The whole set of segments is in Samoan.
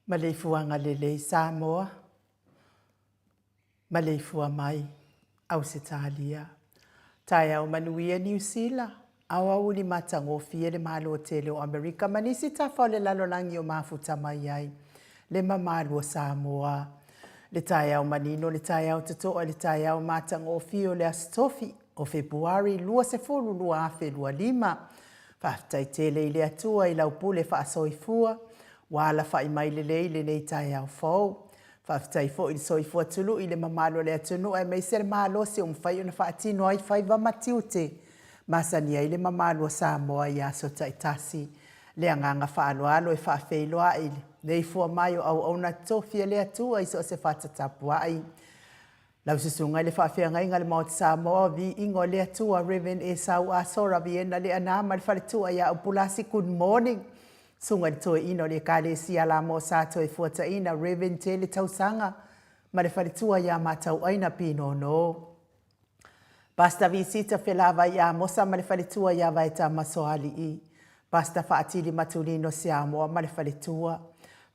Maleifuaga lelei Samoa, maleifua mai Ausetalia. Taeao manuia Niu Sila, aoauli matagofie le Malo tele o Amerika ma nisi tafa o le lalolagi o mafuta mai ai le mamalu o Samoa. Le taeao manino, le taeao totoa, le taeao matagofie o le Aso Tofi o Fepuari 20, 2025. Faafetai tele i le Atua i lau pule faasoifua ua alafai mai lelei lenei taeao fou. Faafetai foi i le soifua tului i le mamalu o le atunuu aemaise le malosi ua mafai ona faatino ai faiva ma tiute masani ai le mamalu o Samoa i aso taitasi. Le agaga faaaloalo e faafeiloai lenei fua mai o auauna tofi a le Atua i so o se fata tapuai. Lau Susuga i le Faafeagaiga a le Maota Samoa, Viiga o le Atua, Rev. Esau Asora Viena Leana ma le faletua ia Upulasi, Good morning. Susuga i le Toeaina o le Ekalesia Lamo Sa Toefuataina, Rev. Tele Tausaga ma le faletua ia Matauaina Pinono. Pastor Visita Felavai Amosa ma le faletua ia Vaeta Masoalii. Pastor Faatili Matulino Siamoa ma le faletua.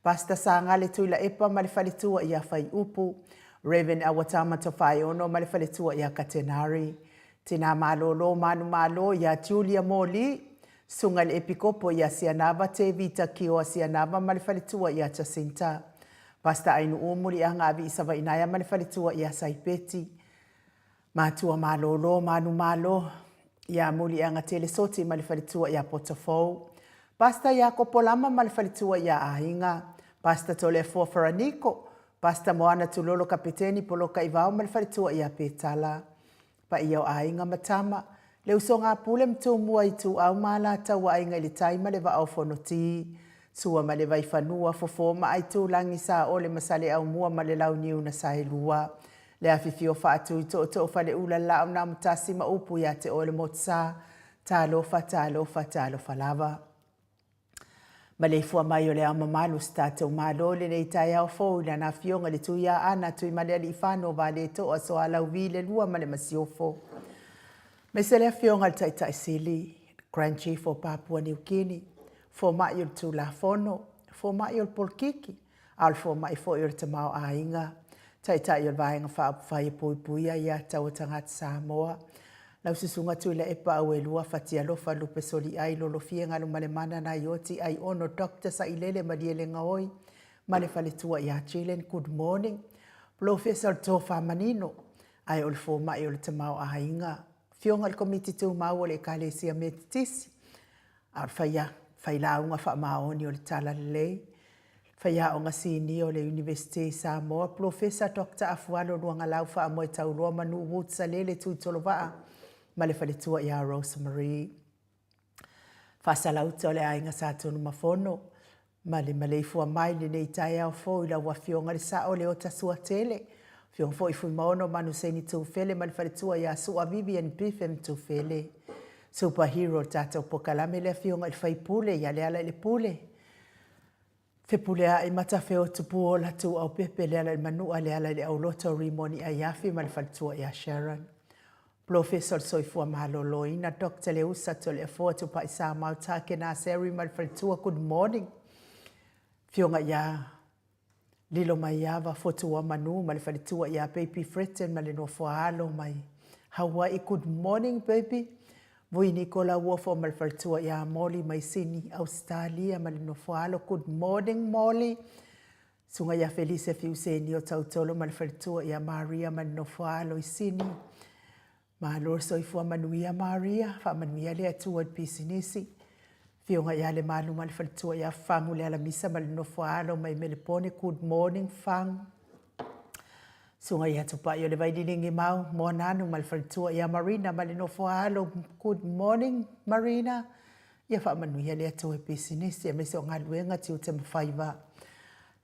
Pastor Sagale Tuilaepa ma le faletua ia Faiupu. Rev. Awatama Tofaeono ma le faletua ia Katenari. Tina Malolo Manumalo ia Julia Moli. Susuga i le Epikopo ia Sianava Tevita Kioa Sianava ma le faletua ia Jacinta. Pastor Ainu'u Muliaga Savainaea ma le faletua ia Saipeti. Matua malolo, manumalo, ia Muliagatele Soti ma le faletua ia Potofou. Pastor Iakopo Lama ma le faletua ia Aiga. Pastor Toleafoa Faraniko, Pastor Moana Tulolo Kapeteni Poloka Ivao ma le faletua ia Petala. Paia o aiga ma tama, le usoga a Pule ma Tumua Ituau ma Alataua Aiga i le Tai ma le Vaa o Fonoti. Sua ma le Vaifanua, Fofo ma Aitulagi, Saole ma Saleaaumua ma le Launiu na Saelua. Le afifio faatui tootoo Faleula le Laaunaamatasi ma upu ia te oe le Motusa. Talofa, talofa, talofa lava. Maleifua mai o le Ao Mamalu o si tatou Malo i lenei taeao fou i Lana Afioga i le Tuiaana Tuimalealiifano Vaaletoa Sualauvi le Lua ma le Masiofo. Aemaise le Afioga i le Taitai Sili, Grand Chief o Papua Niu Kini, Fomai o le Tulafono, Fomai o le Polokiki, a o le Fomai foi o le Tamaoaiga, Taitai o le Vaega Faaupufai e Puipuia ia Taua Tagata Samoa, lau Susuga Tuilaepa Auelua Fatialofa Lupe Soliai Lolofie Galumalemana Naioti Aiono Doctor Sailele Malielegaoi ma le faletua ia Jillian Good morning Polofesa o le Tofa Manino ae o le Fomai o le Tamaoaiga Afioga i le Komiti Tumau o le Ekalesia Metotisi a o le faia failauga faamaoni o le Talalelei Faiaoga Sinia o le Iunivesite i Samoa, Polofesa Doctor Afualo Luagalau Faamoetauloa Manu Woods Salele Tuitolovaa ma le faletua ia Rose Marie. Faasalauta o le aiga Sa Tunumafono ma le maleifua mai i lenei taeao fou i lau Afioga i le Sao Leota Suatele, Afioga foi Fuimaono Manuseni Tufele ma le faletua ia Sua Vivian Biffem Tufele. Super Hero o le tatou pokalame le Afioga i le Faipule ia Lealailepule. Fepuleai Matafeo Tupuola Tuuaupepe Lealailemanua Lealaileauloto Rimoni Aiafi ma le faletua ia Sharon. Polofesa o le Soifua Maloloina Doctor Leusa Toleafoa Tupai Samau Takena Seri ma le faletua Good morning. Afioga ia Lilomaiava Fotuamanu ma le faletua ia Baby Fretton ma le nofoaalo mai Hawaii Good morning baby. Vui Nikola Uofo ma le faletua ia Molly mai Sini, Ausetalia ma le nofoaalo Good morning Molly. Susuga ia Felise Fiuseni o Tautolo ma le faletua ia Maria ma le nofoaalo i Sini. Malo le soifua manuia Maria, faamanuia le Atua i le pisinisi. Afioga ia Lemalu ma le faletua ia Fagu le Alamisa ma le nofoaalo mai Melepone Good morning Fagu. Susuga ia Tupai o le Vaililigi Mau, Moananu ma le faletua ia Marina ma le nofoaalo Good morning Marina. Ia faamanuia le Atua i pisinisi aemaise o galuega, tiute ma faiva.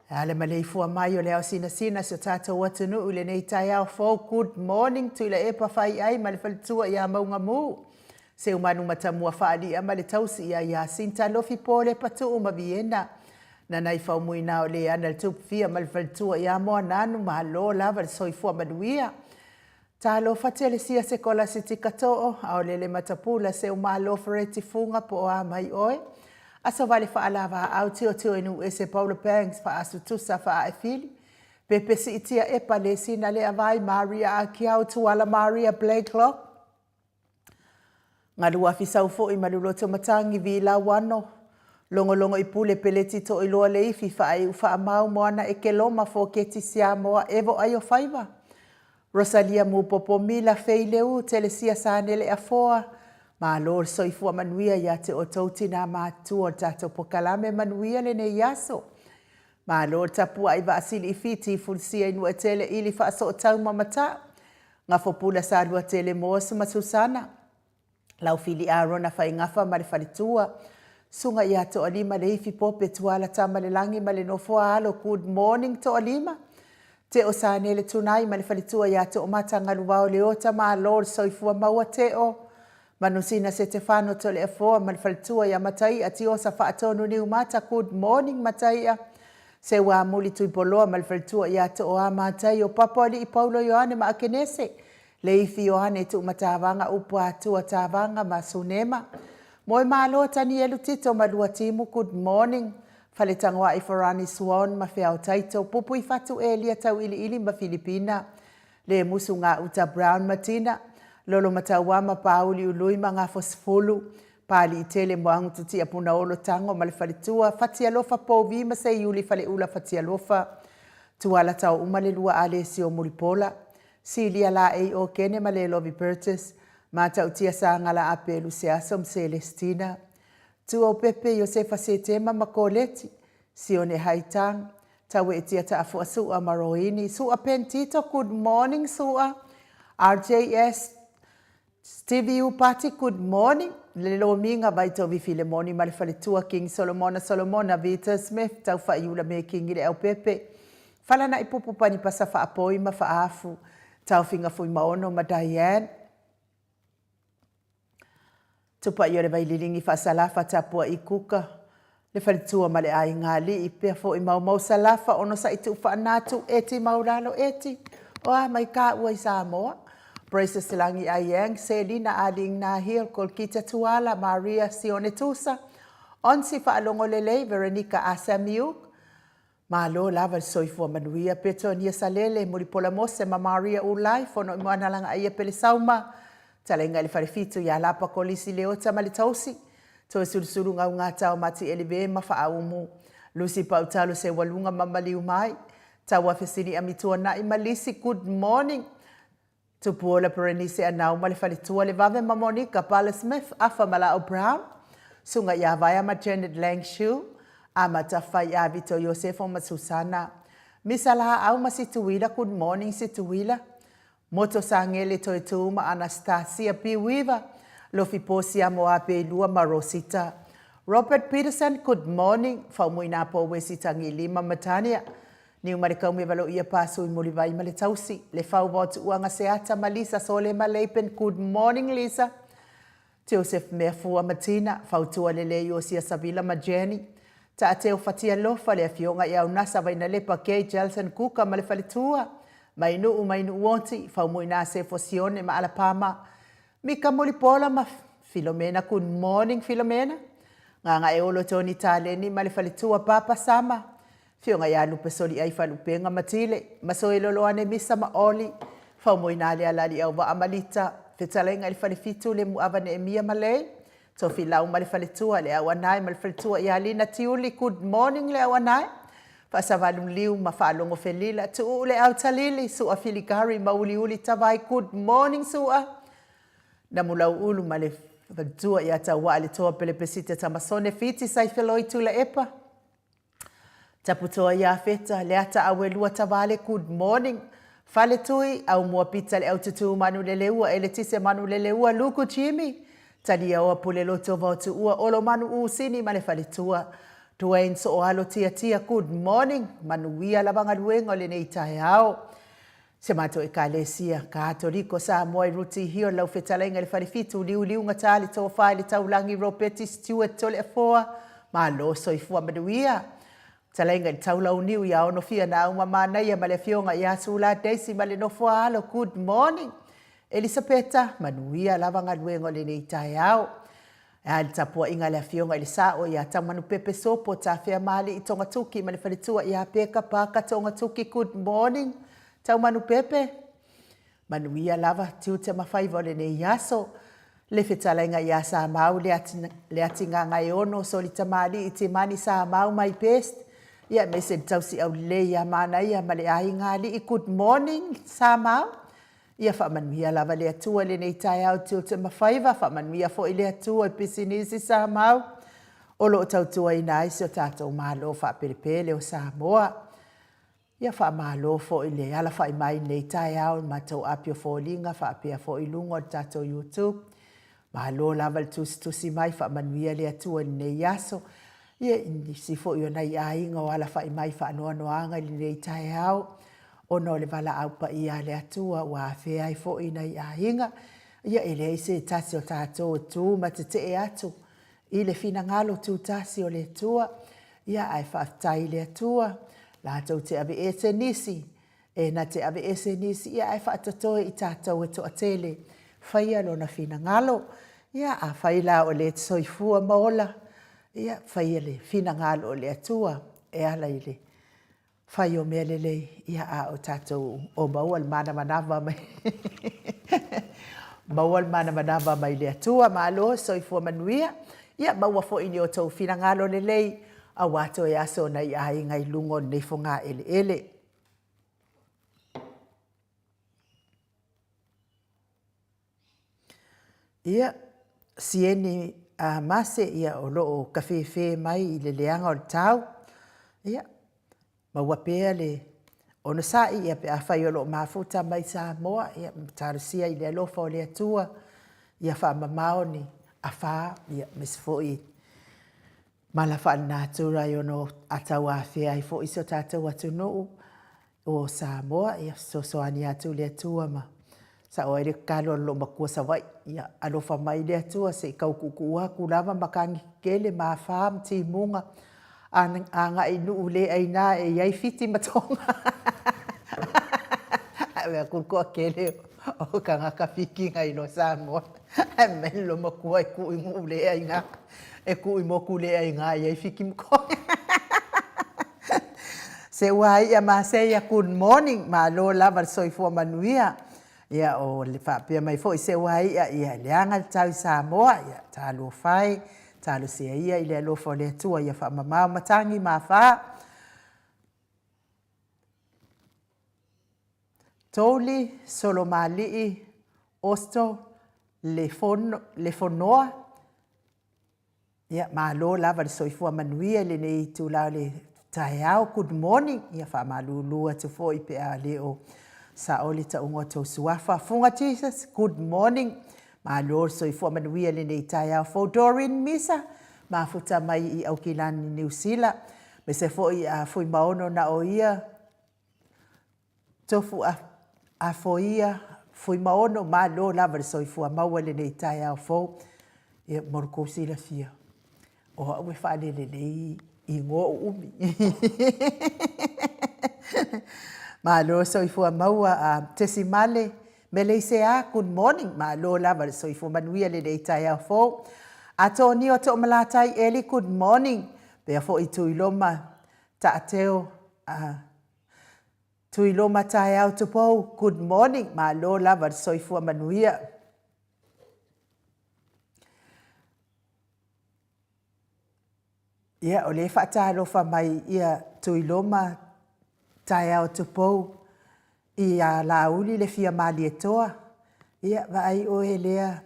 A le maleifua mai o le ao sinasina si o tatou atunuu i lenei taeao fou. Good morning Tuilaepa Faiai ma le faletua ia Maugamu. Seumanu Matamua Faalia ma le tausi ia Iasinta Lofi Pole Patuu ma Viena. Nanai Faumuina o Leana le Tupufia ma le faletua ia Moananu. Malo lava le soifua manuia. Talofa Telesia Sekolasitika Too, Aolele Matapula, Seumalo Fereti Fuga po o a mai oe. Aso vale faalavaau Tiotio Nuuese Paula Banks Faasu Tusa Faaefili Pepe Siitia Epa Lesina Leavai Maria Akiau Tuala Maria Blakelock Galuafi Saufoi Maluloto Matangi Vilauano Logologo i Pule Peleti Toiloa Leifi Faaiu Faamau Moana Ekeloma Foketi Siamoa Evo Aiofaiva Rosalia Mupopo Mila Feileu Telesia Sanele Afoa Malo le soifua manuia ia te outou tinā matutua o le tatou pokalame manuia lenei aso. Malo le tapuai vaasili i Fiti Fulisia i Nuuetele ili faasootau ma Mata'u Gafopula Saluatele Moss ma Susana Laufili Arona Faigafa ma le faletua, Susuga ia Toalima Leifi Pope Tuala Tamalelagi ma le nofoa alo Good morning Toalima Teo Sanele Tunai ma le faletua ia Toomata Galuvao Leota Malo le soifua maua Teo Manusina Setefano Toleafoa ma le faletua ia Mataia Tiosa Faatonu Niumata Good morning Mataia Seuamuli Tuipoloa ma le faletua ia Tooa Mataio Papa Alii Paulo Ioane ma Akenese. Leifi Ioane Tuumatavaga Upu Atua Tavaga ma Sunema Moemalo Tanielu Tito ma Luatimu Good morning Faletagoai Forani Swan ma Feao Taito Pupuifatu Elia Tauiliili ma Filipina Lemusu Gauta Brown ma Tina Lolomatauama ma Pauli Ului ma Gafosefulu Paliitele Moagututia Punaolo Tago ma le Faletua Fatialofa Pouvi ma Seiuli Faleula Fatialofa Tuala Taouma le Lua Alesio Mulipola Silia Laei Okene ma Lelovi Burgess Matautia Sagala Apelu Seaso ma Selestina Tuaupepe Iosefa Setema ma Koleti Sione Haitang Tauetia Taafua Su'a ma Roini Su'a Pentito Good morning Su'a RJS Stevie Upati Good morning Le Lomiga Vaitovi Filemoni ma le Faletua King Solomona Solomona Vita Smith Taufaiula me Kingi le Aupepe Falana'i Pupu Panipasa Faapoi ma Faafu Taofiga Fuimaono ma Diane Tupa'i o le Vaililigi Faasalafa Tapua'i Kuka Le faletua ma le aiga alii pea fo'i maumau Salafa onosa'i tuufaanatu eti maulalo eti o a mai ka ua i Samoa Braces Lagi Aiang Selina Aliigna Hill Kolkita Tuala Maria Sione Tusa Onsi Faalogo Lelei Veronica Asamiuk Malo lava le soifua manuia Petonia Salele, Mulipola Mose ma Maria Ulai, Fono i Moanalaga Aia Pelesauma, Talaiga i le Falefitu ia Lapa Kolisi Leota ma le Tausi, Toesulusulu Gaugata o Mati Elive ma Faaumu, Lucy Pautalo Seualuga ma Maliu Mai, Tauafesini Amituanai ma Lisi Good morning Tupuola Berenice Anau ma le faletua le Vave ma Monica Pala Smith Afa ma Laau Brown Suga ia Vaea ma Janet Lang Shu Amata Fai ia Vito Iosefo ma Susana Misa Laau ma Situila Good morning Situila Moto Sangele Toetuu ma Anastasia P Weaver Lofi Posia Moape Lua ma Rosita Robert Peterson Good morning Faumuina Po Wesi Tagilima ma Tania Niu ma le kaumi valo ia pasu i Mulivai ma le tausi, le fau vao tuuanga Seata ma Lisa Sole ma Leipen Good morning Lisa Joseph Meafua ma Tina Fautua Lelei Iosia Savila ma Jenny Taateo Fatialofa le afioga i Aunasa Vainalepa Kay Jelson Kuka ma le faletua Mainuu Mainuuoti Faumuina Sefo Sione ma Alapama Mika Mulipola ma Filomena Good morning Filomena Gagaeolo Tony Taleni ma le faletua Papa Sama Fioga ia Lupe Soliai Falupenga ma Tile, ma Soeloloane Misa ma Oli, Faumoina le Alali Auvaa ma Lita, Fetalaiga i le Falefitu le Muava Neemia ma Lei, Tofilau ma le Faletua, le Auanae ma le Faletua ia Lina Tiuli, Good morning le Auanae, Faasavaluliu ma Faalogo Felila, Tuuu le Autalili, Sua Filigari ma Uliuli Tavai, Good morning Sua, Namulauulu ma le Faletua ia Tauaa le Toa Pelepesita Tamasone Fiti Saifeloi Tuilaepa, Taputoa Iafeta, Leata Auelua Tavale Good morning Faletui, Aumua Pita Le Aututu Manu Leleua Eletise Manu Leleua Luku Jimmy Taliaoa Puleloto Vaotuua Olo Manu Usini ma le Faletua Dwayne Sooalo Tiatia Good morning Manuia lava galuega o lenei taeao Si a matou Ekalesia Katoliko Samoa i Ruti Hill, lau fetalaiga i le Falefitu, Liuliugata le Tofa i le Taulagi, Ropeti Stewart Toleafoa, Malo soifua manuia. Fetalaiga i le Taulauniu ia Onofia Nauma Manaia ma le Afioga ia Sula Daisy ma le nofo a alo, Good morning. Elisapeta, manuia lava galuega o lenei taeao. E a i le tapuaiga a le Afioga i le Sao ia Taumanupepe Sopo Tafeamalii Togatuki ma le faletua ia Peka Paka Togatuki Good morning Taumanupepe Manuia lava tiute ma faiva o lenei aso Le fetalaiga ia Samau le Atigagaeono Solitamalii Timani Samau my best Ia aemaise le tausi aulelei ia Manaia ma le aiga alii Good morning Samau Ia faamanuia lava le Atua i lenei taeao tiute ma faiva, faamanuia foi le Atua i pisinisi Samau o lo o tautuaina ai si o tatou Malo faapelepele o Samoa. Ia faamalo foi le alafai mai i lenei taeao i le matou api o foliga faapea foi i luga o le tatou YouTube. Malo lava le tusitusi mai, faamanuia le Atua i lenei aso. Ia, i nisi foi o nai aiga o alafai mai faanoanoaga i lenei taeao, ona o le valaau paia a le Atua ua afea ai foi nai aiga. Ia, e leai se tasi o tatou e tu ma tetee atu i le finagalo tutasi o le Atua. Ia, ae faafetai i le Atua, latou te aveese nisi. E na te aveese nisi ia ae faatotoe i tatou e toatele, faia lona finagalo. Ia, afai la o lea e te soifua ma ola, ia faia le finagalo o le Atua e ala i le fai o mea lelei, ia a o tatou o maua le manavanava mai maua le manavanava mai le Atua. Malo, soifua manuia. Ia maua foi ni outou finagalo lelei aua toe aso o nai aiga i luga o lenei fogaeleele. Ia, Sieni a Mase, ia, o lo o kafefe mai i le leaga o le tau. Ia, maua pea le onosai, ia, pe afai o lo o mafuta mai Samoa, ia, talosia i le alofa o le Atua, ia faamamao ni afa, ia, aemaise foi mala faale-natura e ono tauafea ai foi si o tatou atunuu o Samoa. Ia fesoasoani atu le Atua ma sao ai le tatalo a le loomatua Savaii, ia alofa mai le Atua se i tau tuutuu atu lava matagi tetele ma afa ma timuga agai i nuu le aina e i ai Fiti ma Toga. Ae vaai atu le toatele o tagata Fiti na iloa Samoa, ae fai mai le loomatua e tuu i nuu le aina, e tuu i motu le aina e i ai Fiti ma Toga. Seua ia Maseia, good morning, malo lava le soifua manuia. Ia, o le faapea mai foi seua ia, ia e leaga le tau i Samoa, ia talofa e, talosia ia i le alofa o le Atua ia faamamao matagi ma afa. Touli, Solomalii, Osto, Lefonoa, Ia, malo lava le soifua manuia i lenei itula o le taeao. Good morning. Ia, faamalulu atu foi pe a le o sao le tauga o tou suafa. Fuga Jesus, good morning. Malo le soifua manuia i lenei taeao fou. Doreen Misa, mafuta mai i Aukilani, Niu Sila. Aemaise foi a Fuimaono na o ia Tofu Afoia Fuimaono, malo lava le soifua maua i lenei taeao fou. Ia, mo le tou silafia, o au e faalelelei igoa uumi. Malo le soifua maua a Tesimale Meleisea, good morning, malo lava le soifua manuia i lenei taeao fou. Atonio Toomalatai Eli, good morning, pea foi Tuiloma Taateo a Tuiloma taeao tupou, good morning, malo lava le soifua manuia. Ia, o lea e faatalofa mai ia Tuiloma taeao tupou ia Laauli le fia Malietoa. Ia, vaai oe lea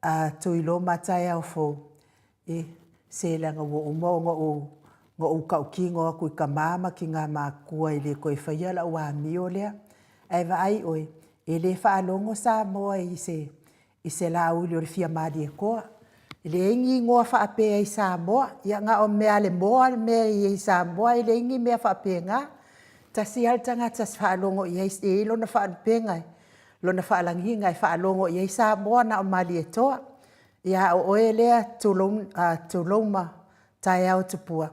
A Tuiloma taeao fou, e, se leaga ua uma ona ou, ona ou tautino atu i tama ma tina matutua e le toe faia lau amio lea. Ae vaai oe, e le faalogo Samoa i se, i se Laauli o le fia Malietoa. E leai ni igoa faapea i Samoa. Ia na o mea a le moa le mea e i ai i Samoa, e leai ni mea faapena. Tasi lava le tagata e faalogo i ai, e i ai lona faalupega lona faalagiga e faalogo i ai Samoa na o Malietoa. Ia a o oe lea Tulouma taeao tupua,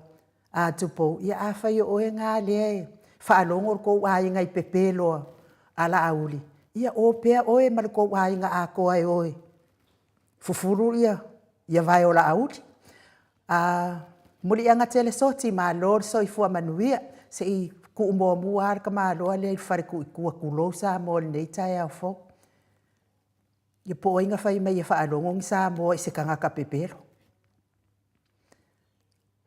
a Tupou, ia afai o oe na lea e faalogo lo tou aiga i pepelo a Laauli, ia o pea oe ma lo tou aiga atoa e o e fufulu ia vae o Laauli. A Muliaga Telesoti, malo le soifua manuia. Se i tuu muamua lava le tamaloa lea i le fale tuu i tua, tulou Samoa i lenei taeao fou. Ia po o ai na fai mai e faalogo ni Samoa i se tagata pepelo.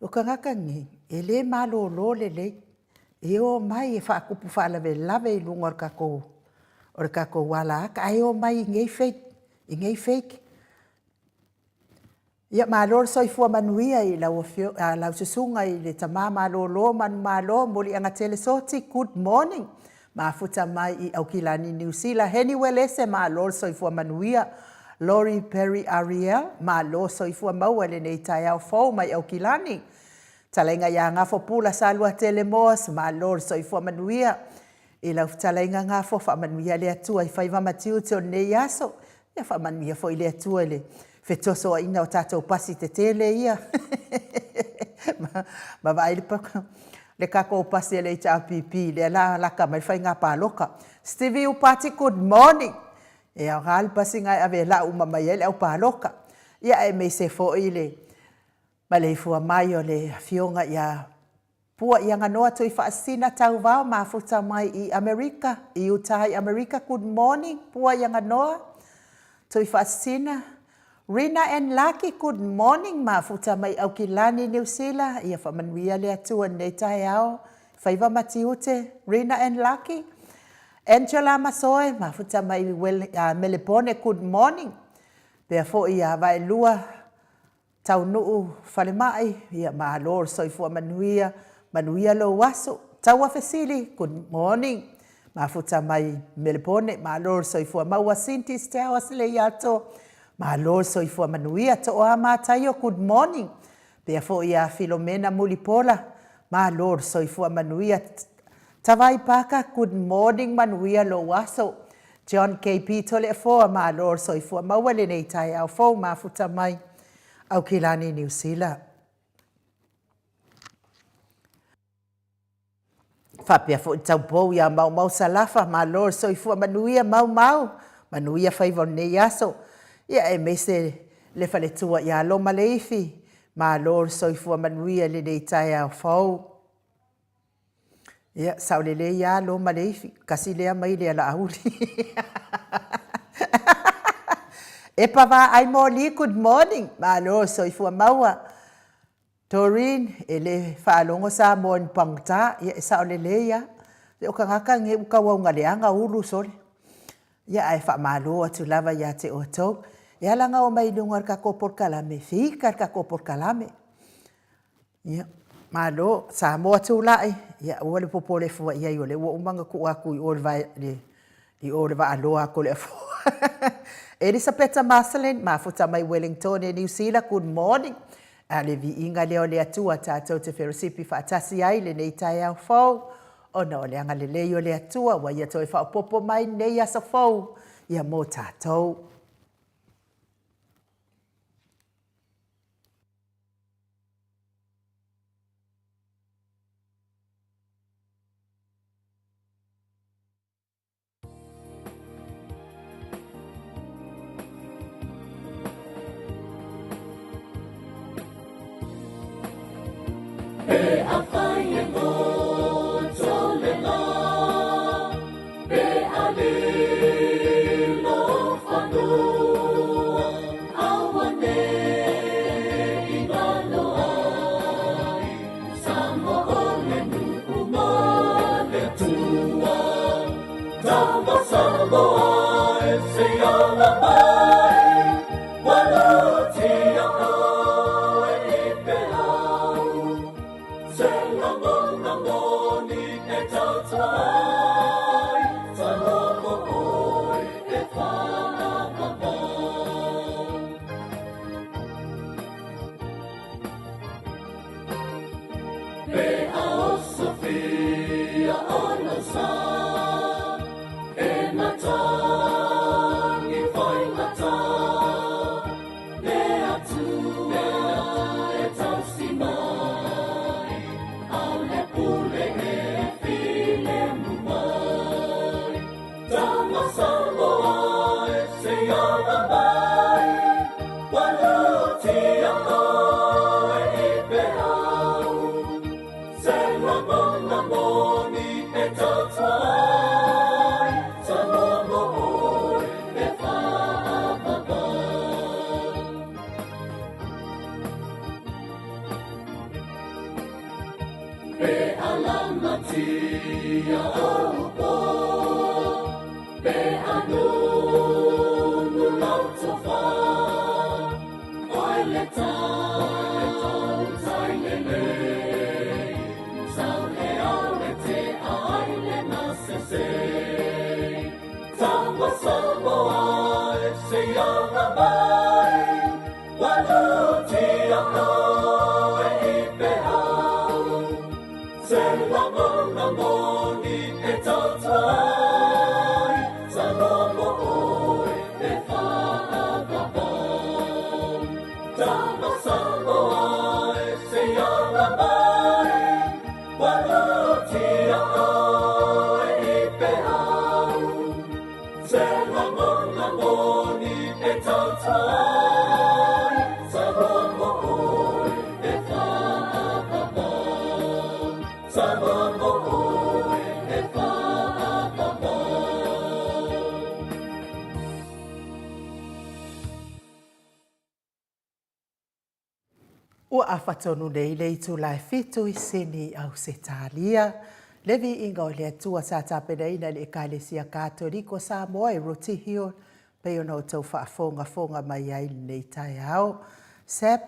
O tagata nei, e le malolo lelei. E omai e faatupu faalavelave i luga o le tatou, o le tatou alaata, ae omai i nei fake, i nei fake. Ia malo le soifua manuia i lau afioga, lau susuga i le tama malolo manumalo Muliagatele Soti, good morning. Mafuta mai i Aukilani, Niu Sila. Heni Uelese, malo le soifua manuia. Lori Perry Ariel, malo soifua maua i lenei taeao fou mai Aukilani. Talaiga ia Gafo Pula Saluatele Moas, malo le soifua manuia. I lau fetalaiga Gafo, faamanuia le Atua i faiva ma tiute o lenei aso. Ia faamanuia foi le Atua i le fetosoaina o tatou pasi tetele ia. Ma vaai le le tatou pasi a le HRPP lea la lata mai le faiga palota. Stevie Upati good morning. E aoga le pasi na e ave e lau uma mai ai le au palota. Ia aemaise foi le maleifua mai o le afioga ia Pua Iaganoa Tuifaasisina Tauvao mafuta mai i Amerika, i Utah i Amerika. Good morning Pua Iaganoa Tuifaasisina. Rina and Laki, good morning mafuta mai Aukilani, Niu Sila. Ia faamanuia le Atua i lenei taeao. Faiva ma tiute, Rina and Laki. Angela Masoe, mafuta mai Melepone, good morning. Pea foi ia Vaelua Taunuu falemai, ia malo le soifua manuia, manuia lou aso. Taua fesili, good morning. Mafuta mai Melepone, malo le soifua maua. Cindy Stowers Leiato, malo le soifua manuia. Tooa Mataio, good morning. Pea foi ia Filomena Mulipola, malo le soifua manuia. Tavai Paka, good morning, manuia lou aso. John KP Toleafoa, malo le soifua maua lenei taeao fou mafuta mai Aukilani, Niu Sila. Faapea foi taupou ia Maumau Salafa, malo le soifua manuia Maumau, manuia faiva o lenei aso. Ia aemaise le faletua ia Loma Leifi, malo le soifua manuia i lenei taeao fou. Ia, sao lelei lava Loma Leifi, kasi lea maile a Laauli. Epa Vaai Moli, good morning. Malo, soifua maua. Doreen, e le faalogo Samoa i ni pagota. Ia, e sao lelei lava. O tagata nei ua tauauga leaga ulu sole. Ia, ae faamalo atu lava ia te outou. E ala ona oo mai i luga o le tatou polokalame, fika le tatou polokalame. Ia, malo. Samoa Tulai, ia aua le popole fua i ai o lea ua uma ona tuu atu i o i le vae, i o i le vaaloa a Toleafoa. Elisapeta Marcelin, mafuta mai Wellingtone, Niu Sila, good morning. A le viiga lea o le Atua tatou te felosipi faatasi ai lenei taeao fou, ona o le agalelei o le Atua ua Ia toe faaopoopo mai lenei aso fou ia mo tatou. Pe afai e goto le la, pe a lilo fanua, auanei galo ai, Samoa o le nuu ma le Atua. Tama Samoa e se ala mai, ua lutia oe i peau. Se lagona moni e tautua ai, Samoa mo oe e whaapapa. Pe a osofia o lau sa, e matangi faigata, Le Atua e tausi mai, a o le pule e filemu mai. Tama Samoa e se ala mai, ua lutia oe i peau. Se lagona moni e tautua ai, Samoa mo oe e whaapapa. Pe a lamatia ou po, pe a nunu lau tofa, oe le tautai lelei, sau e awe te ai le masese. Tama Samoa e se ala mai, ua lutia oe i peau. Se lagona moni e tautua ai, Samoa mo oe e whaapapa. Tama Samoa e se ala mai, ua Samoa mo oe e faapaapaa. Ua afa tonu nei le itula e fitu i Sini i Ausetalia. Le viiga o le Atua sa tapenaina e le Ekalesia Katoliko Samoa i Rooty Hill pei ona outou faafogafoga mai ai i lenei taeao. Sep,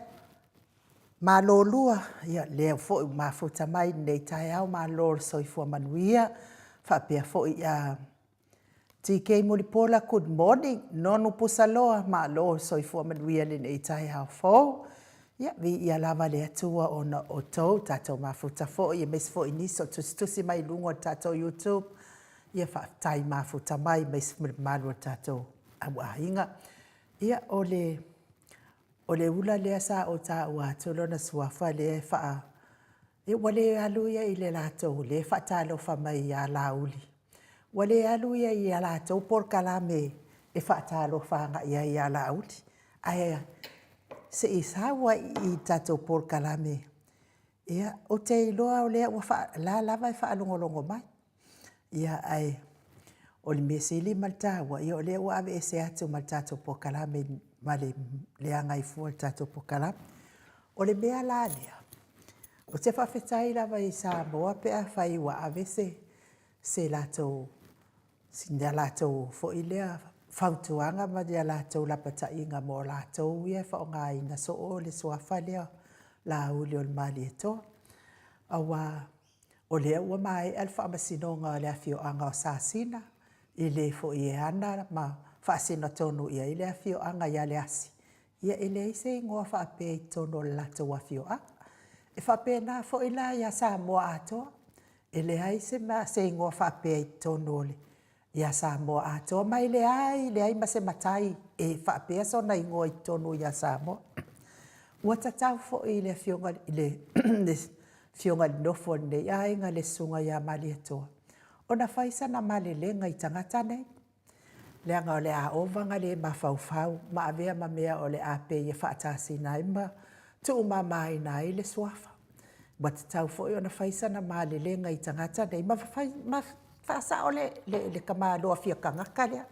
Malo lua, ia lea foi ua mafuta mai i lenei taeao, malo le soifua manuia, faapea foi ia TK Mulipola, good morning, Nonu Pusaloa, malo le soifua manuia i lenei taeao fou. Ia, viia lava le Atua ona o outou, tatou mafuta foi, aemaise foi nisi o tusitusi mai i luga o le tatou YouTube. Ia faafetai mafuta mai, aemaise foi le mamalu o le tatou auaiga. Ia, o le O le ula lea sa ou taua atu lona suafa lea e faa... Ia ua le alu ia i le latou lea e faatalofa mai ia Laauli, ua le alu ia i a latou polokalame e faatalofa agai ai ia Laauli, ae se i sau lava i i le tatou polokalame. Ia, ou te iloa o lea ua faa... o la e lava e faalogologo mai. Ia, ae o le mea sili ma le taua, o lea ua aveese atu ma le tatou polokalame ma le leaga ai fua o le tatou polokalame. O le mea la lea, ou te faafetai lava i Samoa pe afai ua ave se latou, sina latou foi lea fautuaga ma ni a latou lapataiga mo latou ia e faaaogaina soo le suafa lea o Laauli o le Malietoa. Aua o lea ua maea le faamasinoga o le afioaga o Sasina, e le foi e ana ma faasino tonu i ai le afioaga i Aleasi, ia e leai se igoa faapea i totonu o le latou afioaga. E faapena foi la ia Samoa atoa, e leai se igoa faapea i totonu o le ia Samoa atoa, ma e leai leai ma se matai e faapea sona igoa i totonu ia Samoa. Ua tatau foi i le afioga i le afioga i le nofo a lenei aiga le susuga ia Malietoa, ona fai sana malelega i tagata nei, leaga o le a ova ona le mafaufau ma avea ma mea o le a pei e faatasina ai ma tuumamaina ai le suafa. Ua tatau foi ona fai sana malelega i tagata nei ma fai ma faasao le tamaloa fia tagata lea.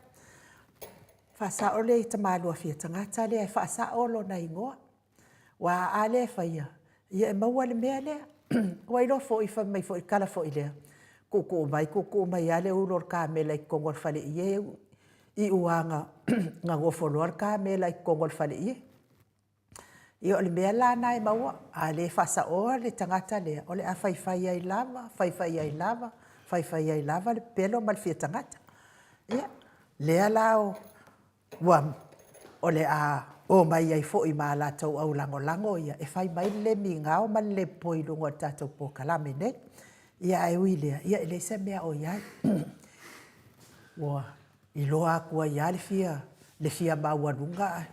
Faasao le tamaloa fia tagata lea e faasao lona igoa. Aua a le faia, ia e maua le mea lea. Ua iloa foi fai mai foi le tala foi lea, tuutuu mai tuutuu mai lava le ulu o le kamela i totonu o le faleie, iu lava ina nofo loa le kamela i totonu o le faleie. Ia o le mea la lena e maua, a le faasaoa le tagata lea, o le a faifai ai lava, faifai ai lava, faifai ai lava le pepelo ma le fia tagata. Ia, lea la ua, o le a omai ai foi ma a latou aulagolago ia e fai mai le le migao ma le le popo i luga o le tatou polokalame nei. Ia ae ui i lea, ia e leai se mea o i ai. Ua iloa atu ai lava le fia, le fia maualuga.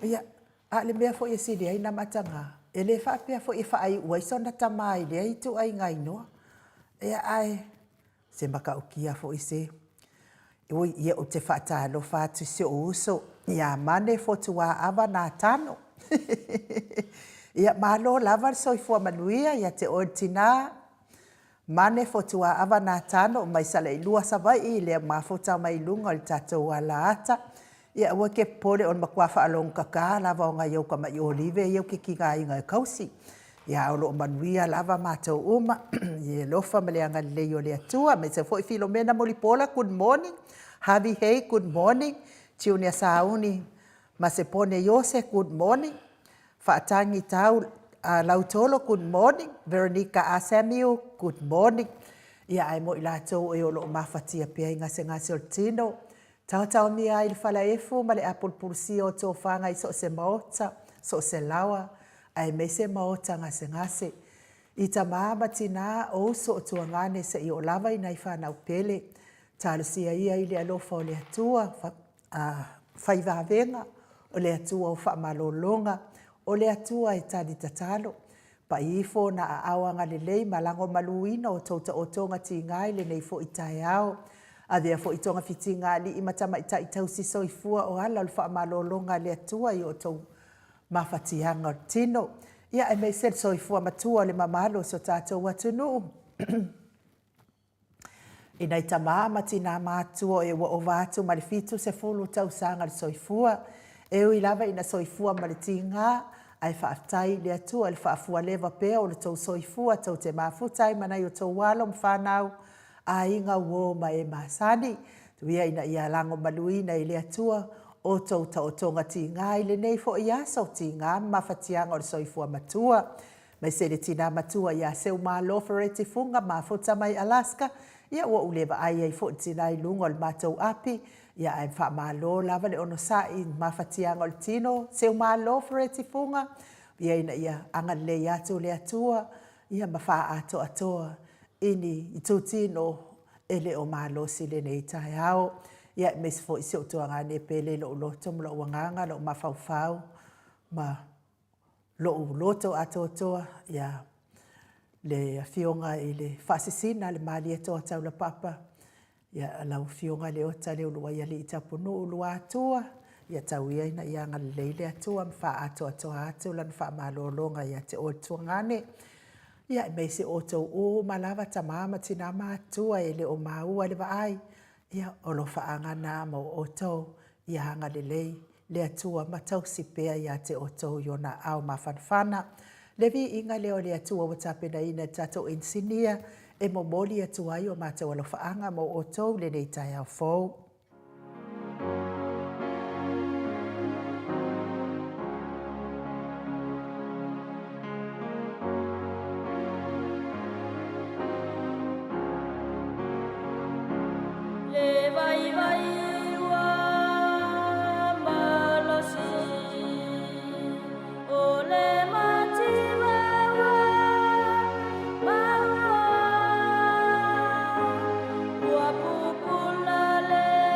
Ia, a o le mea foi e sili ai ona mataga, e le faapea foi e faaiu ai sona tama i lea ituaiga igoa. Ia ae se matautia foi se. Ui, ia ou te faatalofa atu i si ou uso ia Mane Fotuaava Natano. Ia, malo lava le soifua manuia ia te oe le tina. Mane Fotuaava Natano mai Saleilua Savaii lea mafuta mai luga o le tatou alaata. Ia aua e te popole o le matua faalogotata lava o nai ou tamai olive ia ou te tigaina e tausi. Ia a o lo o manuia lava matou uma i le alofa ma le agalelei o le Atua. Aemaise foi Filomena Mulipola, good morning. Harvey Hay, good morning. Junior Sauni Masepone Iose, good morning. Faatagi Tau Lautolo, good morning. Veronica A. Samuel, good morning. Ia ae mo i latou e o lo o mafatia pea i gasegase o le tino, taotaomia ai le falaefu ma le apulupulusia o tofaga i so o se maota, so o se laoa, aemaise maota gasegase. I tama ma tina, o uso o tuagane seia oo lava i nai fanau pele, talosia ia i le alofa o le Atua, a fai vavega, o le Atua o faamalologa, o le Atua e tali tatalo. Pai ifo ona aao agalelei ma lagomaluina o tou taotoga tiga i lenei foi taeao. Avea foi togafitiga a alii ma tamaitai tausi soifua o ala o le faamalologa a le Atua i o outou mafatiaga o le tino. Ia, aemaise le soifua matua o le mamalu o si o tatou atunuu. I nai tamā ma tinā matutua o e ua ova atu ma le 70 tausaga le soifua, e ui lava ina soifua ma le tigā, ae faafetai i le Atua i le faafualeva pea o lo outou soifua tou te mafuta ai ma nai o outou alo ma fanau, aiga, uo ma e masani. Tuu ia ina ia lagomaluina e le Atua outou taotoga tiga i lenei foi aso tiga ma mafatiaga o le soifua matua. Aemaise le tina matua ia Seumalo Fereti Fuga mafuta mai Alaska, ia ua ou le vaai ai foi i le tina i luga o le matou api, ia ae faamalo lava le onosai i mafatiaga o le tino, Seumalo Fereti Fuga, ia ina ia agalelei atu le Atua, ia ma faaatoatoa i ni itutino e le o malosi i lenei taeao. Ia aemaise foi si ou tuagane pele i lou loto ma lou agaga, lou mafaufau ma lou loto atoatoa, ia le Afioga i le Faasisina le Malietoa Taulapapa, ia lau Afioga Leota Leuluaialii Tapunuu Luatua, ia tau ia ina ia agalelei le Atua ma faaatoatoa atu lana faamalologa ia te oe le tuagane. Ia aemaise outou uma lava tama ma tina matutua e le o maua le vaai, ia o alofaaga na mo outou, ia agalelei le Atua ma tausi pea ia te outou i ona aao mafanafana. Le viiga lea o le Atua ua tapenaina e le tatou inisinia e momoli atu ai o matou alofaaga mo outou i lenei taeao fou. Le vaivai ua malosi o le mativa ua maua ua pupula le.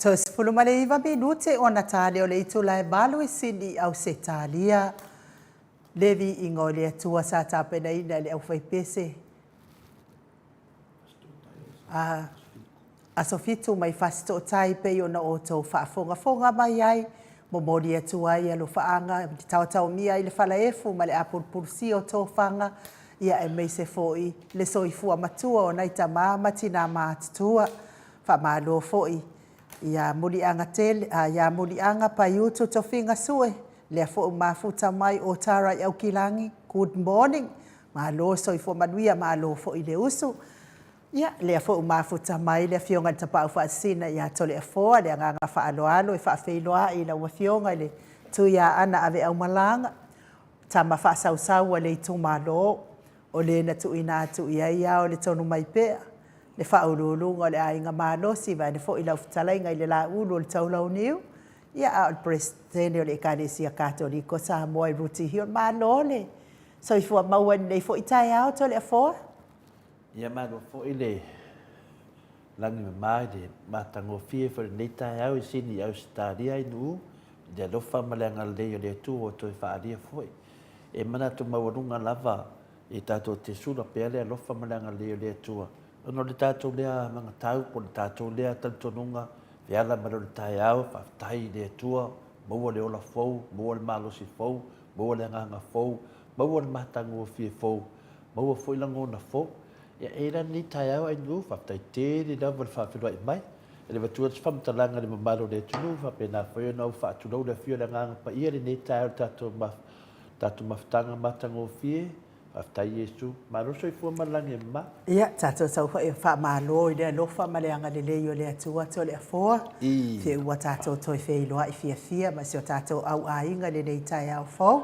Toe 19 minute ona tale o le itula e 8 i Sini i Ausetalia. Le viiga o le Atua sa tapenaina e le aufaipese a Aso Fitu mai Fasitootai pei ona outou faafogafoga mai ai, momoli atu ai alofaaga i le taotaomia i le falaefu ma le apulupulusia o tofaga, ia aemaise foi le soifua matua o nai tama ma tina matutua. Faamalo foi ia Muliaga tele, ia Muliaga Paiutu Tofiga Sue, lea foi ua mafuta mai o Tara i Aukilagi, good morning, malo le soifua manuia, malo foi le usu. Ia, lea foi ua mafuta mai le Afioga i le Tapaau Faasisina ia Toleafoa, le agaga faaaloalo e faafeiloai i lau Afioga i le Tuiaana Aveaumalaga, tama faasausau a le itumalo, o le na tuuina atu i ai ao le tonu mai pea, le Faauluuluga o le Aiga Malosi, vaeane foi lau fetalaiga i le Laulu o le Taulauniu, ia a o le Peresetene o le Ekalesia Katoliko o Samoa i Rooty Hill. Malo le soifua maua i lenei foi taeao Toleafoa. Ia malo foi le lagi mama i le matagofie foi i lenei taeao i Sini i Ausetalia i Nu'u, i le alofa ma le agalelei o le Atua ua toe faaalia foi. E manatu maualuga lava e tatou te sula pea le alofa ma le agalelei o le Atua, ona o le tatou lea magatau po o le tatou lea talitonuga feala mai loa i le taeao, faafetai i le Atua, maua le ola fou, maua le malosi fou, maua le agaga fou, maua le matagofie fou, maua foi lagona fou. Ia, e la lenei taeao Ainuu, faafetai tele lava le faafeiloai mai. E le avatua se faamatalaga i le mamalu o le atunuu, faapena foi ona ou faatulou le afio o le Agaga Paia i lenei taeao i le tatou tatou mafutaga matagofie. Faafetai Iesu. Malo le soifua ma le lagi e mama. Ia, tatou tau foi e faamalo i le alofa ma le agalelei o le Atua Toleafoa, fe ua tatou toe feiloai fiafia ma si o tatou au aiga i lenei taeao fou.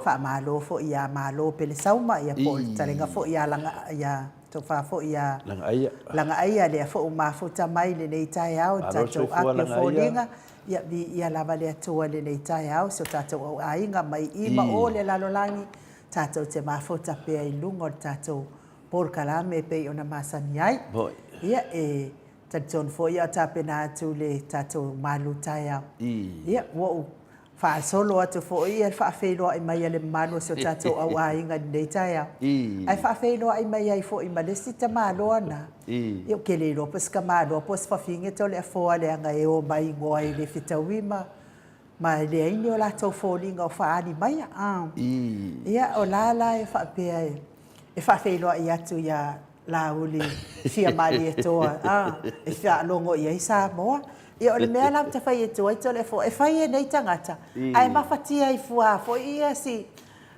Faamalo foi ia Malo Pelesauma, ia po o le fetalaiga foi ia Laga, ia Tofa foi ia Lagaaia. Lagaaia, lea foi ua mafuta mai i lenei taeao i le tatou api o foliga. Ia, viia lava le Atua i lenei taeao, si o tatou au aiga mai i ma o le lalolagi, tatou te mafuta pea i luga o le tatou polokalame e pei ona masani ai. Ia, e talitonu foi a o tapena atu le tatou malu taeao. Ia, ua ou faasolo atu foi le faafeiloai mai a le mamalu o si o tatou au aiga i lenei taeao. Ae faafeiloai mai ai foi ma le isi tamaloa na. Ia, ou te le iloa po o se tamaloa po o se fafine Toleafoa leaga e o mai igoa e le fetaui ma ma e leai ni o latou foliga o faaali maia. Ia, o la la e faapea e faafeiloai atu ia Laauli Fiamalietoa, a, e faalogo i ai Samoa. Ia, o le mea la ou te fai atu ai Toleafoa, e fai e nei tagata, ae mafatia ai fua foi ia si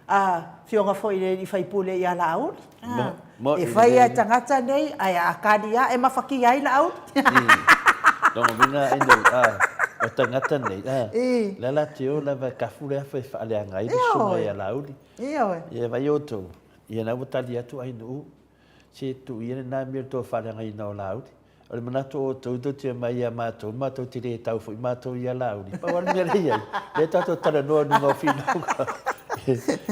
afioga foi i le alii faipule ia Laauli. E fai e tagata nei, ae a kali lava e mafatia ai Laauli. Lona uiga o tagata nei, la la te o lava e kafu le afa e faaleaga ai le susuga ia Laauli. Ia vai outou, ia na ua tali atu Ainuu, se tuu ia lena mea o le tou faaleagaina o Laauli. O le manatu o outou tou te omai ia matou, matou te le tau foi matou ia Laauli. Pau lava le mea lea e i ai, lea tatou talanoa i luga o finauga.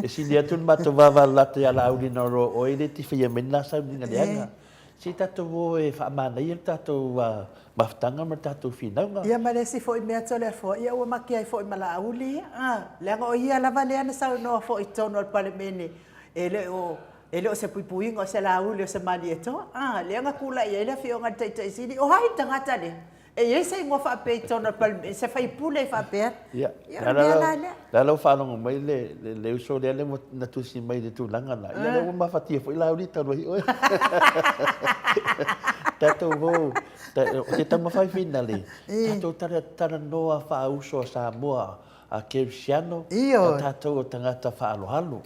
E sili atu le matou vavalalata ia Laauli nai lo oe lea e te faia mai lena sauniga leaga. Se tatou o e faamanaia le tatou mafutaga ma le tatou finauga. Ia ma le isi foi mea Toleafoa, ia ua maki ai foi ma Laauli ia, leaga o ia lava lea na saunoa foi i totonu o le Palemene, e le o E le o se puipuiga o se Laauli o se Malietoa, a, lea na tulai ai le Afioga i le Taitai Sili, o ai le tagata lea? E i ai se igoa faapea i totonu o le Palemene, se sui usufono faapea? Ia, o le mea la lea. O le a la ua faalogo mai le uso lea na tusi mai i le tulaga lena, ia lea ua mafatia foi Laauli talu ai oe. Tatou o, o se taumafai finale, tatou talanoa faa-uso a Samoa, a Kerisiano, o tatou o tagata faaaloalo.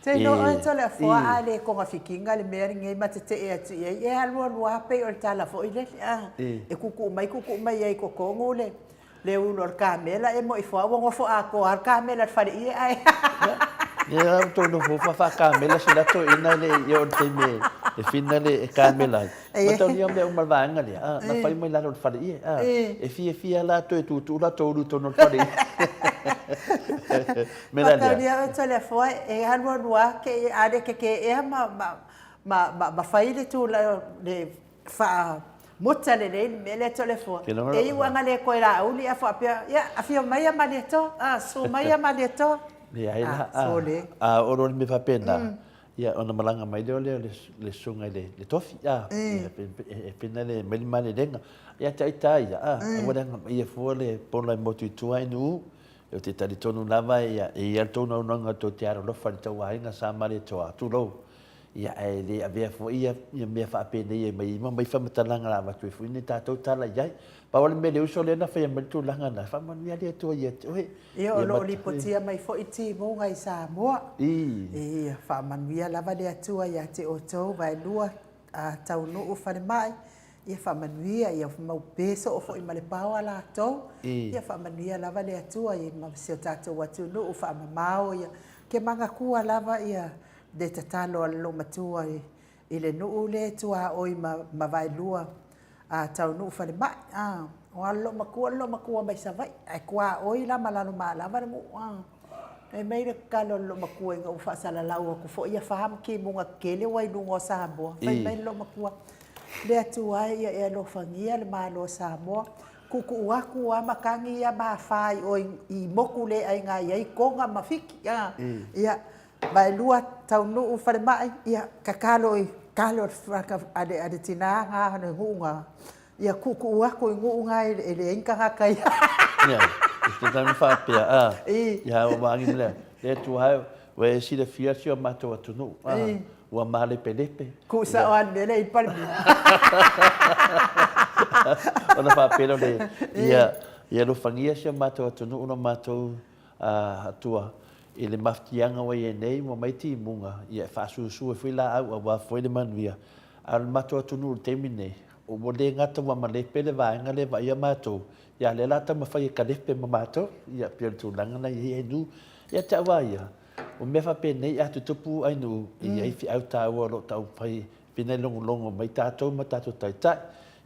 Te iloa oe Toleafoa a le togafitiga le mea lenei ma tetee atu i ai, e alualu lava pei o le tala foi lele, a, e tuutuu mai tuutuu mai ai i totonu le le ulu o le kamela, e moi foa ua nofo atoa lava le kamela i le faleie ae. Ia, lea ua tou nofo faa-kamela si la toeaina e le i oo i le taimi e fina le kamela ai. Mataulia mea uma o le vaega lea, a, na fai mai lalo o le faleie, a, e fiafia latou e tuutuu latou ulu i totonu o le faleie. Mea la lea. Mataulia oe Toleafoa e alualu lava ke a le keke ea ma ma ma ma fai le tulaga le faa Muta lelei le mea lea Toleafoa. E iu lava le koe Laauli ae faapea, ia, afio maia Malietoa, a, susu maia Malietoa. Leai la, a, a oo loa i le mea faapena, ia, ona malaga mai lea o le susuga i le tofi, a, e pena le aumai le malelega. Ia te ai ta ia, a, aua le agamaia fua le pola e motu i tua i Nu'u. Ou te talitonu lava, ia, e i ai le tou naunautaiga tou te alolofa i le tou aiga sa Malietoa, tulou. Ia, ae le avea foi ia mea faapenei e aumai ma aumai faamatalaga la avatu ai foi ni tatou tala i ai. Pau lava le mea le uso lea na faia mai le tulaga lena, faamanuia le Atua ia te oe. Ia, o lo o lipotia mai foi timuga i Samoa. Ia, faamanuia lava le Atua ia te outou vaelua taunuu falemai. Ia faamanuia, ia mau pe soo foi ma le paoa latou. Ia faamanuia lava le Atua i si o tatou atunuu, faamamao ia. Ke manatua lava ia le tatalo a le loomatua i le nuu lea e tuaoi ma Vaelua a Taunuu falemai a. Aua o le loomatua o le loomatua mai Savaii ae tuaoi la ma Lalomalava le nuu a. Fai mai le tatalo a le loomatua ina ua faasalalau atu foi ia fa ma timuga tetele ua i luga o Samoa. Fai mai le loomatua, Le Atua e ia e alofagia le Malo o Samoa, tuutuu atu lava matagi ia ma afa i o i motu le aiga i ai Toga ma Fiti a. Ia Vaelua Taunuu falemai, ia tatalo i tatalo a le tina na le nuu na, ia tuutuu atu i nuu na e leai ni tagata ia. Ia, e tatau ona faapea, a, ia ua maagi ma le, le Atua e, ua e silafia si o matou atunuu, a, ua malepelepe. Tuu sao lava le mea lea i Palemia. Ona faapea lea o le, ia, ia alofagia si o matou atunuu lo matou Atua, i le mafatiaga ua i ai nei, ua mai timuga, ia e faasusu ai foi laau aua foi le manuia. A o le matou atunuu i le taimi lenei, ua le gata ua malepe le vaega lea e vaaia matou, ia a o lea o le a taumafai e kalepe ma matou, ia pei o le tulaga lena e i ai Ainuu. Ia te au lava ia, o mea faapenei a tutupu Ainuu, e i ai feau taua o lo o taumafai pei ona logologo mai tatou ma tatou taitai.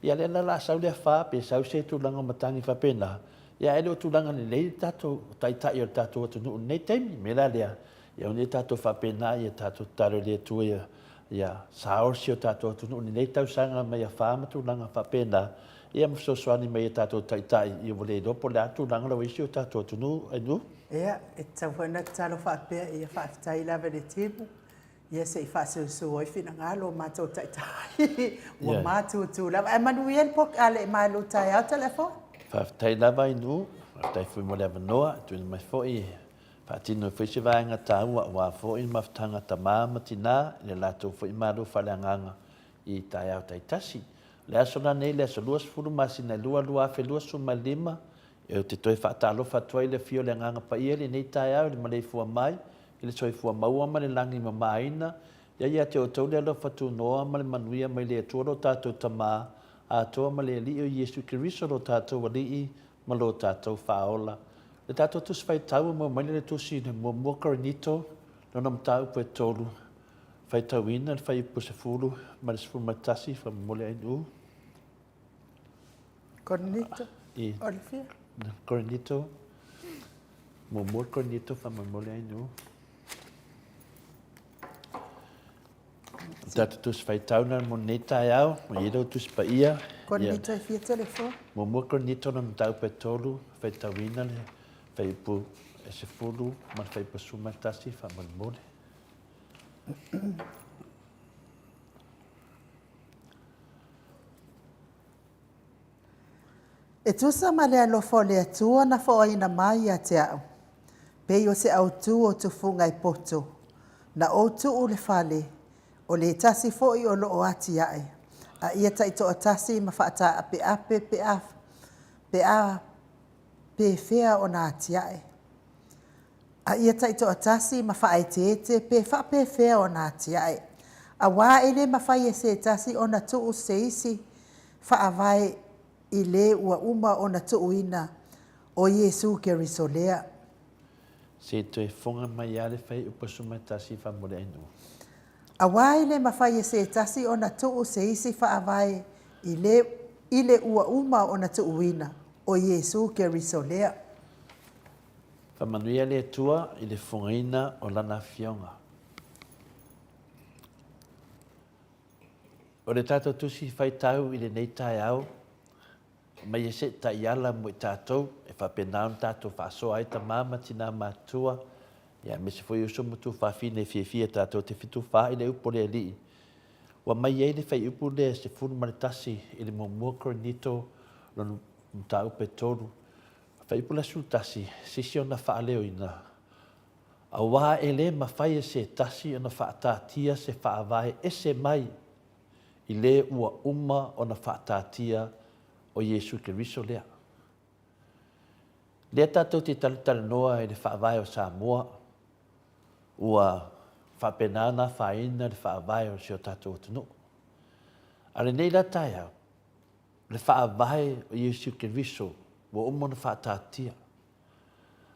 Ia lea la o le a sau le afa pe sau se tulaga o matagi faapena, Ia ae le o tulaga lelei le tatou taitai o le tatou atunuu i lenei taimi. O le mea la lea, ia aua ne i tatou faapena, ia tatou tatalo i le Atua ia, ia sao si o tatou atunuu i lenei tausaga mai afa ma tulaga faapena, ia ma fesoasoani mai i a tatou taitai, ia ua le iloa po o le a le tulaga la ua i ai si o tatou atunuu. Ainu. Ia, e tatau foi ona tatalo faapea, ia faafetai lava i le timu, Ia se i faasusu ai finagalo o matou taitai ua matutu lava. Ae manuia le poke, a le malu taeao Toleafoa. Faafetai lava Ainu, faafetai foi mo le avanoa e tuuina mai foi e faatino ai foi se vaega taua aua foi le mafutaga a tama ma tina i le latou foi malu faaleagaga i taeao taitasi. O le aso la nei, le aso 20 masina e 2, 2025, Ou te toe faatalofa atu ai i le afio o le Agaga Paia i lenei taeao i le maleifua mai i le soifua maua ma le lagi mamaina. Ia ia te outou le alofa tunoa ma le manuia mai le Atua lo tatou Tama atoa ma le Alii o Iesu Keriso lo tatou Alii ma lo tatou Faaola. Le tatou Tusi Faitau e maua mai le Tusi i le Muamua Korinito, lona mataupu e tolu, faitauina le fuaiupu 10 ma le 11, faamolemole Ainuu. Korinito, o le fia? Korinito, muamua Korinito faamolemole ai nuu. Tatou tusi faitau na mo lenei taeao, ma i ai lau tusi paia. Korinito e fia telefoni? Muamua Korinito lona mataupu e tolu, faitauina le fuaiupu e 10 ma le fuaiupu 11 faamolemole. E tusa ma le alofa o le Atua na foaina mai ia te au, pei o se autū o tufuga e poto, na ou tuu le fale, o le tasi foi o lo o atiae, a ia taitoatasi ma faataapeape pe a, pe a pefea ona atiae. A ia taitoatasi ma faaeteete pe faapefea ona atiae, auā e le mafai e se tasi ona tuu se isi faavae i le ua uma ona tuuina, o Iesu Keriso lea. Se i toe foga mai lava le faiupu 11 faamoleainuu. Auā e le mafai e se tasi ona tuu se isi faavae i le i le ua uma ona tuuina, o Iesu Keriso lea. Faamanuia le Atua i le fofogaina o Lana Afioga. O le tatou Tusi Faitau i lenei taeao, mai e se taiala mo i tatou, e faapena ona tatou faasoa ai tama ma tina matutua, ia aemaise foi uso ma tuafafine e fiafia tatou te fetufaai i le upu a le Alii. Ua mai ai le fuaiupu lea 11 i le muamua Korinito lona mataupu e 3, fuaiupu la 11, se isi ona faaleoina, Aua e le mafai e se tasi ona faataatia se faavae ese mai i le ua uma ona faataatia o Iesu Keriso lea. Lea tatou te talatalanoa i le faavae o Samoa, ua faapena ona afaina le faavae o si o tatou atunuu. A o lenei la taeao, o le faavae o Iesu Keriso ua uma ona faataatia.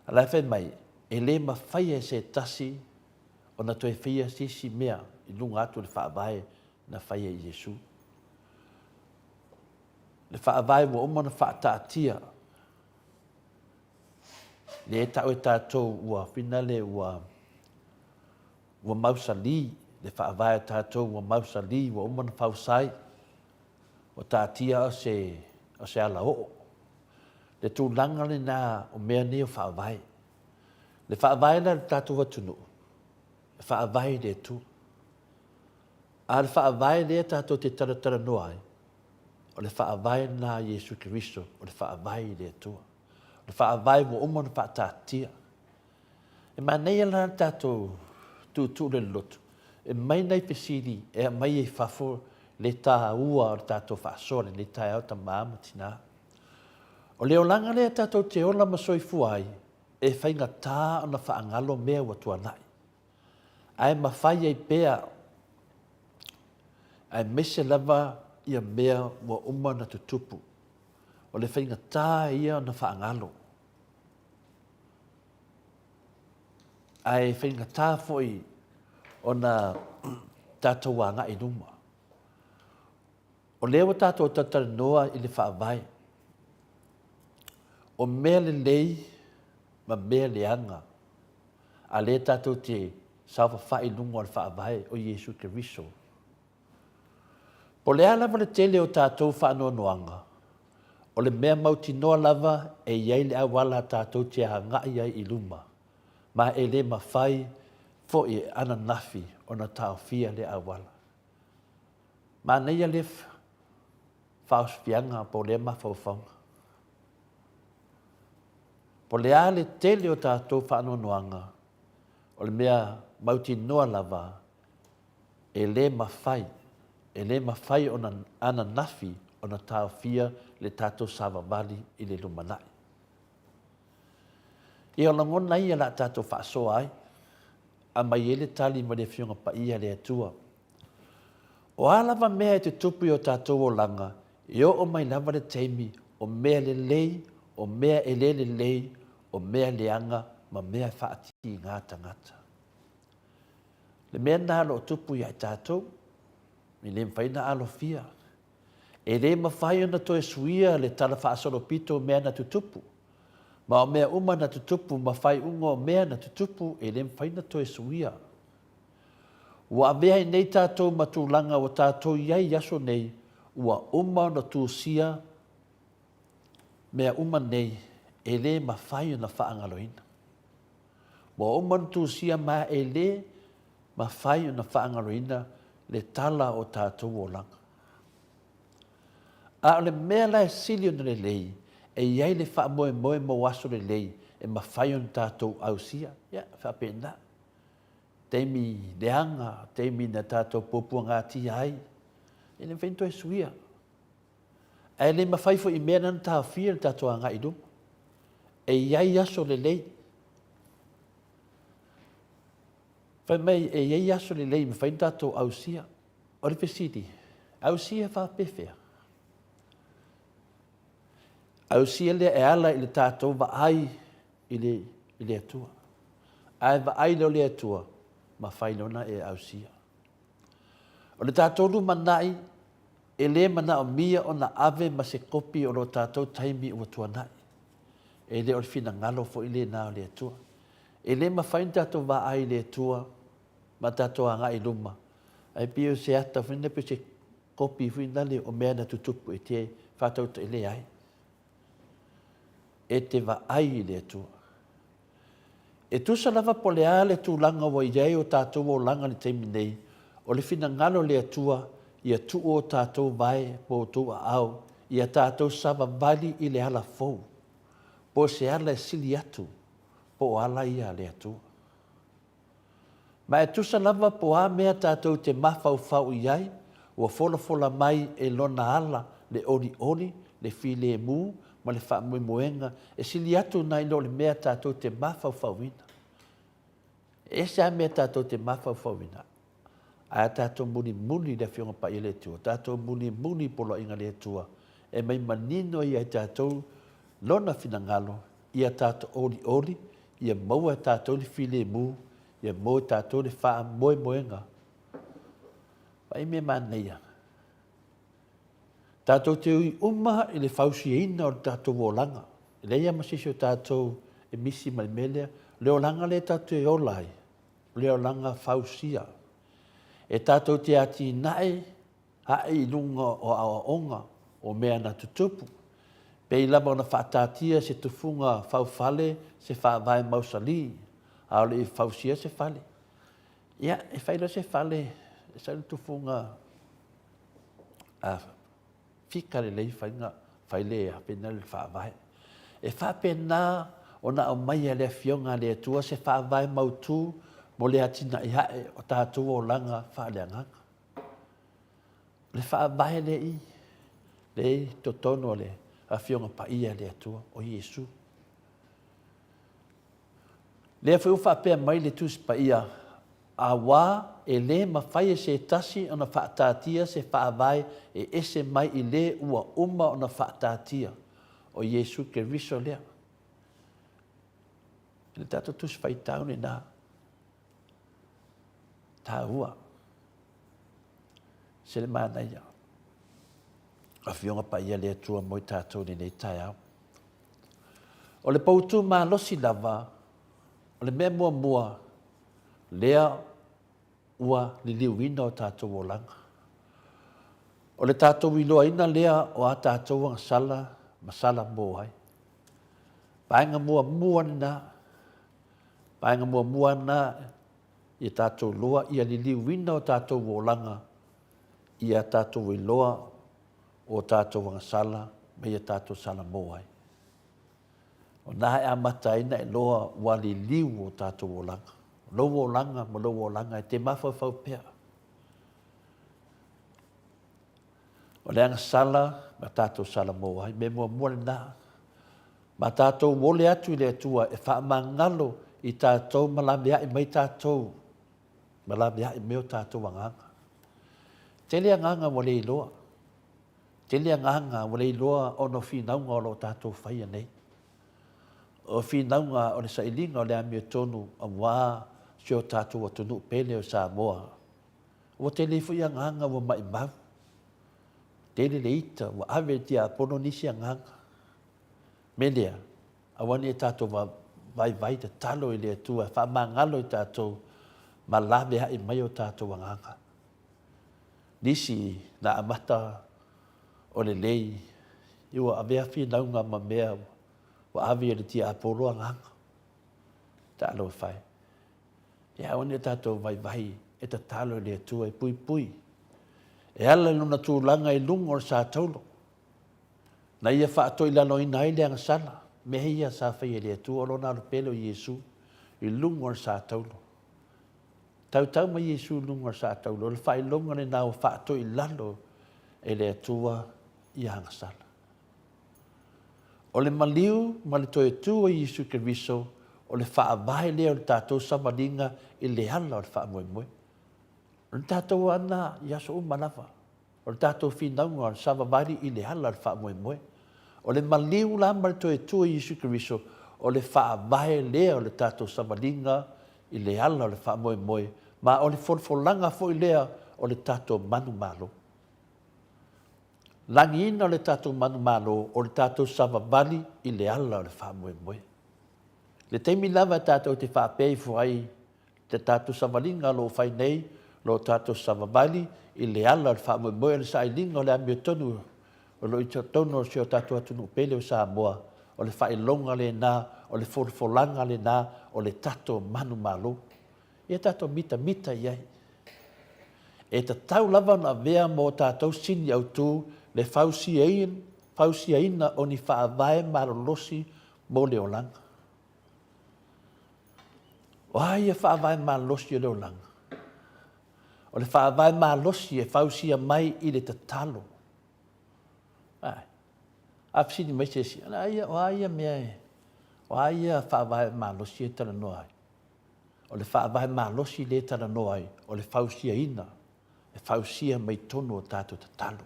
A la e fai mai, e le mafai e se tasi ona toe faia se isi mea i luga atu o le faavae na faia e Iesu. Le faavae ua uma ona faataatia, lea e tau e tatou ua finale ua ua mausali, le faavae a tatou ua mausali, ua uma ona fausai, ua taatia o se, o se alaoo. Le tulaga lena o mea nei o faavae. Le faavae la i le tatou atunuu, e faavae i le Atua. A o le faavae lea tatou te talatalanoa ai, o le faavae lena a Iesu Keriso, o le faavae i le Atua. O le faavae ua uma ona faataatia. E manaia la le tatou tuutuu le loloto, e mai nai fesili e aumai ai fafo le taua o le tatou faasoa i lenei taeao tama ma tina. O le olaga lea tatou te ola ma soifua ai, e faigata ona faagalo mea ua tuanai, ae mafai ai pea, aemaise lava ia mea ua uma ona tutupu. O le faigata ia ona faagalo. Ae faigata foi ona tatou agai i luma. O lea ua tatou talatalanoa i le Faavae, o mea lelei ma mea leaga, a lea tatou te saofafai i luga o le Faavae o Iesu Keriso. Po o le a lava le tele o tatou faanoanoaga, o le mea mautinoa lava e i ai le auala tatou te agai ai i luma, ma e le mafai foi e ananafi ona taofia lea auala. Manaia lea faaosofiaga po o lea mafaufauga. Po o le a le tele o tatou faanoanoaga, o le mea mautinoa lava, e le mafai, e le mafai ona ananafi ona taofia le tatou savavali i le lumanai. Ia o lagona ia o le a tatou faasoa ai, aumai ai le tali mai le Afioga Paia a le Atua. O a lava mea e tutupu i o tatou olaga, e oo mai lava le taimi o mea lelei, o mea e le lelei, o mea leaga ma mea e faatiga tagata. Le mea lena o lo o tupu ia i tatou, e le mafai ona alofia. E le mafai ona toe suia le tala faasolopito o mea na tutupu. Ma o mea uma na tutupu ma faaiuga o mea na tutupu e le mafai ona toe suia. Ua avea ai nei tatou ma tulaga ua tatou i ai i aso nei, ua uma ona tusia mea uma nei e le mafai ona faagaloina. Ua uma ona tusia ma e le mafai ona faagaloina le tala o tatou olaga. A o le mea la e sili ona lelei, e i ai le faamoemoe mo aso lelei e mafai ona tatou ausia. Ia, e faapena. Taimi leaga, taimi na tatou puapuagatia ai, e le mafai ona toe suia. Ae le mafai foi i mea na ona taofia le tatou agai i luma. E i ai aso lelei. Fai mai e i ai aso lelei e mafai ona tatou ausia. O le fesili, ausia faapefea? Ausia lea e ala i le tatou vaai i le, i le Atua. Ae vaai lea o le Atua, mafai loa ona e ausia. O le tatou lumanai, e le manaomia ona ave ma se kopi o lo tatou taimi ua tuanai. E le o le finagalo foi lena o le Atua. E le mafai ona tatou vaai i le Atua ma tatou agai i luma, ae pei o se ata foi lena, pei o se kopi foi nale o mea na tutupu e te faatautailea ai. E te vaai i le Atua. E tusa lava po o le a le tulaga ua i ai o tatou olaga i le taimi nei, o le finagalo o le Atua ia tuu o tatou vae po o outou aao ia tatou savavali i le ala fou, po o se ala e sili atu po o ala ia a le Atua. Ma e tusa lava po o a mea tatou te mafaufau i ai, ua folafola mai e Lona ala le olioli, le filemu ma le faamoemoega e sili atu nai lo le mea tatou te mafaufauina. E ese lava mea tatou te mafaufauina, ae a tatou mulimuli i le Afioga Paia a le Atua, tatou mulimuli i poloaiga a le Atua, e aumai manino ai ia i tatou Lona finagalo, ia tatou olioli, ia maua e tatou le filemu, ia maua e tatou le faamoemoega. Vaai mea manaia. Tatou te ui uma i le fausiaina o le tatou olaga. E leai lava ma se isi o tatou e misi ma le mea lea. O le olaga lea tatou te ola ai, o le olaga fausia. E tatou te atinae ae i luga o aoaoga o mea na tutupu. Pei lava ona faataatia se tufuga faufale se faavae mausali, a o le i fausia se fale. Ia, e fai loa se fale, e sau le tufuga a fika lelei faiga, fai le apena le faavae. E faapena ona aumaia e le Afioga a le Atua se faavae mautu mo le atinae ae o tatou olaga faaleagaga. O le faavae lea i lea i totonu o le Afioga Paia a le Atua, o Iesu. Lea foi ua faapea mai le Tusi Paia, Auā e lē mafai e se tasi ona faataatia se faavae e ese mai i le ua uma ona faataatia, o Iesu Keriso lea. I le tatou Tusi Faitau lena, taua, se le manaia. Afioga Paia le Atua mo i tatou i lenei taeao. O le poutu malosi lava, o le mea muamua lea ua liliuina o tatou olaga. O le tatou iloaina lea o a tatou agasala ma sala mo ai. Vaega muamua lena, vaega muamua lena ia tatou loa ia liliuina o tatou olaga ia tatou iloa o tatou agasala ma ia tatou sala mo ai. O na e amata ai na iloa ua liliu o tatou olaga. Lou olaga ma lou olaga e te mafaufau pea. O le agasala ma tatou sala mo ai. Mea muamua lena. Ma tatou ole atu i le Atua e faamagalo i tatou ma laveai mai tatou ma laveai mai o tatou agaga. Tele agaga ua le iloa. Tele agaga ua le iloa ona o finauga o lo o tatou faia nei. O finauga o le sailiga o le amiotonu aua si o tatou atunuu pele o Samoa. Ua tele foi agaga ua maimau. Tele le ita ua ave e le tiapono nisi agaga. Mea lea, aua ne i tatou vaivai tatalo i le Atua e faamagalo i tatou ma laveai mai o tatou agaga. Nisi na amata o lelei, ua avea finauga ma mea ua ave e le tiapolo agaga. Talofa e. Ia aua ne i tatou vaivai e tatalo i le Atua e puipui. E ala i lona tulaga i luga o le sa taulo. Na ia faatoilaloina ai le agasala, mea ia sa faia e le Atua o lona alo pele o Iesu i luga o le sa taulo. Tautau mai Iesu i luga o le sa taulo, o le faailoga lena ua faatoilalo e le Atua ia agasala. O le maliu ma le toe tu o Iesu Keriso, o le faavae lea o le tatou savaliga i le ala o le faamoemoe. O le tatou ana i aso uma lava. O le tatou finauga o le savavali i le ala o le faamoemoe. O le maliu la ma le toe tu o Iesu Keriso, o le faavae lea o le tatou savaliga i le ala o le faamoemoe, ma o le folafolaga foi lea o le tatou manumalo. Lagiina o le tatou manumalo o le tatou savavali i le ala o le faamoemoe. Le taimi lava tatou te faapea ifo ai le tatou savaliga o lo o fai nei, lo tatou savavali i le ala o le faamoemoe o le sailiga o le amiotonu o lo o i totonu o si o tatou atunuu pele o Samoa, o le faailoga lena, o le folafolaga lena o le tatou manumalo. Ia tatou mitamita i ai. E tatau lava ona avea mo tatou sini autu le fausiaina o ni faavae malolosi mo le olaga. O a ia faavae malosi o le olaga? O le faavae malosi e fausia mai i le tatalo. Ae, a fesili mai se isi, o a ia mea e, o a ia faavae malosi e talanoa ai? O le faavae malosi lea e talanoa ai, o le fausiaina, e fausia mai totonu o tatou tatalo.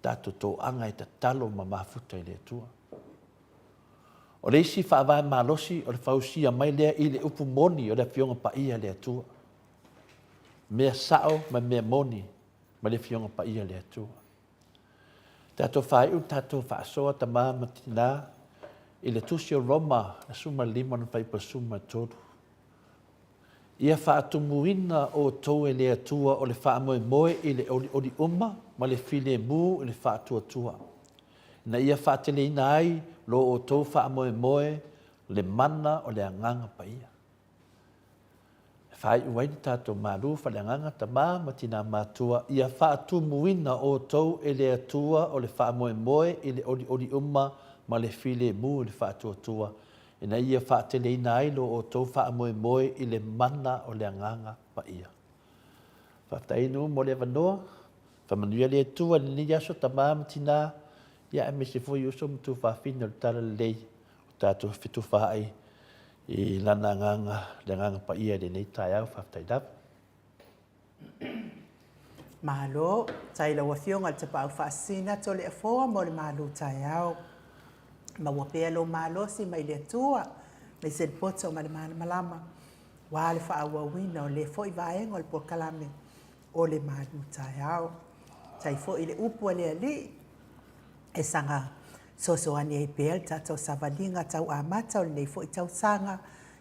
Tatou toaga e tatalo ma mafuta i le Atua. O le isi faavae malosi o le fausia mai lea i le upu moni o le Afioga Paia a le Atua. Mea sao ma mea moni ma le Afioga Paia a le Atua. Tatou faaiu le tatou faasoa tama ma tina i le tusi o Roma 15 ona fuaiupu 13. Ia faatumuina outou e le Atua o le faamoemoe i le olioli uma ma le filemu i le faatuatua, ina ia faateleina ai lo outou faamoemoe le mana o le Agaga Paia. E faaiu ai le tatou malu faaleagaga tama ma tina matua, ia faatumuina outou e le Atua o le faamoemoe i le olioli uma ma le filemu i le faatuatua, ina ia faateleina ai lo outou faamoemoe i le mana o le Agaga Paia. Faafetai Nu'u mo le avanoa. Faamanuia le Atua i lenei aso tama ma tina, ia aemaise foi uso ma tuafafine o le Talalelei o tatou fetufaai i Lana Agaga, le Agaga Paia i lenei taeao. Faafetai lava. Malo, tai lau Afioga i le Tapaau Faasisina Toleafoa mo le malu taeao. Maua pea lou malosi mai le Atua, aemaise le poto ma le malamalama, aua le faaauauina o lea foi vaega o le polokalame o le malu taeao. Tai foi i le upu a le Alii, e saga soasoani ai pea le tatou savaliga tau amata o lenei foi tausaga,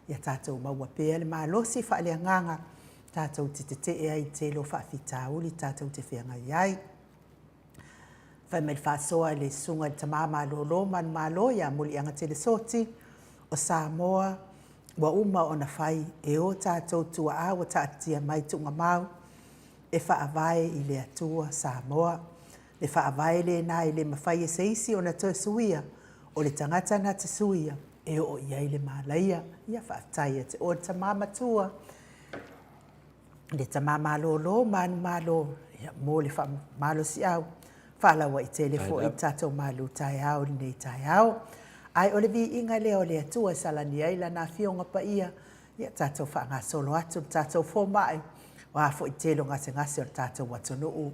ia tatou maua pea le malosi faaleagaga tatou te tetee ai i le tele o faafitauli tatou te feagai ai. Fai mai le faasoa i le susuga i le Tama Malolo Manumalo ia Muliagatele Soti o Samoa ua uma ona fai e o tatou tuaa ua taatitia mai tuugamau e faavae i le Atua Samoa. Le faavae lena e le mafai e se isi ona toe suia, o le tagata na te suia e oo i ai le malaia. Ia faafetai ia te oe le tama matua, le tama malolo manumalo, ia, mo le faamalosiau faalauaitele foi i le tatou malu taeao i lenei taeao. Ae o le viiga lea o le Atua e salani ai Lana Afioga Paia, ia tatou faagasolo atu le tatou fomai, o a foi tele o gasegase o le tatou atunuu.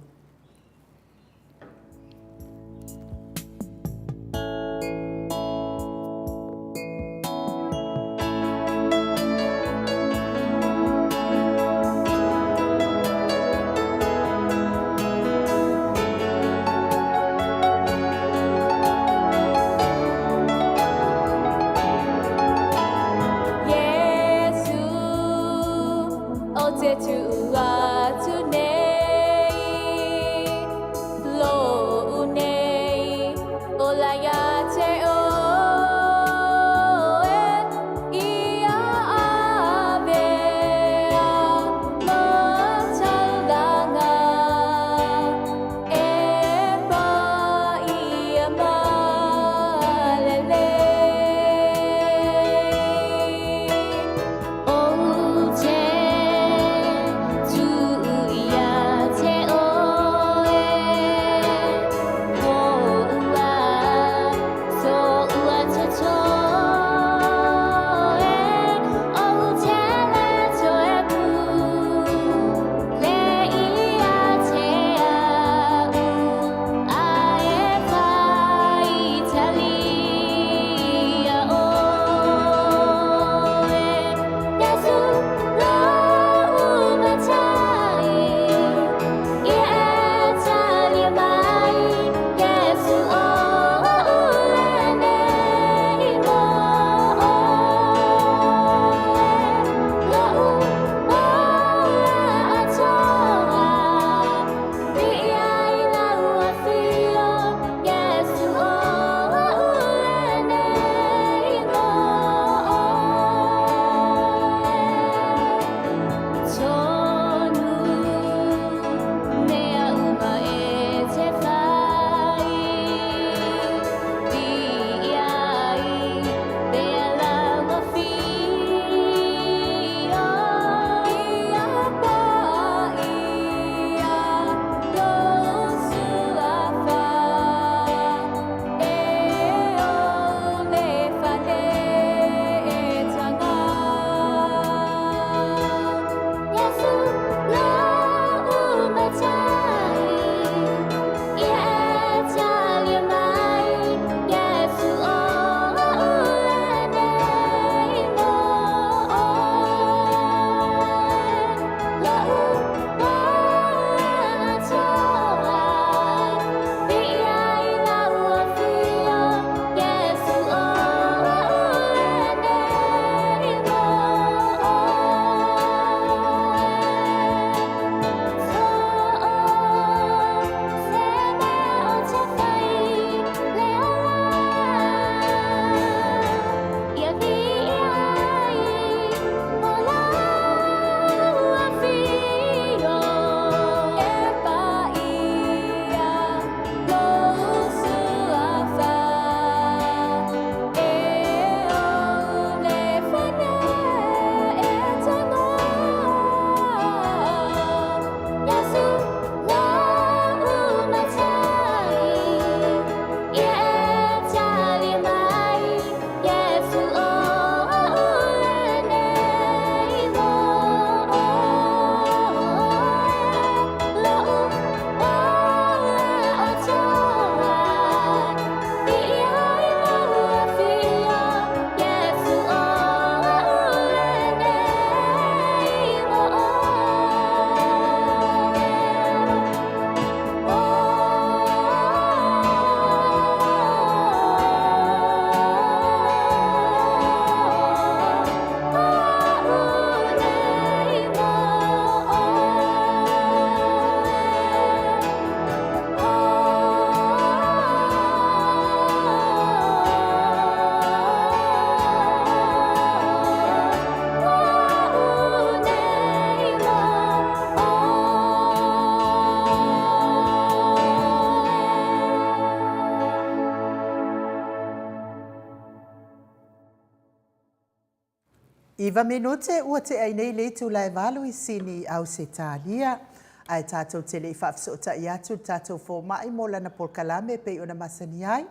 9 minute ua tea ai nei le itula e 8 i Sini, Ausetalia. Ae tatou te le i faafesootai atu i le tatou fomai mo lana polokalame e pei ona masani ai,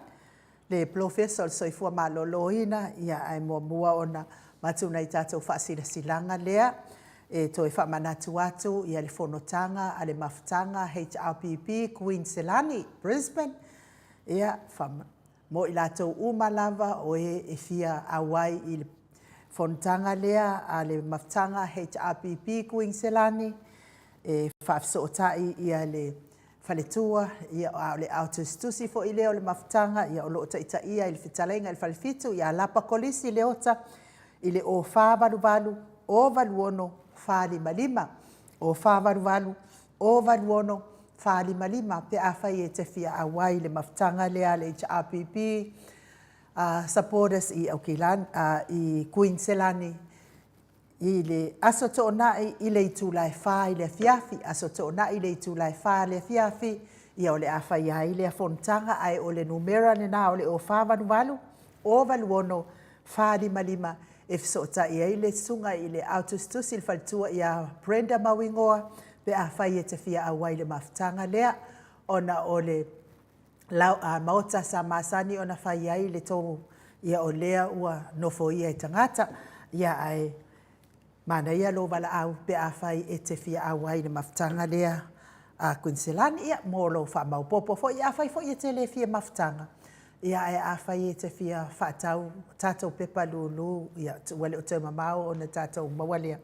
le Polofesa o le Soifua Maloloina, ia ae muamua ona avatu nai tatou faasilasilaga lea e toe faamanatu atu ia le fonotaga a le Mafutaga HRPP Kuiniselani, Brisbane, ia, mo i latou uma lava o e e fia auai i le fonotaga lea a le Mafutaga HRPP Kuiniselani, e faafesootai ia le faletua, ia, a o le ao tusitusi foi lea o le Mafutaga, ia, o lo o taitaia i le fetalaiga i le Falefitu ia Lapa Kolisi Leota i le 0488 086 455, 0488 086 455 pe afai e te fia auai i le mafutaga lea a le HRPP Supporters i Aukilani, i Kuiniselani i le Aso Toonai i le itula e 4 i le afiafi, Aso Toonai i le itula e 4 i le afiafi, ia o le a faia ai lea fonotaga, ae o le numera lena o le 0488 086 455 e fesootai ai le susuga i le ao tusitusi i le faletua ia Brenda Mauigoa pe afai e te fia auai i le mafutaga lea, ona o le maota sa masani ona fai ai le tou, ia o lea ua nofoia e tagata, ia ae manaia lou valaau pe afai e te fia auai i le mafutaga lea a Kuiniselani, ia mo lou faamaopoopo foi. Afai foi e te le fia mafutaga, ia ae afai e te fia faatau tatou pepa lulu, ia ua le o toe mamao ona tatou maua lea,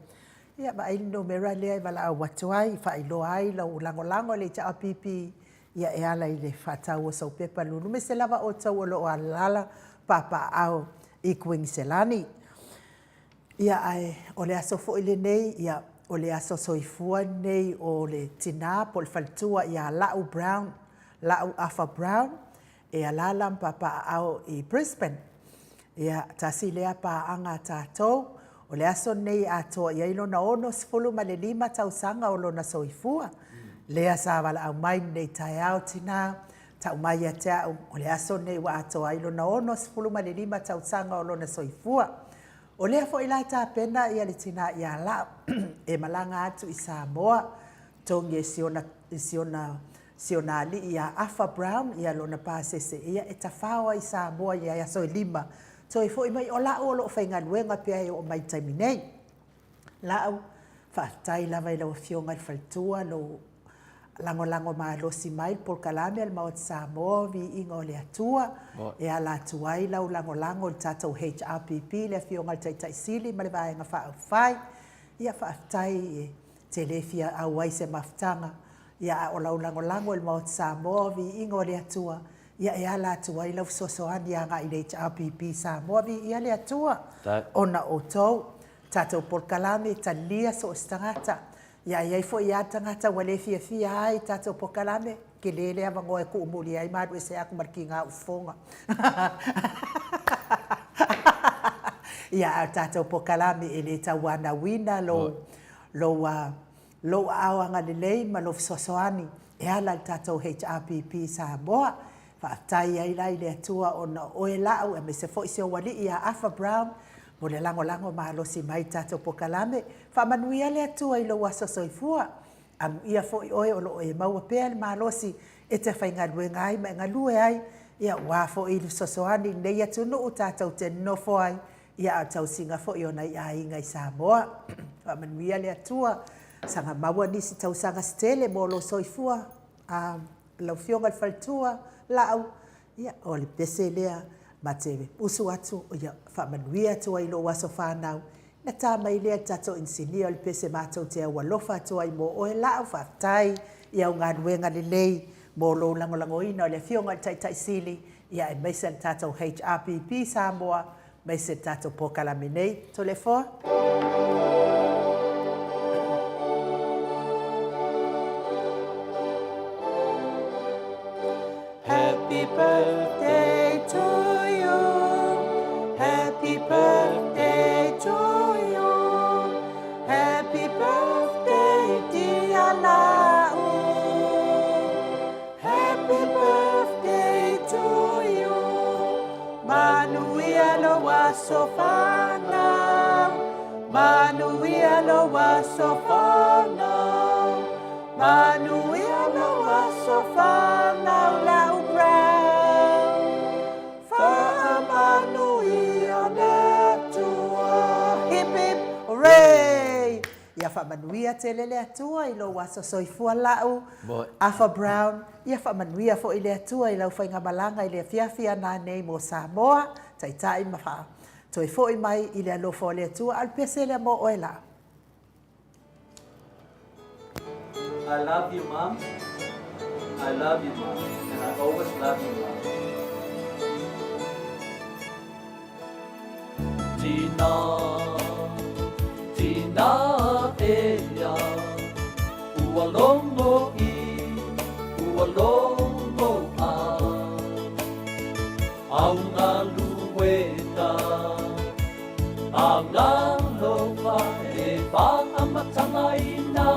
ia vaai le numera lea e valaau atu ai, faailoa ai lou lagolago i le HRPP, ia e ala i le faatau o sou pepa lulu, aemaise lava outou o lo o alaala papaaao i Kuiniselani. Ia ae o le aso foi lenei, ia o le aso soifua lenei o le tina po o le faletua ia Lau Brown, Lau Afa Brown, e alaala ma papaaao i Brisbane. Ia, tasi lea paaga a tatou, o le aso lenei e atoa i ai lona 65 tausaga o lona soifua. Lea sa valaau mai lenei taeao, tina, tau mai ia te au, o le aso lenei ua atoa ai lona 65 tausaga o lona soifua. O lea foi la e tapena ia le tina ia Lau e malaga atu i Samoa, togi e si ona, si ona, si ona alii ia Afa Brown ia lona pasese, ia e tafao ai i Samoa i aso e 5, toe foi mai. O Lau o lo o faigaluega pea e oo mai i le taimi nei. Lau, faafetai lava i lau Afioga i le faletua, lou lagolago malosi mai i le polokalame a le Maota Samoa, Viiga o le Atua, e ala atu ai lau lagolago i le tatou HRPP, le Afioga i le Taitai Sili ma le Vaega Faaupufai. Ia faafetai e te le fia auai i se mafutaga, ia a o lau lagolago i le Maota Samoa, Viiga o le Atua, ia e ala atu ai lau fesoasoani agai i le HRPP Samoa, Viia le Atua, ona o outou. Tatou polokalame, talia so o se tagata. Ia i ai foi lava tagata ua le fiafia ai i tatou polokalame, tele le avanoa e kuumuli ai ma alu ese aku ma le kiga ufofoga. Ia, a o le tatou polokalame e le tauanauina lou, lou, lou aao agalelei ma lou fesoasoani e ala i le tatou HRPP Samoa. Faafetai ai la i le Atua ona o oe lau aemaise foi si ou alii ia Afa Brown mo le lagolago malosi mai i le tatou polokalame. Faamanuia le Atua i lou aso soifua. Amuia foi oe o lo o e maua pea le malosi e te faigaluega ai ma e galue ai, ia aua foi le fesoasoani i lenei atunuu tatou te nonofo ai, ia a o le tausiga foi o nai aiga i Samoa. Faamanuia le Atua, saga maua nisi tausaga se tele mo lou soifua. A lau Afioga i le faletua, Laau, ia, o le pese lea ma te usu atu, ia, faamanuia atu ai i lou aso fanau. Na ta mai lea le tatou inisinia o le pese matou te aualofa atu ai mo oe Laau, faafetai i au galuega lelei mo lou lagolagoina o le Afioga i le Taitai Sili, ia aemaise le tatou HRPP Samoa, aemaise le tatou polokalame nei. Toleafoa. Happy birthday to you. Happy birthday to you. Happy birthday dear Lau. Happy birthday to you. Manuia lou aso fanau. Manuia lou aso fanau, Manuia lou aso fanau La'u Brown. Faamanuia le Atua. Hip hip hooray! Ia faamanuia tele le Atua i lou aso soifua La'u Afa Brown. Ia faamanuia foi le Atua i lau faigamalaga i le afiafi ana nei mo Samoa, taitai ma faa toe foi mai i le alofa o le Atua. A o le pese lea mo oe La'u. I love you, Mom. I love you, Mom. And I always love you, Mom. Tina, Tina ea, ua logo i, ua logo a, au galuega, Agalofa e faamatagaina.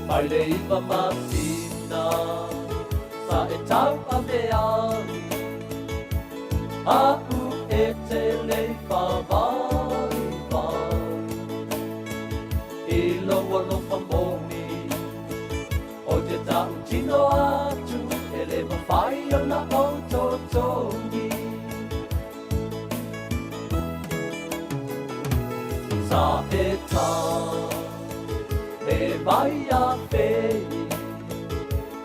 Mai le iva masina sa e tauave ai, Aʻu e te lei whāwaiwai. I lou alofa moni, O te tautino atu e le mawhai ona ou totogi. Sa e ta, e mai a fei,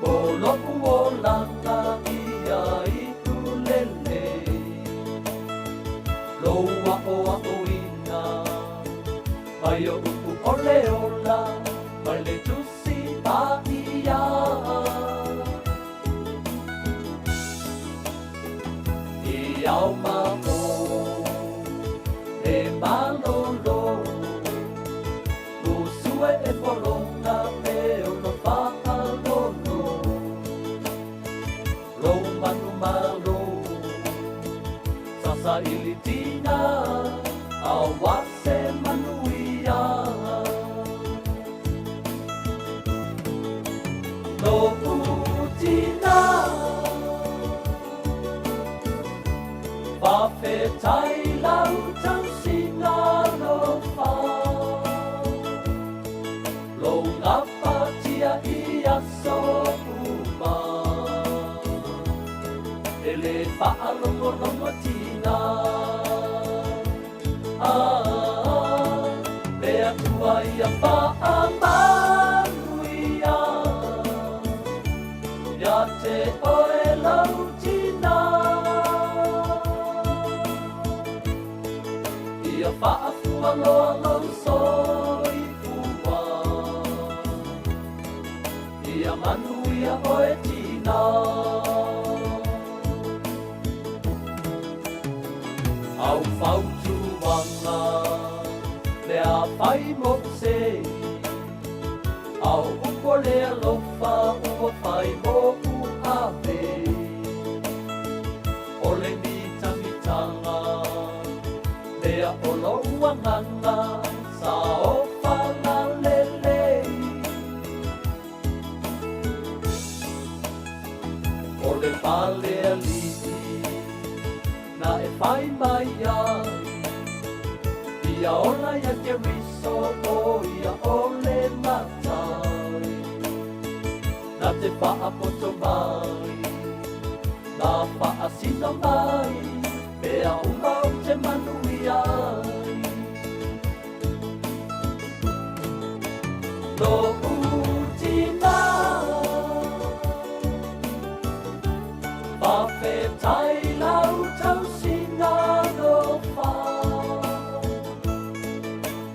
Mo lo'u olaga ia iu lelei. Lou aʻoaʻoina mai oʻu ʻole ola mai le Tusi Paia. I ao ma o le malolo, Lusue e pologa pe ono faalolo. Lou manumalo, sa saili tina, aua se manuia. Lo'u tina, faafetai lau tausiga alofa. Lou gapatia i aso uma, E le faalogologo tina. Ah, le Atua ia faamanuia ia te oe lau tina. Ia faafualoa lou soifua, Ia manuia oe tina. Au fautuaga lea fai moʻu sei, Au upu o le alofa ua fai moʻu ave. O le mitamitaga lea o lou agaga sa ofaga lelei. O le fale aliʻi na e fai mai ai, Ia ola ia Keriso o ia o le matai. Na te faapoto mai, na faasino mai, Mea uma ou te manuia ai. Lo'u tina, faafetai lau tausiga alofa.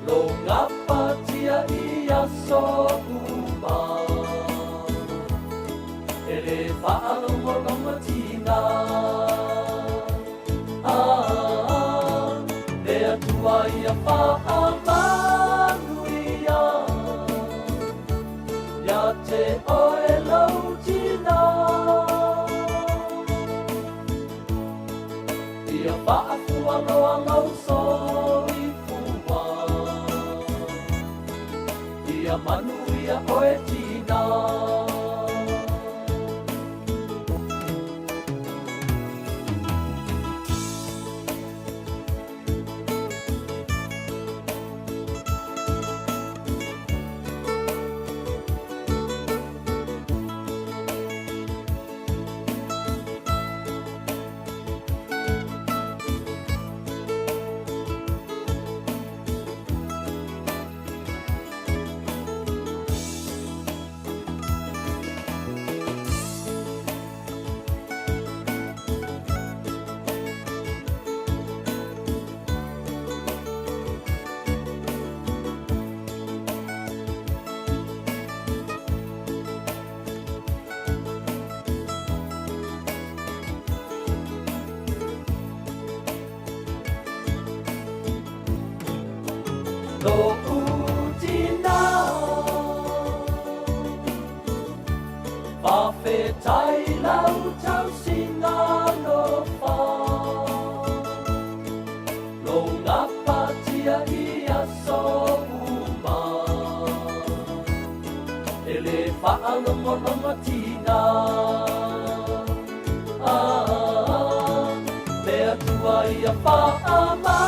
Lou gapatia i aso uma, E le faalogologo tina. Ah, le Atua ia faamanuia ia te oe lou tina. Ia faafualoa lou soifua, Ia manuia oe tina. Lou tina Faafetai lau tausiga alofa Lou gapatia i aso uma E le faalogologotina Ah, le Atua ia faamanuia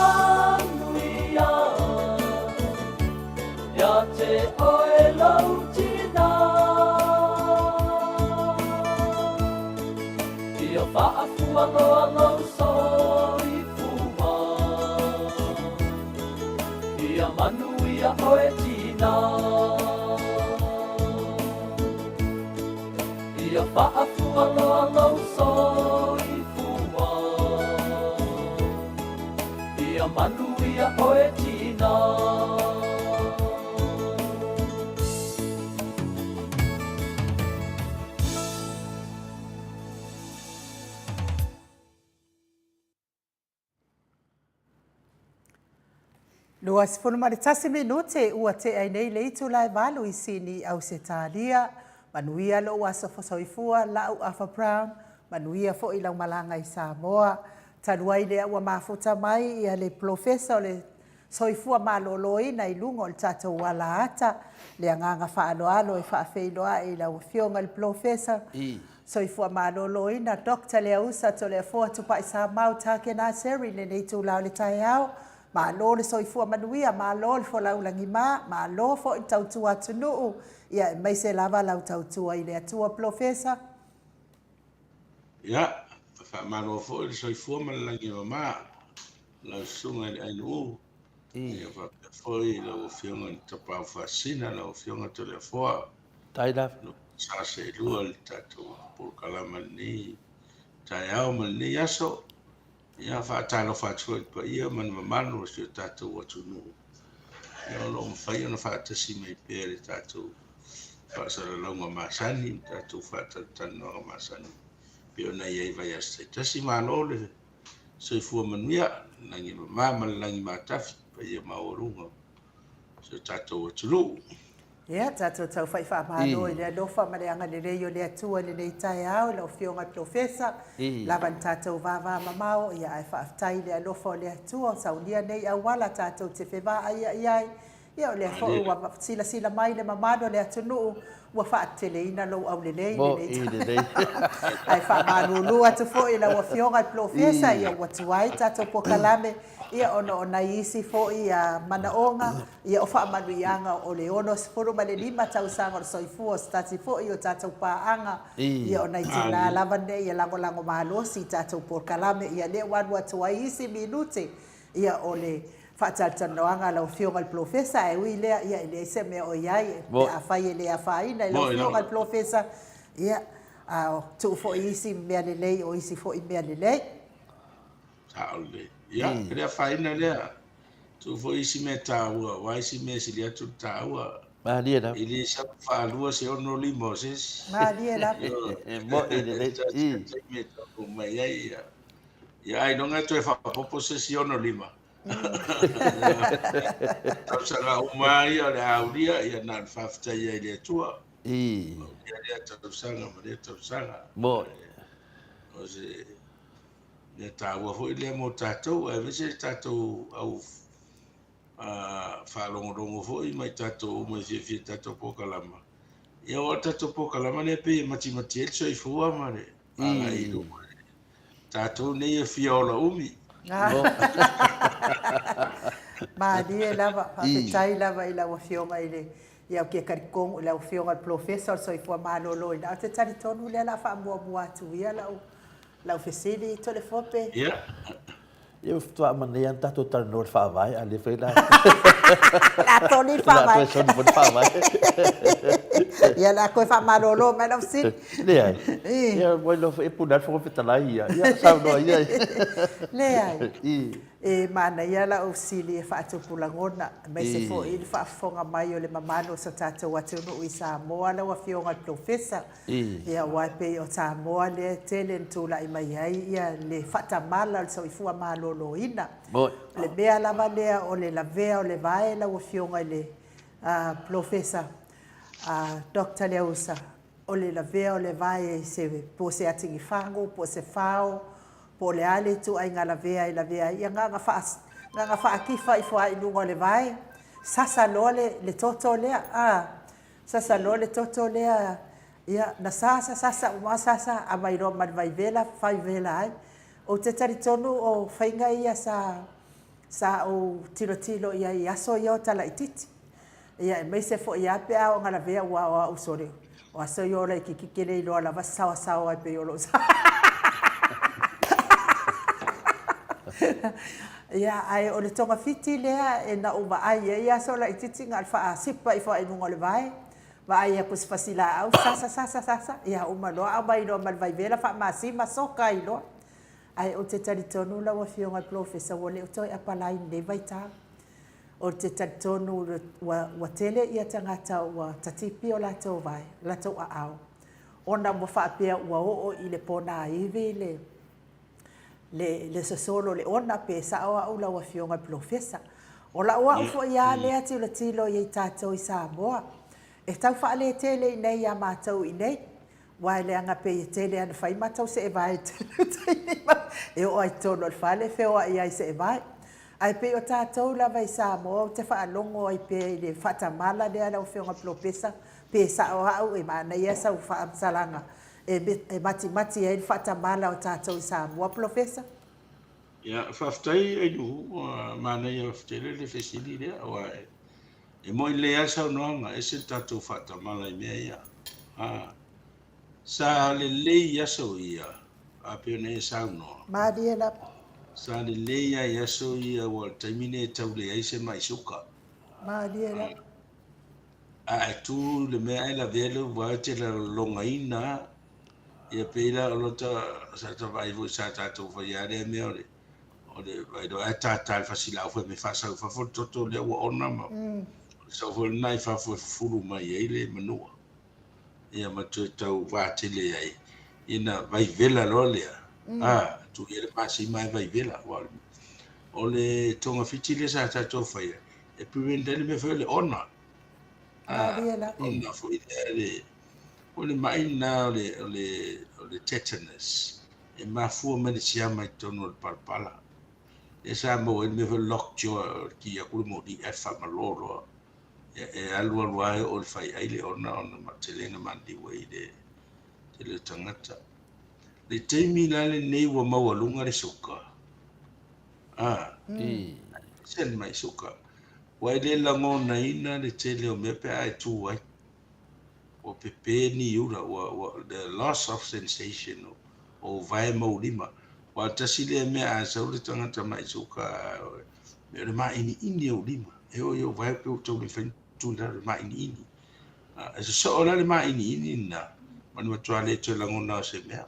Ia te oe lou tina Ia faafualoa lou soifua Ia manuia oe tina Ia faafualoa lou soifua Ia manuia oe tina. 21 minute ua tea ai nei le itula e valu i Sini, Ausetalia. Manuia lou aso soifua, lau Afa Brown. Manuia foi lau malaga i Samoa. Talu ai lea ua mafuta mai ia le Polofesa o le Soifua Maloloina i luga o le tatou ala ata, le agaga faaaloalo e faafeiloai i lau Afioga i le Polofesa Soifua Maloloina, Doctor Leausa Toleafoa Tupaisamau Takenaseri i lenei itula o le taeao. Malo le soifua manuia, malo le folau lagima, malo foi le tautua atunuu, ia aemaise lava lau tautua i le Atua Polofesa. Ia, faamalo foi le soifua ma le lagi e mama lau susuga i le Ainuu, ia faapea foi lau Afioga i le Tapaau Faasisina, lau Afioga Toleafoa. Tai lava. Sa seelua le tatou polokalama i lenei taeao ma lenei aso. Ia, faatalofa atu foi i le paia ma le mamalu o si o tatou atunuu. Ia, o lo o mafai ona faatasi mai pea i le tatou faasalalauga masani, le tatou faatalatalanoaga masani, pei ona i ai i vaiaso taitasi. Malo le soifua manuia, le lagi mama ma le lagi matafi, paia maualuga o si o tatou atunuu. Ia, tatou taufai faamalo i le alofa ma le agalelei o le Atua i lenei taeao i lau Afioga i le Polofesa, lava ni tatou vavamamao, ia ae faafetai i le alofa o le Atua o saunia nei auala tatou te fevaaiai ai. Ia o lea foi ua silasila mai le mamalu o le atunuu ua faateteleina lou aulelei i lenei taeao. Ae faamalulu atu foi i lau Afioga i le Polofesa, ia ua tuai le tatou polokalame, ia ona o nai isi foi manaoga, Ia o faamanuiaga o le 65 tausaga o le soifua o se tasi foi o tatou paaga, ia o nai tina lava nei e lagolago malosi i tatou polokalame, ia lea ua alu atu ai isi minute, ia o le faatalatalanoaga a lau Afioga i le Polofesa, ae ui i lea, ia e leai se mea o i ai, pe afai e le afaina i lau Afioga i le Polofesa, ia, a tuu foi isi mea lelei o isi foi mea lelei. Sao lelei. Ia, e le afaina lea. Tuu foi isi mea taua, aua isi mea e sili atu le taua. Malie lava. E le sau faalua se 65 o se isi. Malie lava. E moi lelei. I. Taimi e taunuu mai ai ia. Ia ailoga e toe faaopoopo se isi 65. Tausaga uma lava ia o le a aulia, ia na o le faafetai ai i le Atua. I. Aulia lea tausaga ma lea tausaga. Moi. O se mea taua foi lea mo tatou, aemaise le tatou au faalogologo foi ma i tatou uma e fiafia i tatou polokalama. Ia aua o le tatou polokalama lea pei e matimati ai le soifua ma le agai i luma. Tatou nei e fia ola umi. Malie lava, faafetai lava i lau Afioga i le Ia ou te talitonu i lau Afioga i le Polofesa o le Soifua Maloloina, ae ou te talitonu lea o le a faamuamua atu ia lau Lau fesili, Toleafoa pe. Ia. Ia ua faatoa manaia lava ona tatou talanoa i le Faavae, a o lea foi o le a... O le a soli le Faavae. O le a toe soli foi le Faavae. Ia, o le a toe faamalolo mai lau fesili. Leai. Ia, ua iloa foi e pule lava le Fofoga Fetalai ia. Ia, saunoa ia. Leai. E manaia lau fesili e faatupu lagona, aemaise foi le faafofoga mai o le mamalu o so tatou atunuu i Samoa, lau Afioga i le Polofesa. Ia aua e pei o Samoa lea e tele ina tulai mai ai ia le faatamala o le soifua maloloina. O le mea lava lea o le lavea o le vai. vae lau Afioga i le Polofesa Doctor Leausa, o le lavea o le vae i se, po o se atigifago, po o se fao, po o le a le ituaiga lavea e lavea ai, ia na ona faa, na ona faatifa ifo lava i luga o le vae, sasa loa le, le toto lea, a, sasa loa le toto lea, ia, na sasa sasa uma sasa, aumai loa ma le vaivela vaivela ai. Ou te talitonu o faiga ia sa, sa ou tilotilo i ai i aso ia o talaititi. Ia aemaise foi lava pe a oo ina lavea aua o au sole, o aso ia o laitiiti e te le iloa lava se saoasaoa e pei o lou Ia, ae o le togafiti lea e na ou vaai ai i aso laitiiti na o le faasipa ifo lava i luga o le vae, vaai atu i se fasilaau, sasa, sasa, sasa, ia uma loa aumai loa ma le vaivela faamasima soka ai loa. Ae ou te talitonu lau Afioga i le Polofesa ua le o toe apalai i lenei vaitau. Ou te talitonu ua tele ia tagata ua tatipi o latou vae, o latou aao, ona ua faapea ua oo i le ponaivi le le sosolo o le ona, pe sao au lau Afioga i le Polofesa. O lau au foi lava lea tilotilo i ai tatou i Samoa, e tau faaletele i inei ia matou i inei, Aua e leaga pei e tele lava ina fai matou seevae i le taimi e oo lava i totonu o le fale e feoai ai i seevae. Ae pei o tatou lava i Samoa ou te faalogo ai pea i le faatamala lea lau Afioga i le Polopesa, pe sao au e manaia sau faamatalaga e matimati ai le faatamala o tatou i Samoa Polofesa. Ia, faafetai Ainuhu, ua manaia tele le fesili lea, aua e moni lelei lava le saunoaga, e ese le tatou faatamala i mea ia. A, sa lelei i aso ia, a pei ona e saunoa. Malie lava. Sa lelei lava i aso ia, aua o le taimi lenei e tau leai se mai suka. Malie lava. A e tu i le mea ae lavea le uvae, e te lalogaina lava. Ia pei la o lota sa ta vaai foi sa tatou faia lea mea o le o le vailoa ae tata le fasilaau fai mai faasau i fafo le toto lea ua ona ma sau foi lena i fafo e fufulu mai ai le manua. Ia ma toe tau vatele ai ina vaivela loa lea. A tuu i ai le masima ae vaivela. Aua o le togafiti lea sa tatou faia e prevent ai le mea foi o le ona. A ona foi lea le O le ma'i lena o le, o le, o le tetanus, e mafua mai le siama i totonu o le palapala. Lea sa maua ai le mea foi lock jaw, o le ki atu le moli ae faamalo loa. E, e alu alu lava e oo i le fai'ai le ona ona ma tele na maliliu ai le tele o tagata. Le taimi la lenei ua maualuga le suka, a, ese le ma'i suka, ua e le lagonaina le tele o mea pe a e tu ai. Ua pepe ni ula, ua, ua, the loss of sensation o, o vae ma ou lima. Aua tasi lea mea a sau le tagata mai suka, me o le māʻiniʻini o ou lima. E oo i ou vae pe ua tau le mafai ona tu i lalo, le māʻiniʻini. E sosoo la le māʻiniʻini lena, ma le matua le toe lagona o se mea.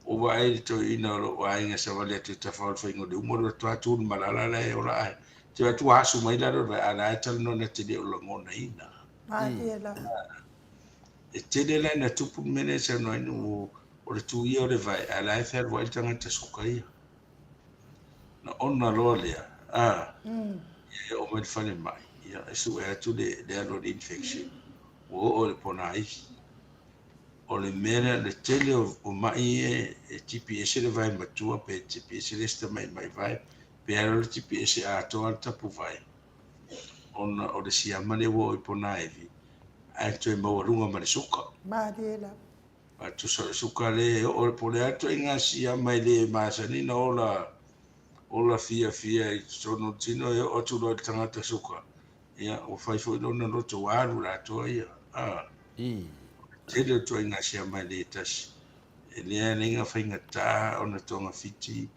Ua vaai le toeaina o lou aiga e savali atu i tafa o le faiga o le uma, alu atu lava tu i le malala la e ola ae. Te vaai atu ua asu mai lalo o le vae, a o la e talanoa na te le o lagonaina. Malie lava. E tele la ina tupu le mea lea e saunoa ai o, o le tu ia o le vae, a o la e fealuai le tagata suka ia. Na ona loa lea, a, ia e oo mai i le falemai, ia e sue atu le, le alu o le infection, ua oo i le ponaivi. O le mea lea, le tele o, o ma'i ia e tipi ese le vae matua pe tipi ese le isi tamaima'i vae, pe alu le tipi ese atoa le tapuvae, ona o le siama lea ua oo i Ponaivi, ae toe maualuga ma le suka. Malie lava. A tusa o le suka lea e oo, po o le a ituaiga siama e le masani ona ola, ola fiafia i totonu o le tino, e oo atu loa i le tagata suka, ia, ua fai foi lona loto, ua alu le atoa ia. A, tele o ituaiga siama e le tasi. E leai alai na faigata ona togafiti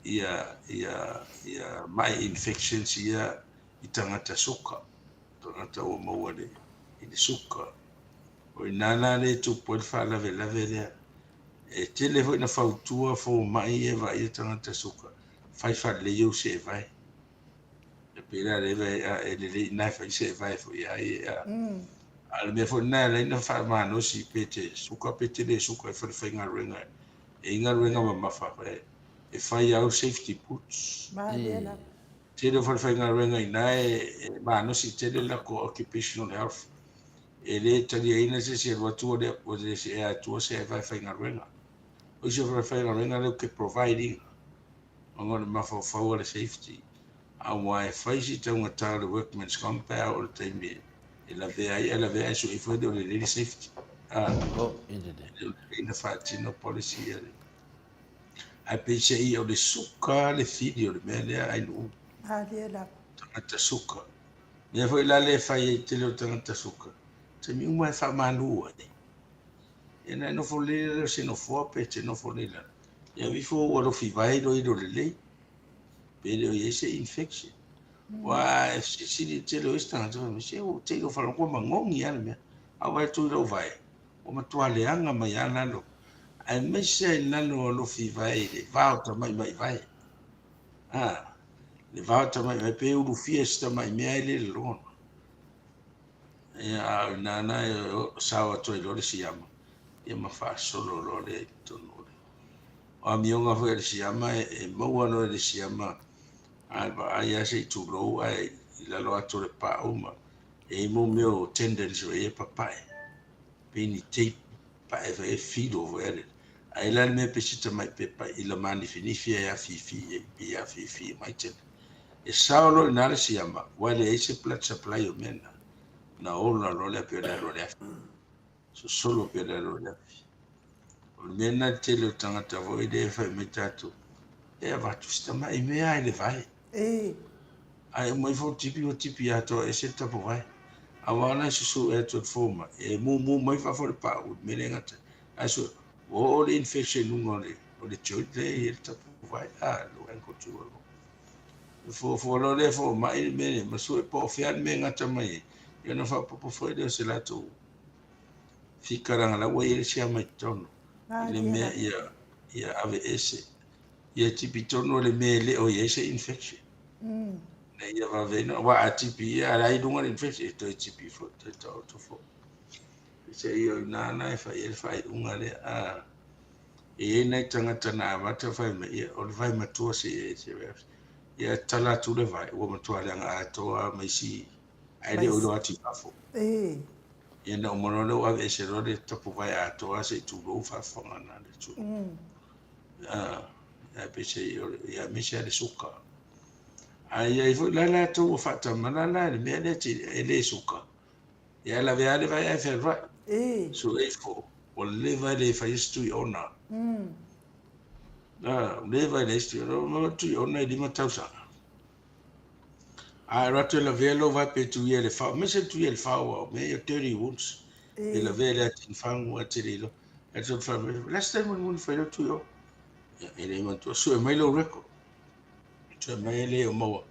ia ia ia ma'i infections ia i tagata suka, tagata ua maua le i le suka. O i ina la lea e tupu ai le faalavelave lea. E tele foi na fautua fomai ia e vaaia tagata suka, fai faalelei ou seevae. E pei la lea e lelei i ina e fai seevae foi a ia. A o le mea foi lena e ala ai ona faamalosi pe te suka pe te le suka e fai le faigaluega e i galuega mamafa e fai au safety boots. Malie lava. Tele o falefaigaluega i ina e malosi tele le latou occupational health, e le taliaina se isi e alu atu ua le seea atua se falefaigaluega. O isi o falefaigaluega lea ou te provide ina ona o le mafaufau o le safety, aua e fai si taugata o le workman's comp pe a oo i le taimi e lavea ai, ae lavea ae sue ifo e le o lelei le safety. Oh, i lelei. E le o lelei ona faatino policy ia. Ae peiseai o le suka le fili o le mea lea ai nuu. Malie lava. Tagata suka. Mea foi la lea e fai ai tele o tagata suka, taimi uma e faamalu ai. Ia na e nofo lelei lea o se nofoa pe te nofo lelei lalo. Ia avifo ua lofi vae iloilo lelei, pe le o i ai se infection. Ua e fesilisili i le tele o isi tagata, fai mai, se ua te i lou faalogo ua magogi lava le mea. A ua vaai atu i lou vae, ua matua leaga mai lava lalo, aemaise ai lalo o lofi vae i le va o tamaimai vae. A, le va o tamaimai pe ulufia se tamai mea e le lagona. Ia, a o ina na e sao atu ai loa le siama, ia ma faasolo loa lea i totonu o le. O amioga foi a le siama e maua loa e le siama, a e vaai lava se i tulou ae i lalo atu o le paau ma e i ai mo mea o tendons foi e papae, pei ni tape pae foi e filo foi ale. Ae la le mea pe se tamai pepa i la manifinifi e afifi e pe afifi mai tele. E sao loa i na le siama, ua leai se blood supply o mea na. Na ola loa lea pe le alu le afi. Sosolo pe le alu le afi. O le mea na tele o tagata foi lea e fai mai tatou, e avatu se tamai mea ai le vae. E. Ae uma ifo tipi ua tipi atoa ese le tapuvae. Aua na e susu e atu e le fomai, e mumu mai fafo le pau, le mea lea e gata. Ae sue, ua oo le infection i luga o le joint lea e i ai le tapuvae, a, lou ankle too. E fuafua loa lea fomai le mea lea, ma sue po o fea le mea e gata mai ai, ia ona faaopoopo foi lea o se latou fikaraga la ua i ai le siama i totonu, i le mea ia aveese. Ia tipi tonu o le mea e le o i ai se infection. Ina ia vave ina, aua a tipi ia, a la i luga le infection, e toe tipi foi, toe taoto foi. Peiseai o i ina na e fai ai le faaiuga lea. A, e i ai nai tagata na amata fai mai, ia, o le vae matua se i e, ia tala atu le vae, ua matua leaga atoa ma isi, ae le o iloa atu i fafo. Ia na uma loa lea ua aveese loa le tapuvae atoa se i tulou faafofoga na le tu. Ae peiseai o le, ia aemaise lava le suka. Ae i ai foi la latou ua faatamala la i le mea lea e le suka. Ia e lavea lava le vae ae fealuai. Sue ifo, ua leva e le faia se tui ona. Ua leva e leai se tui ona. O le tui ona e 5 tausaga. A e alu atu e lavea lou vae pe tuia i le fao, aemaise le tuia i le fao aua o mea ia o dirty wounds. Pe lavea i le ati fagu ae te le iloa. Ae te fai mai, last time mulimuli fai lou tui ona. Ia, e le manatua, sue mai lou record. Sue mai e le o maua.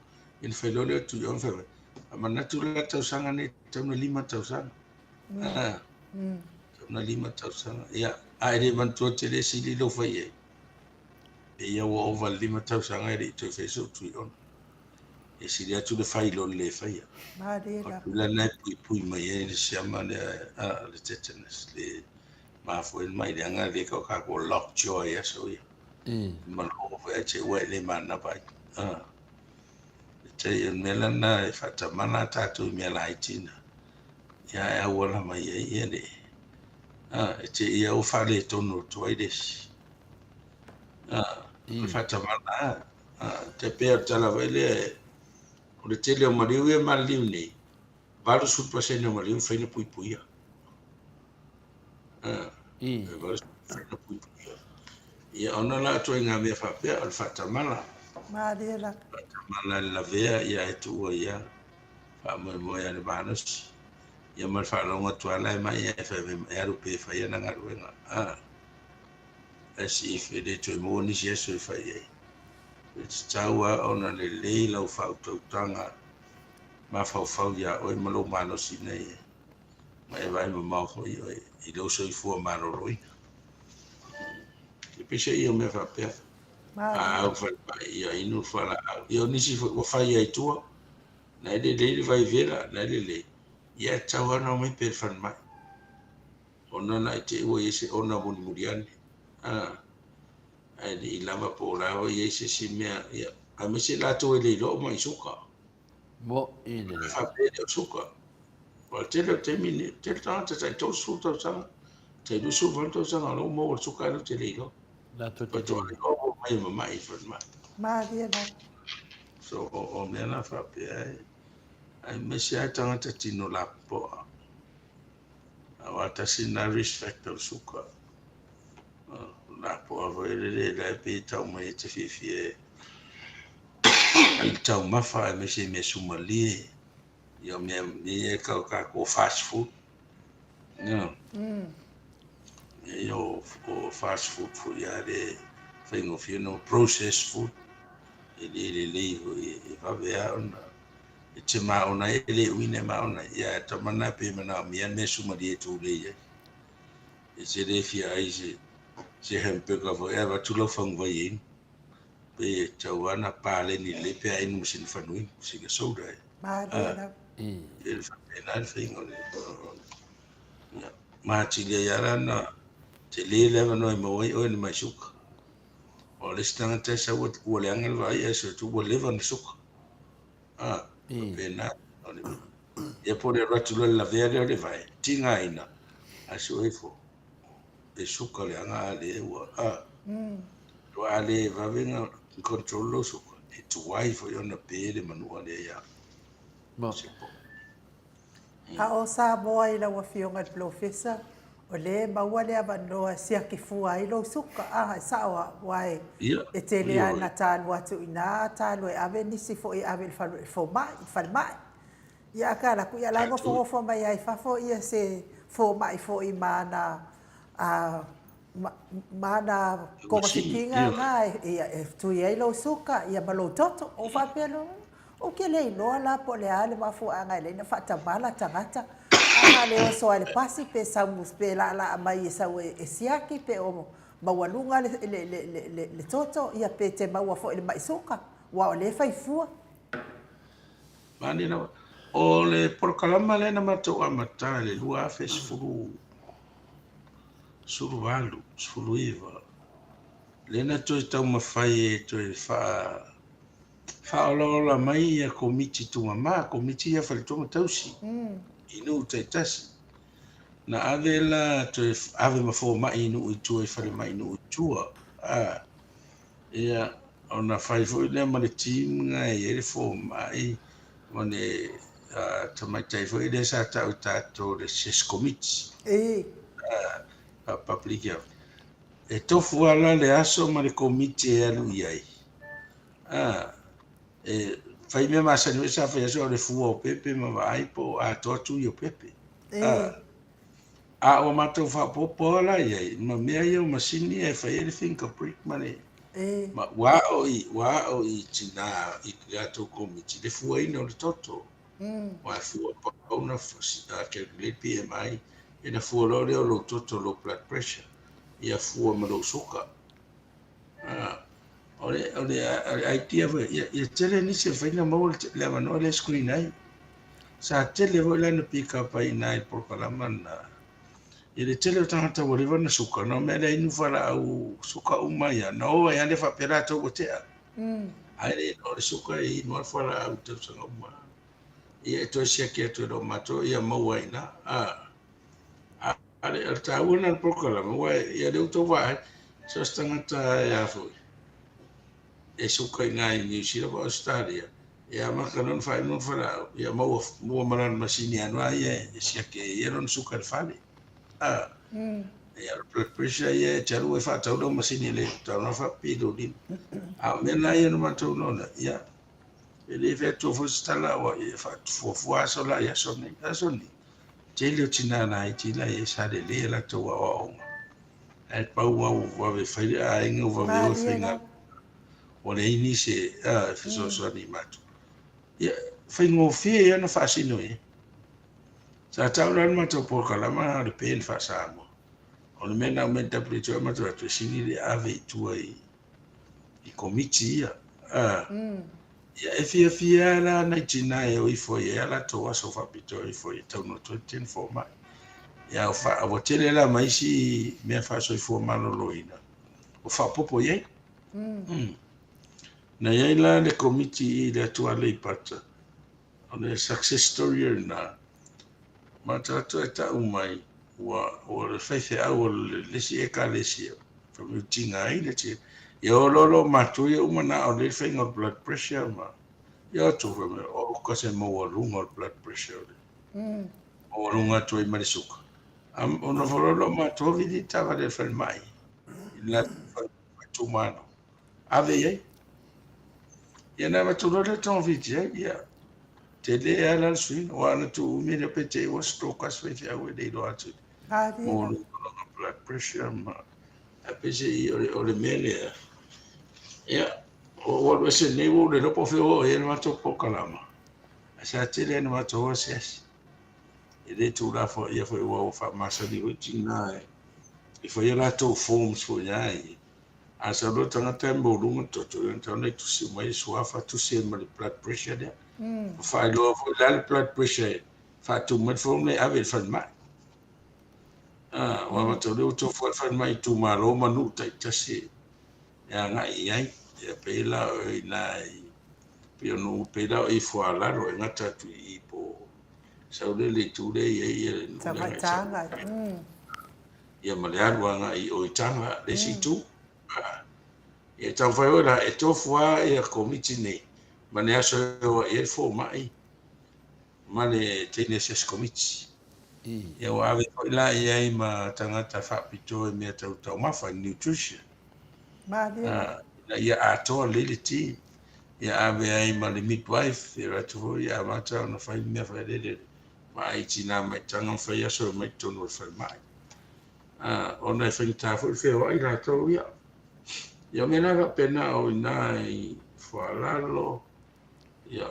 Ia na fai loa lea o tui ona fai mai. A manatu la tausaga nei, tau na 5 tausaga. Tau na 5 tausaga. Ia, a e le manatua te le sili lou fai ai. E ia ua ova le 5 tausaga e le i toe fai sou tui ona. E sili atu le fai lo le le faia. Malie lava. O le tulaga e puipui mai ai le siama lea, le tetanus, le mafua ai le mai leaga lea ka o kākou lockjaw i aso ia. Maloo foi ai te ua e le manava ai. E tai o le mea lana e faatamala tatou i mea laiti na. Ia e auala mai ai ia le. E te ia ua faaletonu atu ai le isi. O le faatamala. Te pei o le tala foi lea, o le tele o maliu ia e maliliu nei, 80% o maliu e mafai ona puipuia. E 80% mafai ona puipuia. Ia ona la o ituaiga mea faapea, o le faatamala. Malie lava. Faatamala e le lavea, ia e tuua ia faamoemoe a le malosi. Ia ma le faalogo atu lava la e mai ae fai mai e alu pea e fai ana galuega. As if e le toe maua nisi aso e fai ai. E tatau lava ona lelei lau faautautaga mafaufau iā oe ma lou malosi ina ia ma e vaai mamao foi oe i lou soifua maloloina. E peiseai ia o mea faapea. A au falemai, ia inu le fualaau. Ia o nisi foi ua fai ai i tua, na e lelei le vaivela, na e lelei, ia e tatau lava ona omai pea i le falemai. Ona na i te i ua i ai se ona mulimuli ane. Ae le i lava po o la ua i ai se isi mea, ia, Aemaise i latou e le iloa o mai suka. Mo'i E lelei. faapea e le o suka. Aua o le tele o taimi nei, tele tagata tai 30 tausaga, tai 28 tausaga o la ua maua i le suka ae latou te le iloa. Latou te le Faatoa iloa. iloa ua omai e mamai i le falemai. Malie lava. So o mea na faapea e, aemaise lava tagata tino lapopoa. Aua tasi lena risk factor o le suka. Lapoa foi lele la e pei e tau mai e te fiafia i le taumafa aemaise i mea sumalie, ia o mea ia e tau tatou fast food. Mea ia o fast food foi a le faigofie ona processed food e le lelei foi e vave lava ona e te maona ai e le uina e maona ai. Ia ae tama na pe manaomia le mea sumalie e tulei ai. E te le fia ai se se hamburger foi ae avatu lau faguvai e inu. Pei e tatau lava ona paleni lelei pe a inu ma sina fanuinu, sina soda e. Malie lava. E faapena le faiga o le ia. Ma atili ai lava la ona tele le avanoa e maua ai oe i le mai suka. O le isi tagata e sau ua leaga le vaai ae sue atu ua leva ona suka. A, faapena. Ia po o le alu atu loa i le lavea lea o le vae, tigaina, ae sue ifo, e suka leaga a lea ua, a. Aua a le vave na control lou suka, e tuai foi ona pe le manua lea ia se po. A o Samoa i lau Afioga i le Polofesa, o lea e maua le avanoa e siaki fua ai lou suka, a, e sao lava, aua e tele lava ina ta alu atu i ina, ta alu e ave nisi foi e ave i le fomai, i le falemai. Ia a ta alu atu, ia o la e nofonofo mai lava i fafo ia se fomai foi ma ana ma ana togafitiga na e tui ai lou suka ma lou toto. Ou faapea loa, ou te le iloa la po o le a le mafuaaga e ala ai ona faatamala tagata. A na le oso lava i le pasi pe sau pe laalaa mai e sau e siaki pe o maualuga le toto ia pe te maua foi i le mai suka, aua o lea e fai fua. Mani lava. O le polokalama lea na matou amata i le 2010 18, 19, lea na toe taumafai e toe faaolaola mai ia Komiti Tumama, Komiti ia Faletua ma Tausi i nuu taitasi. Na ave la toe ave ma fomai i nuu i tua i falemai i nuu i tua. Ia, ona fai foi lea ma le team na e i ai le fomai ma le tamaitai foi lea sa tau e tatou le se komiti. Public Health. E tofu lava la le aso ma le komiti e alu i ai. E fai mea masani foi sa fai aso o le fua o pepe ma vaai po o atoa tui o pepe. A ua matou faaopoopo lava la i ai ma mea ia o masini e fai ai le finger prick ma le ma ua aʻo i ua aʻo i tinā i latou komiti le fuaina o le toto. Aua e fua pau na calculate BMI ia ona fua loa lea o lou toto lou blood pressure ia fua ma lou suka. O le o le o le idea foi ia ia tele nisi e mafai ona maua le avanoa lea e screen ai. Sa tele foi la na pick up ai i ina i le polokalama lena. I le tele o tagata ua leva ona suka, na o mea lea inu fualaau suka uma ia, na o ai lava lea faapea latou ua tea. Ae le iloa o le suka e inu lava le fualaau i tausaga uma. Ia e toe siaki atu e lo matou ia maua ai i ina. A o le taua lena o le polokalama, aua ia lea ua outou vaai, so o se tagata e a foi, e suka i ina i Niu Sila po o Ausetalia, e amata loa ona faaimu lona fualaau, ia maua mua ma lana masini ano a ia e siaki ai ia lona suka i le fale. A, ia o le blood pressure ia e te alu e faatau lau masini e le tatau ona faapipii i lou lima. A o mea na ia na matou iloa, ia, e le fai atua foi se tala aua e faafuafua aso la i aso nei. Aso nei, tele o tinā laiti la ia sa lelei a latou aoaoga. Ae pau lava ua vave fai le aiga ua vave o e faigaluega. Ua leai nisi e fesoasoani i matou. Ia, faigofie ia ona faasino i ai. Sa tau la le matou polokalama o le PEN faa-Samoa. O le mea na aumai le WHO e matou atu e sili le ave i tua i komiti ia. Ia, e fiafia lava la nai tina e o ifo ai a latou aso faapitoa ifo i taunuu atu ai le tino fomai. Ia, ua tele la ma isi mea faasoifua maloloina ua faaopoopo i ai. Na i ai la le Komiti i le atu Aleipata, o le success story lena, ma tatou e ta'u mai, ua ua le faifeau o le isi ekalesia, fai mai ua tiga ai le tia. Ia o loa loa matou ia uma na o le faiga o le blood pressure ma ia atu fai mai, o ka se maualuga o le blood pressure o le maualuga atu ai ma le suka. Ona nofo loa loa matou vili taavale a le falemai i le latou itumalo. Ave i ai. Ia na avatu loa lea togafiti ai, ia tele lava la le suiga, aua ana tuu umi lea pe te i ua stroke lava si faifeau e le iloa atu i le maualuga o lona blood pressure ma ae peiseai o le mea lea. Ia, ua alu ese nei ua ou le iloa po o fea ua oo i ai le matou polokalama, ae sa tele lava ina matou asiasi. E le tuulafoaia foi aua ua faamasani foi tina e fai a latou forms foi lava ia. A sau loa le tagata e maualuga le toto, ia ona tatau ona e tusi mai le suafa, tusi ai ma le blood pressure lea. Ua faailoa foi la le blood pressure e faatu mai le form lea e ave i le falemai. Ua amata lea ua tofu ai le falemai itumalo ma nuu taitasi e agai i ai. Ia pei la o i ina i pei o nuu pei la o i Foalalo e gata atu i i po o Saulele i itu lea e i ai ia le nuu lea agai i Saulele. Ia ma le alu agai i o i Taga le isi itu. Ia taumafai foi la e tofu lava ia Komiti nei ma le aso e o ai i ai le fomai ma le teine asiasi Komiti. Ia ua ave foi la i ai ma tagata faapitoa i mea tau taumafa, nutrition. Ina ia atoa lelei le team. Ia ave ai ma le midwife, ia atu foi ia amata ona fai mea failele vaai tina ma taga ma fai aso e omai i totonu o le falemai. Ona e faigata foi le feoai latou ia. Ia o mea la faapena o i ina i Foalalo, ia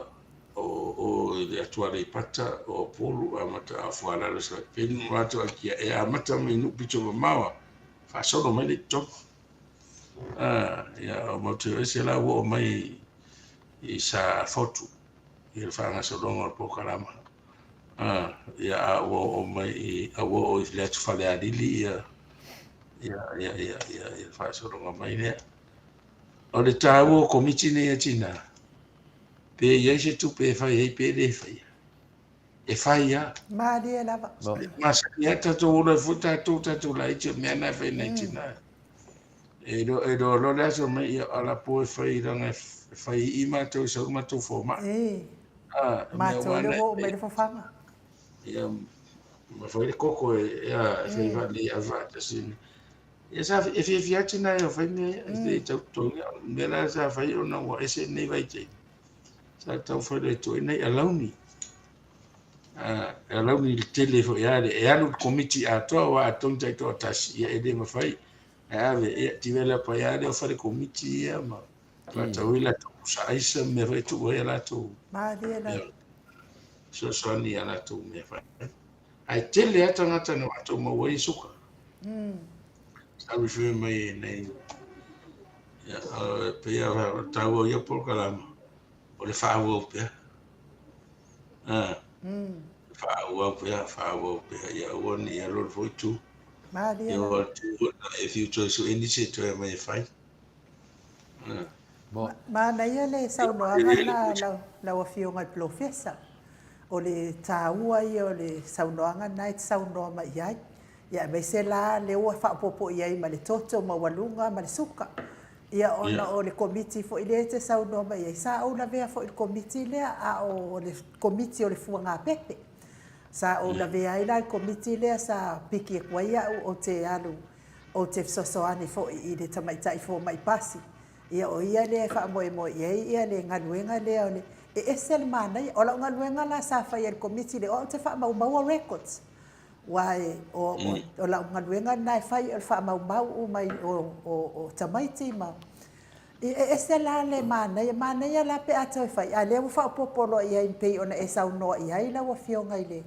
o o i le atu Aleipata, o Upolu amata a o Foalalo Savaii. Pei ona matou aikia e amata mai nuu pito mamao a faasolo mai lea i totonu. Ia o matou ese la ua oo mai i Safotu i le faagasologa o le polokalama. Ia a ua oo mai i a ua oo i le atu Falealili ia ia ia ia ia ia le faasologa mai lea. O le taua o Komiti nei a tina, pe i ai se tupe e fai ai pe le faia, e fai lava. Malie lava. Masani lava tatou ola ai foi tatou, tatou laiti o mea na e fai nai tina. E iloa e iloa loa le aso mai ia ala po e fai leaga e fai i i matou e sau le matou fomai. E. Matou lea ua oo mai le fofaga. Ia ma fai le koko e a e fai vaalelei ave faatasi. Ia sa e fiafia lava tina e fai mea ia, e le tau totogi. O le mea la sa fai ona ua ese lenei vaitaimi, sa taumafai loa e tuu ai nai alauni. E alauni i le tele foi lava, e alu i le Komiti atoa aua a totogi taitoatasi, ia e le mafai. Ae ave, ia develop ai lava lea o fale Komiti ia ma faatau ai latou pusa aisa ma mea foi e tuu ai a latou fesoasoani i a latou mea fai. Ae tele lava tagata na matou maua ai suka. Sa refer mai e nei. Ia, pei lava o taua o ia polokalama, o le faaauau pea. Faaauau pea, faaauau pea, ia aua ne i alu alu foi tu. Ia o atu e fiu toe sue nisi e toe aumai e fai. Manaia le saunoaga lena lau Afioga i le Polofesa. O le taua ia o le saunoaga lena e te saunoa mai i ai. Ia aemaise la lea ua faaopoopo i ai ma le toto maualuga ma le suka. Ia ona o le Komiti foi lea e te saunoa mai i ai, sa ou lavea foi i le Komiti lea a o le Komiti o le Fuagapepe. Sa ou lavea ai la i le Komiti lea sa piki atu ai au ou te alu ou te fesoasoani foi i le tamaitai fomai pasi. Ia o ia lea e faamoemoe i ai ia le galuega lea o le e ese le manaia. O lau galuega la sa faia i le Komiti lea o au ou te faamaumaua records. Aua o lau galuega lena e fai o le faamaumau uma o tamaiti ma e ese la le manaia, manaia la pe a toe fai, a o lea ua faaopoopo loa i ai pei ona e saunoa i ai lau Afioga i le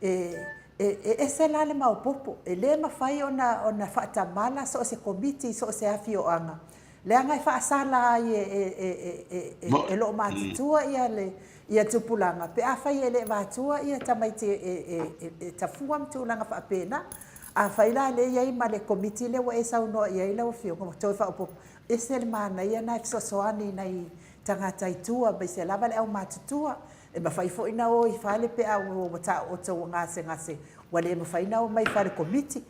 E ese la le maopoopo, e le mafai ona faatamala so o se Komiti i so o se afioaga, leaga e faasala ai e loomatutua ia tupulaga pe afai e le vatua tamaiti e tafua ma tulaga faapena. Afai la lea e i ai ma le Komiti lea ua e saunoa i ai lau Afioga ua toe faaopoopo. Ese le manaia na e fesoasoani i nai tagata i tua aemaise lava le aumatutua. E mafai foi na o i fale pe a ua taooto ua gasegase ua le mafai na omai i fale komiti.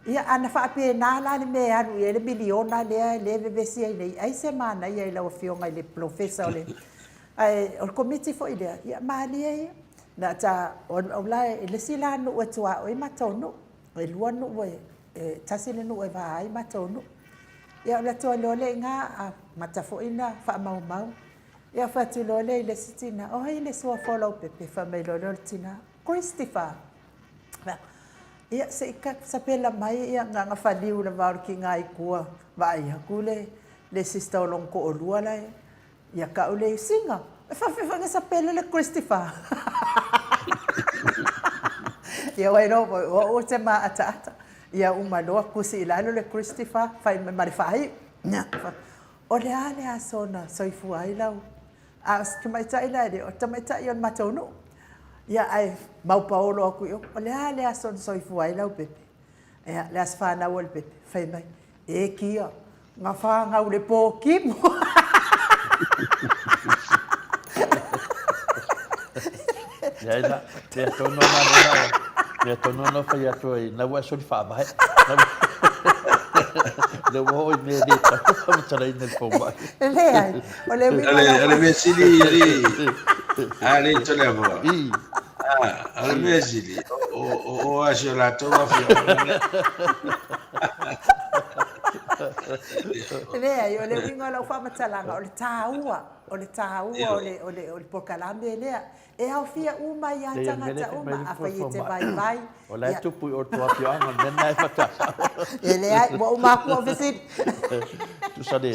Ia ana faapena la le mea e alu i ai le miliona lea e vevesi ai nei, ai se manaia i lau Afioga i le Polofesa o le... Ae o le komiti foi lea, ia malie ia. Na ta, o la e le isi la nuu e tuaoi matou nuu. E 2 nuu e, tasi le nuu e va ai matou nuu. Ia o le atu loa lea i ina, amata foi ona faamaumau. Ia fai atu loa lea i le isi tina, o ai le suafa o Laupepe? Fai mai loa lea o le tina, Christopher. Ia se i sapela mai ia gaga faliu le va o le kiga i tua, vaai atu le sister o lona toalua la e Ia kau le isiga. E faafefea foi na sapele le Christopher. Ia wai loa foi, o au te maataata. Ia uma loa kusi i lalo le Christopher, fai mai ma le faaiu. O le a le aso na soifua ai lau. A o si tamaitai la e le o le tamaitai o le matou nuu. Ia ae maupaolo atu i o, o le a le aso na soifua ai Laupepe. Ia, le aso fanau o le pepe, fai mai, e kia, na fanau le pō kimo. Leai la, mea tonu ana lena, mea tonu ana fai atu ai, na ua soli faavae. Le ua hoi mea le tau whamatalaina le fomai. Leai, o le uiga la... O le mea sili, ali, ali tole avoa. Ah, o le mea sili, o a si o latou afioaga lea. Leai, o le uiga o lau faamatalaga, o le taua, o le taua o le, o le, o le polokalame lea. E aofia uma ai lava tagata uma, afai e te vaivai. O la e tupu i o tou afioaga, o le mea lena e faatoa E leai, ua uma atu au fesili. Tusa le...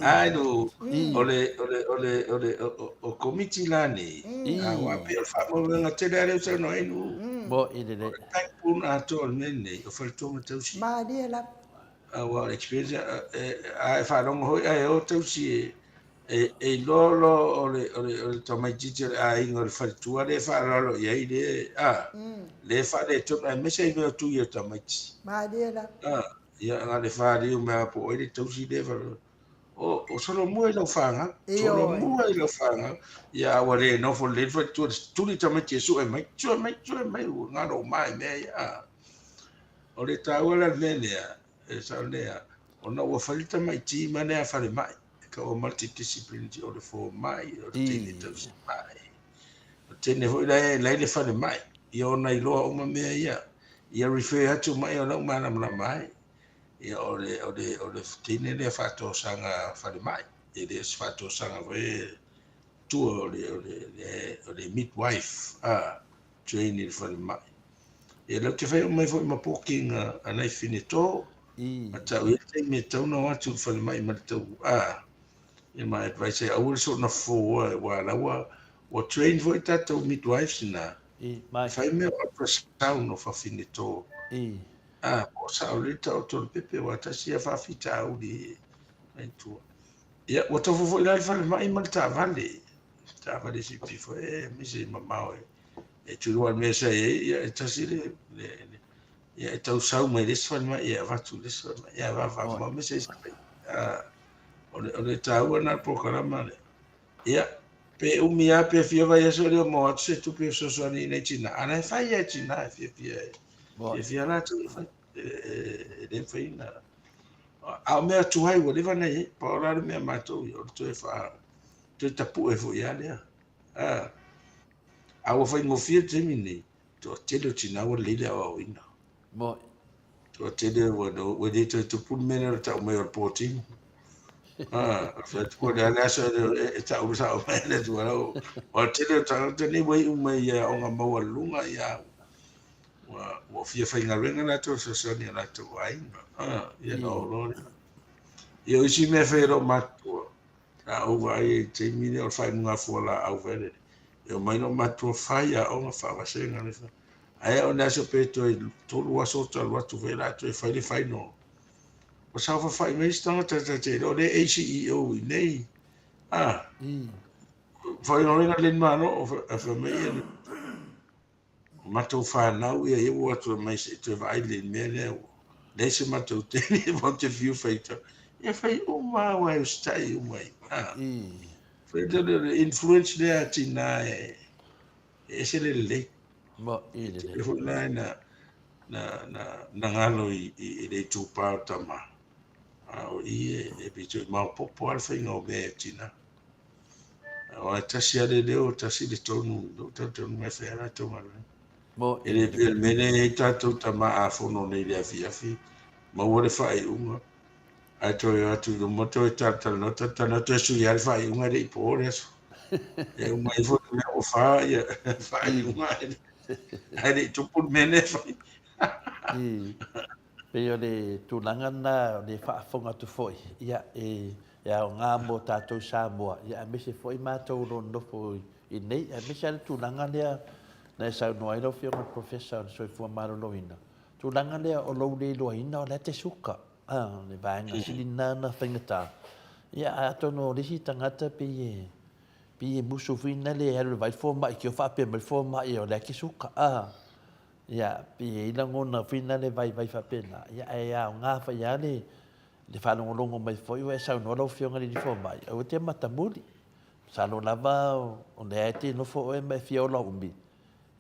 Ai no, o le, o le, o le, o le, o komiti la nei, aua pei o le faamauina tele a lea ua saunoa ai Nu'u. Mo i lelei. O le backbone atoa o le mea lenei, o faletua ma tausi. Malie lava. Aua o le experience, a e faalogo foi ae o tausi e, E iloa loa o le, o le, o le tamaitiiti o le aiga o le faletua lea e faaaloalo i ai le, a, lea e faaletonu, aemaise ai mea o tui o tamaiti. Malie lava. A, ia, na o le faliu mai lava po o ai le tausi lea e O, o solomua i lau fanau, solomua i lau fanau. Ia, a ua le nofo lelei le faletua, tuli tamaiti e sue mai, sue mai, sue mai, ua galo uma i mea ia. A, o le taua la le mea lea, e sao lea, ona ua fai le tamaiti ma lea falemai. E kaua multidisciplinary o le fomai, o le teine tausi mai. O le teine foi la e lai le falemai, ia ona iloa uma mea ia. Ia refer atu mai o lau malamalama ai. Ia o le, o le, o le teine lea faatosaga falemai. E le o se faatosaga foi e tua o le, o le, le, o le midwife, a, train i le falemai. Ia lau te fai mai foi ma booking a nai fine tō. A tau ia taimi e tau na o atu i le falemai ma le tau a. Ia ma advice ai aua le soona fofo aua la ua ua train foi tatou midwives na. Mai. Fai mea o ultrasound o fafine tō. A po o sao lelei taoto o le pepe aua tasi ia faafitauli mai tua. Ia ua tofu foi la le falemai ma le taavale. Taavale sipi foi e aemaise i mamao e e tulu le mea sa i ai, ia e tasi le, le, le ia e tau sau mai le isi falemai, ia e avatu i le isi falemai, ia vava ma se isi falemai. O le, o le taua na polokalama lea. Ia, pe umi lava pe fia vaiaso e le o maua atu se tupe e fesoasoani i nei tina, a la e fai lava e tina e fiafia e, fiafia latou e fai, e le mafai ona. A o mea tuai ua leva ona i ai, pau la le mea matou ia, o le toe faa, toe tapue foi lava lea. A ua faigofie le taimi lenei, toatele o tina ua lelei le aoaoina. Moni. Toatele ua, ua le toe tupu le mea lea o le tau mai o le pō timu. Ah, fai atu po o le a le aso e tau sao mai le atu lau. O le tele o tagata nei ua iu mai i aoga maualuluga ia ua, ua fia faigaluega latou e fesoasoani i o latou aiga. Ah, ia na oo loa lea. Ia o isi mea e fai e lou matua, Sa ou vaai ai i le taimi lea o le faainuga fualaau foi lele. E omai lou matua fai aoga faavasega le fa. Ae o le aso pe toe 3 aso talu atu foi la toe fai le final. Ua saofafai mai isi tagata ta te iloa lea ACEO i nei. Ah. Faigaluega le Malo o fai mai ia O matou fanau ia ia ua atu mai se i toe vaai le mea lea ua leai se matou tele matou te fiu faitau. Ia fai uma lava aua e usitai uma i ina. Fai le le influence lea a tina e ese le lelei. Mo'i lelei. E foi la na na na na galo i i le itupa o tama. A o i e pito i maopoopo lava le faiga o mea e tina. Aua e tasi lava le leo, tasi le tonu, lou talitonuga e fai lava latou galuega. Mo'i E le lelei. pei o le mea lea e i ai tatou tama a fono nei i le afiafi, maua le faaiuga, ae toe o atu i luma toe talatalanoa, talatalanoa, toe sui lava le faaiuga e le i po le aso. E uma ifo le mea ua fa faaiuga ae le i tupu le mea lea e fai. Pei o le tulaga lena o le faafofoga atu foi, ia, e aoga mo tatou i Samoa, ia, aemaise foi matou o lo o nonofo i inei, aemaise lava le tulaga lea na e saunoa ai lau Afioga i le Professor o le Soifua Maloloina, tulaga lea o lou le iloaina o la e te suka, a, le vaega sili lena ona faigata. Ia, ae atonu o le isi tagata pei e, pei e musu foi lena le alu i le vaai le fomai, tio faapea mai le fomai o la e te suka, a. Ia, pei e i ai lagona foi na le vaivai faapena, ia ae aoga foi lava le, le faalogologo mai foi ua e saunoa lau Afioga i le alii fomai, aua e te matamuli. Masalo lava o lea e te nofo oe ma e fia ola umi,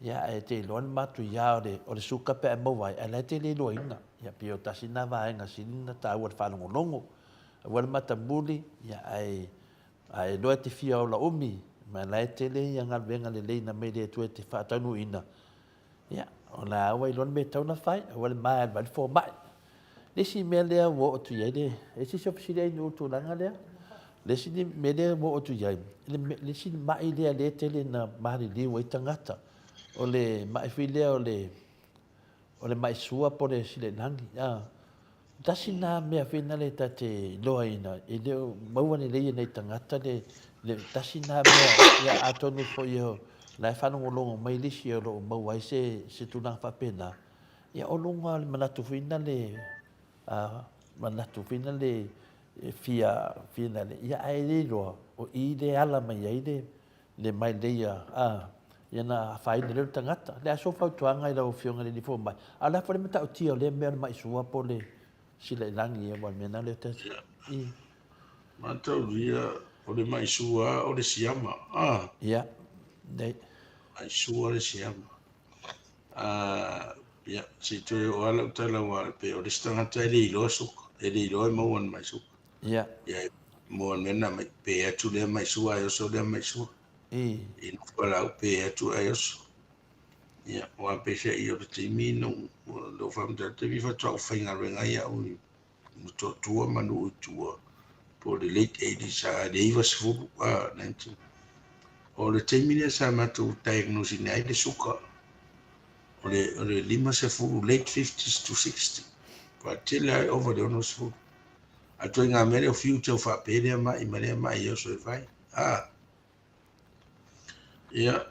ia ae te iloa le matuia o le, o le suka pe a e maua ai, ae la e te le iloaina. Ia pei o tasi lena vaega sili ona taua i le faalogologo. Aua le matamuli, ia ae a e iloa e te fia ola umi, ma la e tele ia galuega lelei na mai le Atua e te faataunuuina, Ia, o la ua iloa le mea e tatau ona fai, aua le ma e alu ai le fomai. Le isi mea lea ua oo atu i ai le, e se isi o fesili ai i le tulaga lea. Le isi mea lea ua oo atu i ai, le isi mai lea lea e tele ina maliliu ai tagata, o le mai foi lea o le, o le mai sua po o le silailagi. Tasi lena mea foi lena ta te iloaina, e le o maua lelei e nai tagata le, le tasi lena mea, ia atonu foi o la e faalogologo mai le isi o lo o maua ai se, se tulaga faapena, ia o luga o le manatu foi lena le, a, manatu foi lena le fia, fia lena, ia ae le iloa o i le ala mai ai le, le mailei a, ia na afaina lea o le tagata. O le a sou fautuaga i lau Afioga i le Alii Fomai? A o le a foi le matautia o lea mea o le mai sua po o le silailagi aua o le mea lena lea ta i. Mataulia o le mai sua o le siama. Ah. Ia. Nei. Mai sua le siama. Ah, ia, se i toe oo lava lau tala aua pei o le isi tagata e le iloa suka, e le iloa e maua ni mai suka. Ia. Ia, mo le mea na mai pe atu lea mai sua ai oso lea mai sua. I nofo lau pe atu ai oso. Ia, aua peiseai o le taimi na lou faamatala taimi faatoa ou faigaluega ai au i Motootua ma nuu i tua po o le late 80s a le 90 a 19. O le taimi lea sa matou diagnose ina ai le suka o le o le 50 late 50s to 60. Ua tele ai over le 60. A ituaiga mea lea o fiu tau faapē lea ma'i ma lea ma'i e oso e fai. A! Ia,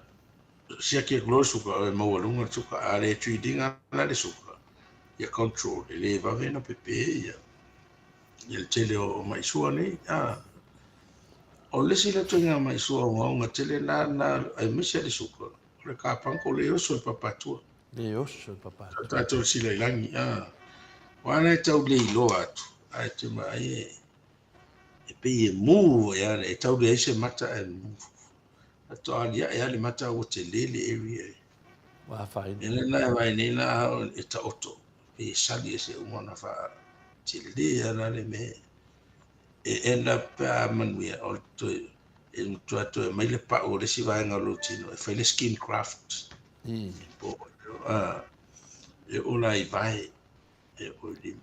siaki atu loa le suka, e maualuga le suka. A le treat ina la le suka, ia control, e le vave ona pepe ia, ia le tele o ma'i sua nei. A! O le isi la ituaiga ma'i sua ogaoga tele na, na, aemaise le suka, o le kapanko le oso e papatua. Le oso e papatua. Tatou silailagi, a. Aua la e tau le iloa atu, ae te vaai e, e pei e move ai lava, e tau leai se mata ae move. Faatoa aliae lava le mata ua tele le area e. Ua afaina. Mea lena e vaai nei la e taoto, pei e sali ese uma ona faatele lava la le mea. E end up pe a manuia, o le toe, e matua toe aumai le pau o le isi vaega o lou tino e fai le skin graft. Po o, e oo la i vae, e oo i lima.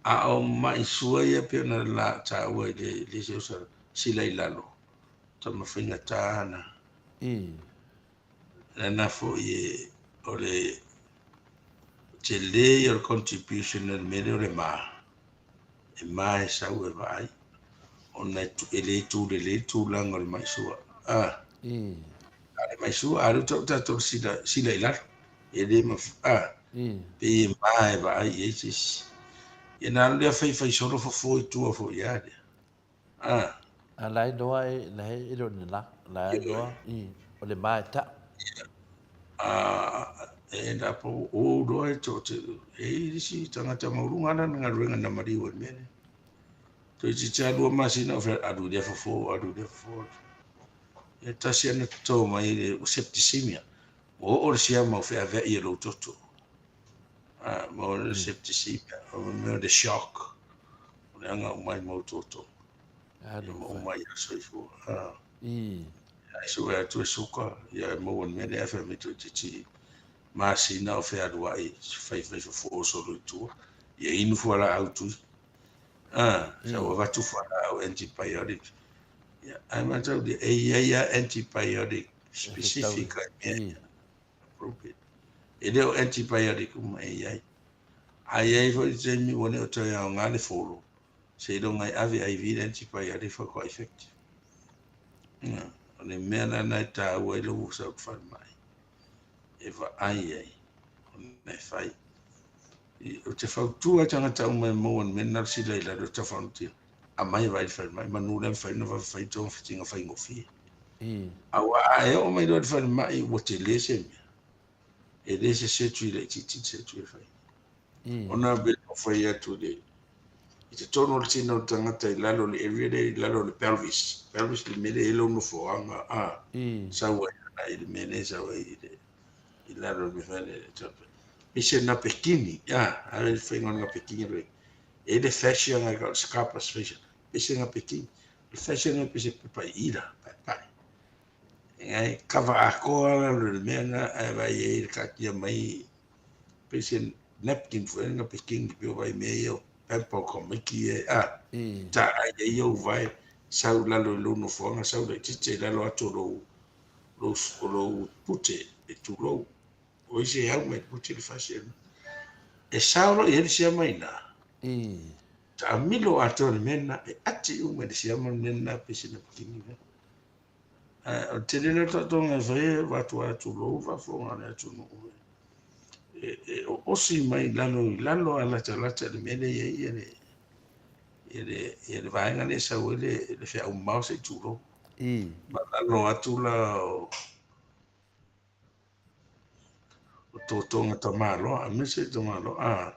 A o ma'i sua ia pei ona la taua i le le isi osa sila i lalo, tama faigata na. Lana foi e o le tele ia o le contribution a le mea lea o le ma. E ma e sau e vaai ona e le tu lelei le tulaga o le mai sua. A. A le mai sua, a lea ua tau tatou sila, sila i lalo. E le ma, a. Pei e ma e vaai i ai se isi. Ia na alu lea faifai solo fofo i tua foi ia lea. A. A la e iloa e, la e le o ni la, la e iloa i, o le ma e tau. A, e end up o o loa e to te, e i isi tagata maualuga lana galuega na maliu ai i le mea lea. Toeitiiti lava 2 masina o fea alu i lea fofo, alu i lea fofo. Ia tasi ana toto mai le septicemia. Ua oo le siama o feaveai e lou toto. Ah, ma o le septicemia, o le mea o le shock. O le aga uma ai mau toto. Ia ma uma ai a soifua. Ah. Ai sue atu e suka, ia e maua le mea lea fai mai toeitiiti masina o fealuai faifai fofo solo i tua. Ia inu fualaau tui. Ah, sa ua avatu fualaau antibiotic. Ia, ae matau lia, e i ai lava antibiotic specific ai mea ia. Appropriate. E le o antibiotic uma e i ai. A i ai foi le taimi ua le o toe aoga le folo, seiloga e ave IV le antibiotic faatoa effective. Ia, o le mea la lena e taua ai lou sau i le falemai e vaai ai ona e fai. Ou te fautua i tagata uma e maua i le mea lena o le sila i lalo e taufaanotia, aumai e vaai i le falemai, manu le mafai ona vave fai togafitiga faigofie. Aua a e oo mai loa i le falemai ua tele se mea, e le se surgery laitiiti le surgery e fai. Ona pe o fai atu i le i totonu o le tino o le tagata i lalo o le area lea i lalo o le pelvis. Pelvis le mea lea e i ai lou nofoaga a sau ai ana i le mea lea e sau ai i le i lalo o le mea lea e se napekini, a ave le faiga o le napekini e i ai le fascia ngai ka o le scarpus fascia, e se napekini. O le fascia ngai pe se pepa i ira, paepae. Ngai kava atoa lalo i le mea na ae vaai ai le taatia mai pei se napkin foi le napekini pe o vai mea ia o pamper o tamaiti ia a taai ai ou vae sau i lalo i lou nofoaga sau laitiiti i lalo atu o lou lou o lou pute e tulou o isi e au mai le pute le fasi e sao loa i ai le siama i ina taamilo atoa le mea lena e ati uma i le siama le mea lena pei se napekini lea. Ae o le tele lea o taotoga e fai e avatu lava tulou le faafofoga a le atunuu e oosi mai lalo i lalo a latalata i le mea lea e i ai le ia le vaega lea e sau ai le feau mamao se i tulou. Ma lalo atu la o o totoga tamaloa, aemaise tamaloa, a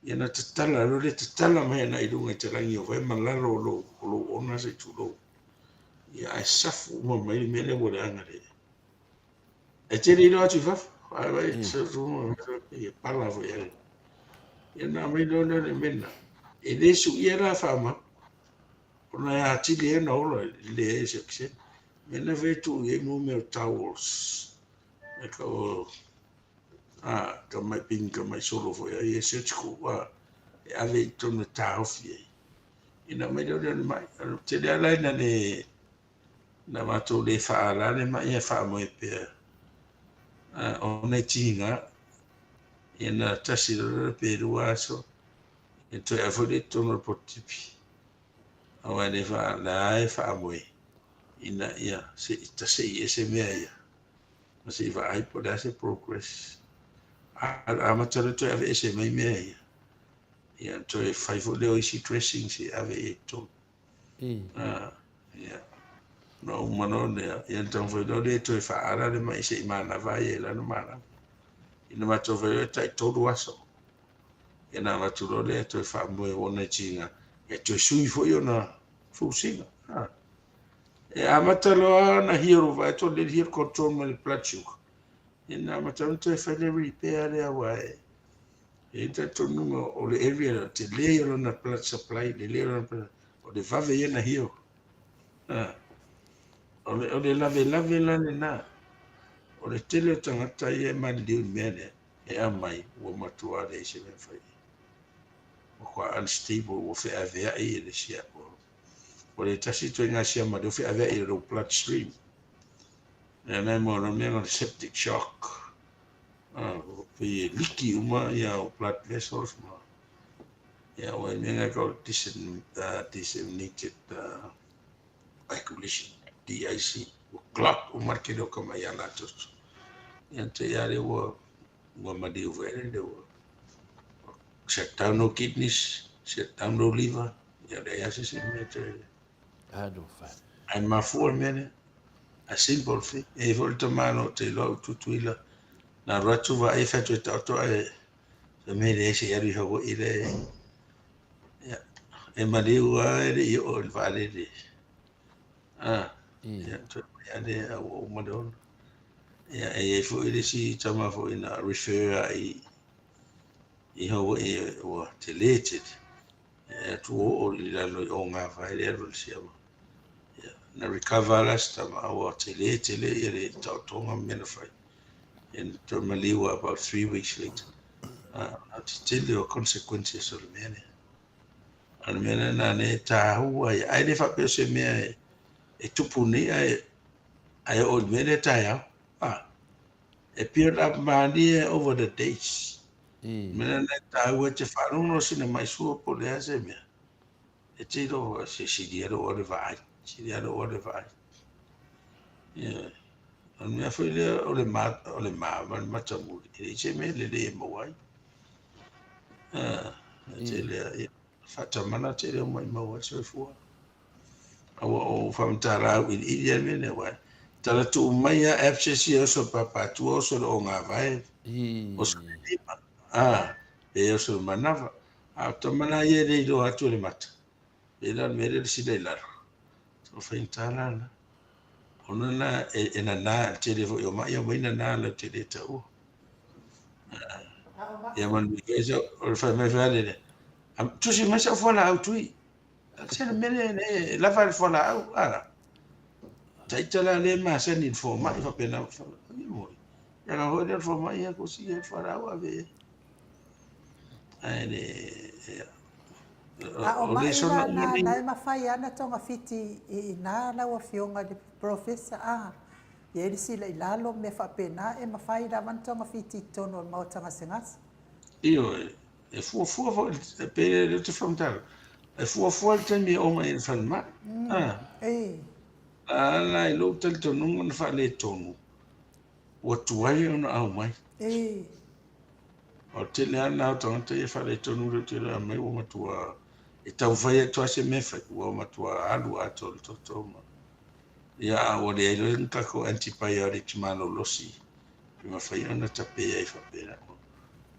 ia na tatala loa le tatala mai ana i luga i talagi o vai ma lalo o lou, o lou ona se i tulou. Ia ae safu uma mai le mea lea ua leaga le. E tele iloa atu i fafo, ae vai ia pala foi ai. Ia na aumai loa lea o le mea lena. E le suia la faamau, ona e atili ai ona ola i le leai o se okesene. Mea na fai e tuu i ai mo mea o towels. E ka o a ka mai ping ka mai solo foi ai e surgical a e ave i totonu e taofi ai. Ina mai lea o le mai. Tele ala ina le na matou le faaala le mai e faamoe pea. Ona e tiga ia na tasi loa pe 2 aso e toe ave foi lea i totonu o le poto tipi. Aua e le la e faamoe ina ia se i tasei ese mea ia ma se i vaai po o le a se progress. A amata loa toe aveese mai mea ia, ia toe fai foi lea o isi dressings e ave i ai i totonu. Ia. Na uma loa lea, ia na taumafai loa lea e toe faaala le mai se i manava ai e lana manava. Ina matou fai loa e tai 3 aso. Ia na avatu loa lea e toe faamoe ona e tiga, e toe sui foi ona fusiga. E amata loa ona heal, vaai atu le heal control ma le blood sugar. Ia na amata ona toe fai le repair lea aua e e i ai le talitonuga o le area lea, o le tele ia o lona blood supply, lelei o lona blood, o le vave ia ona heal. O le lavelave la lena. O le tele o tagata ia e maliliu i le mea lea, e aumai ua matua leai se mea e fai. Matua unstable, ua feaveai e le siama. Ua le tasi ituaiga siama lea ua feaveai e lou blood stream. Lea na e maua loa mea o le septic shock. Pei e liki uma ia o blood vessels ma ia ua mea ngai ka o disseminated coagulation, DIC. Ua clot uma le tele o ka mai a latou. Ia te ia lea ua ua maliu foi lele ua shut down no kidneys, shut down no liver, ia leai lava se isi mea toe. Alofa. Ae mafua le mea lea. A simple thing. E i ai foi le tamaloa ou te iloa au Tutuila, na alu atu vaai fai atu e taoto ae fai mai e leai se i alu i Hawaii le ia. E maliu lava e le i oo i le vaalele. A, ia, toe mai lava lea a ua uma le ola. Ia, e i ai foi le isi tama foi na refer lava i, i Hawaii ua tele tele. E atu oo i lalo i Ogavae le alu a le siama. Ia, na recover la si tama, a ua tele tele ia le taotoga ma mea na fai. Ia, na toe maliu lava about 3 weeks later. A, te tele o consequences o le mea lea. O le mea lena lea e taua ai. Ae le faapea o se mea e tupu nei ae oo i le mea lea taeao. Ah, e build up malie over the days. O le mea lena e taua e te faalogo sina mai sua po o le a se mea. E te iloa se sili lava lou le vaai. Sili lava lou le vaai. Yeah. O le mea foi lea o le ma ma le matamuli. E leai se mea lelei e maua ai. Ah, e tele ia, faatamala tele o maimau ai le soifua. A ua ou faamatala auiliili a le mea lea, aua tala tuu mai lava abscess ia e oso i le papatua, oso i le ogavae, oso i le lima, pe oso i le manava. A o tama la ia e le iloa atu e le mata. Pei la o le mea lea le sila i lalo. O faigata la lena. Ona la e nana le tele foi o mai aumai nana lautele e taua. Ia ma le mea o le fai mai foi lea. Tusi mai sau fualaau tui. Se le mea lea e lava le fualaau. Taita la le masani i le fomai faapena. Ia la foi lea le fomai ia ko si le fualaau ave e. Ae le A o mai la na e mafai lava ona togafiti i ina lau Afioga i le Polofesa, a i ai le sila i lalo ma mea faapena, e mafai lava ona togafiti i totonu o le maota gasegase. Ioe, e fuafua foi, pei o lea ou te faamatala, e fuafua le taimi e oo mai ai i le falemai. A la i lou talitonuga na faaletonu, ua tuai ona aumai. O le tele lava lena o tagata ia e faaletonu le tele aumai ua matua e taumafai atu lava se mea e fai, ua matua alu atoa le toto ma. Ia, a ua leai loa ni tatou antibiotics malolosi e mafai ona tape ai faapena.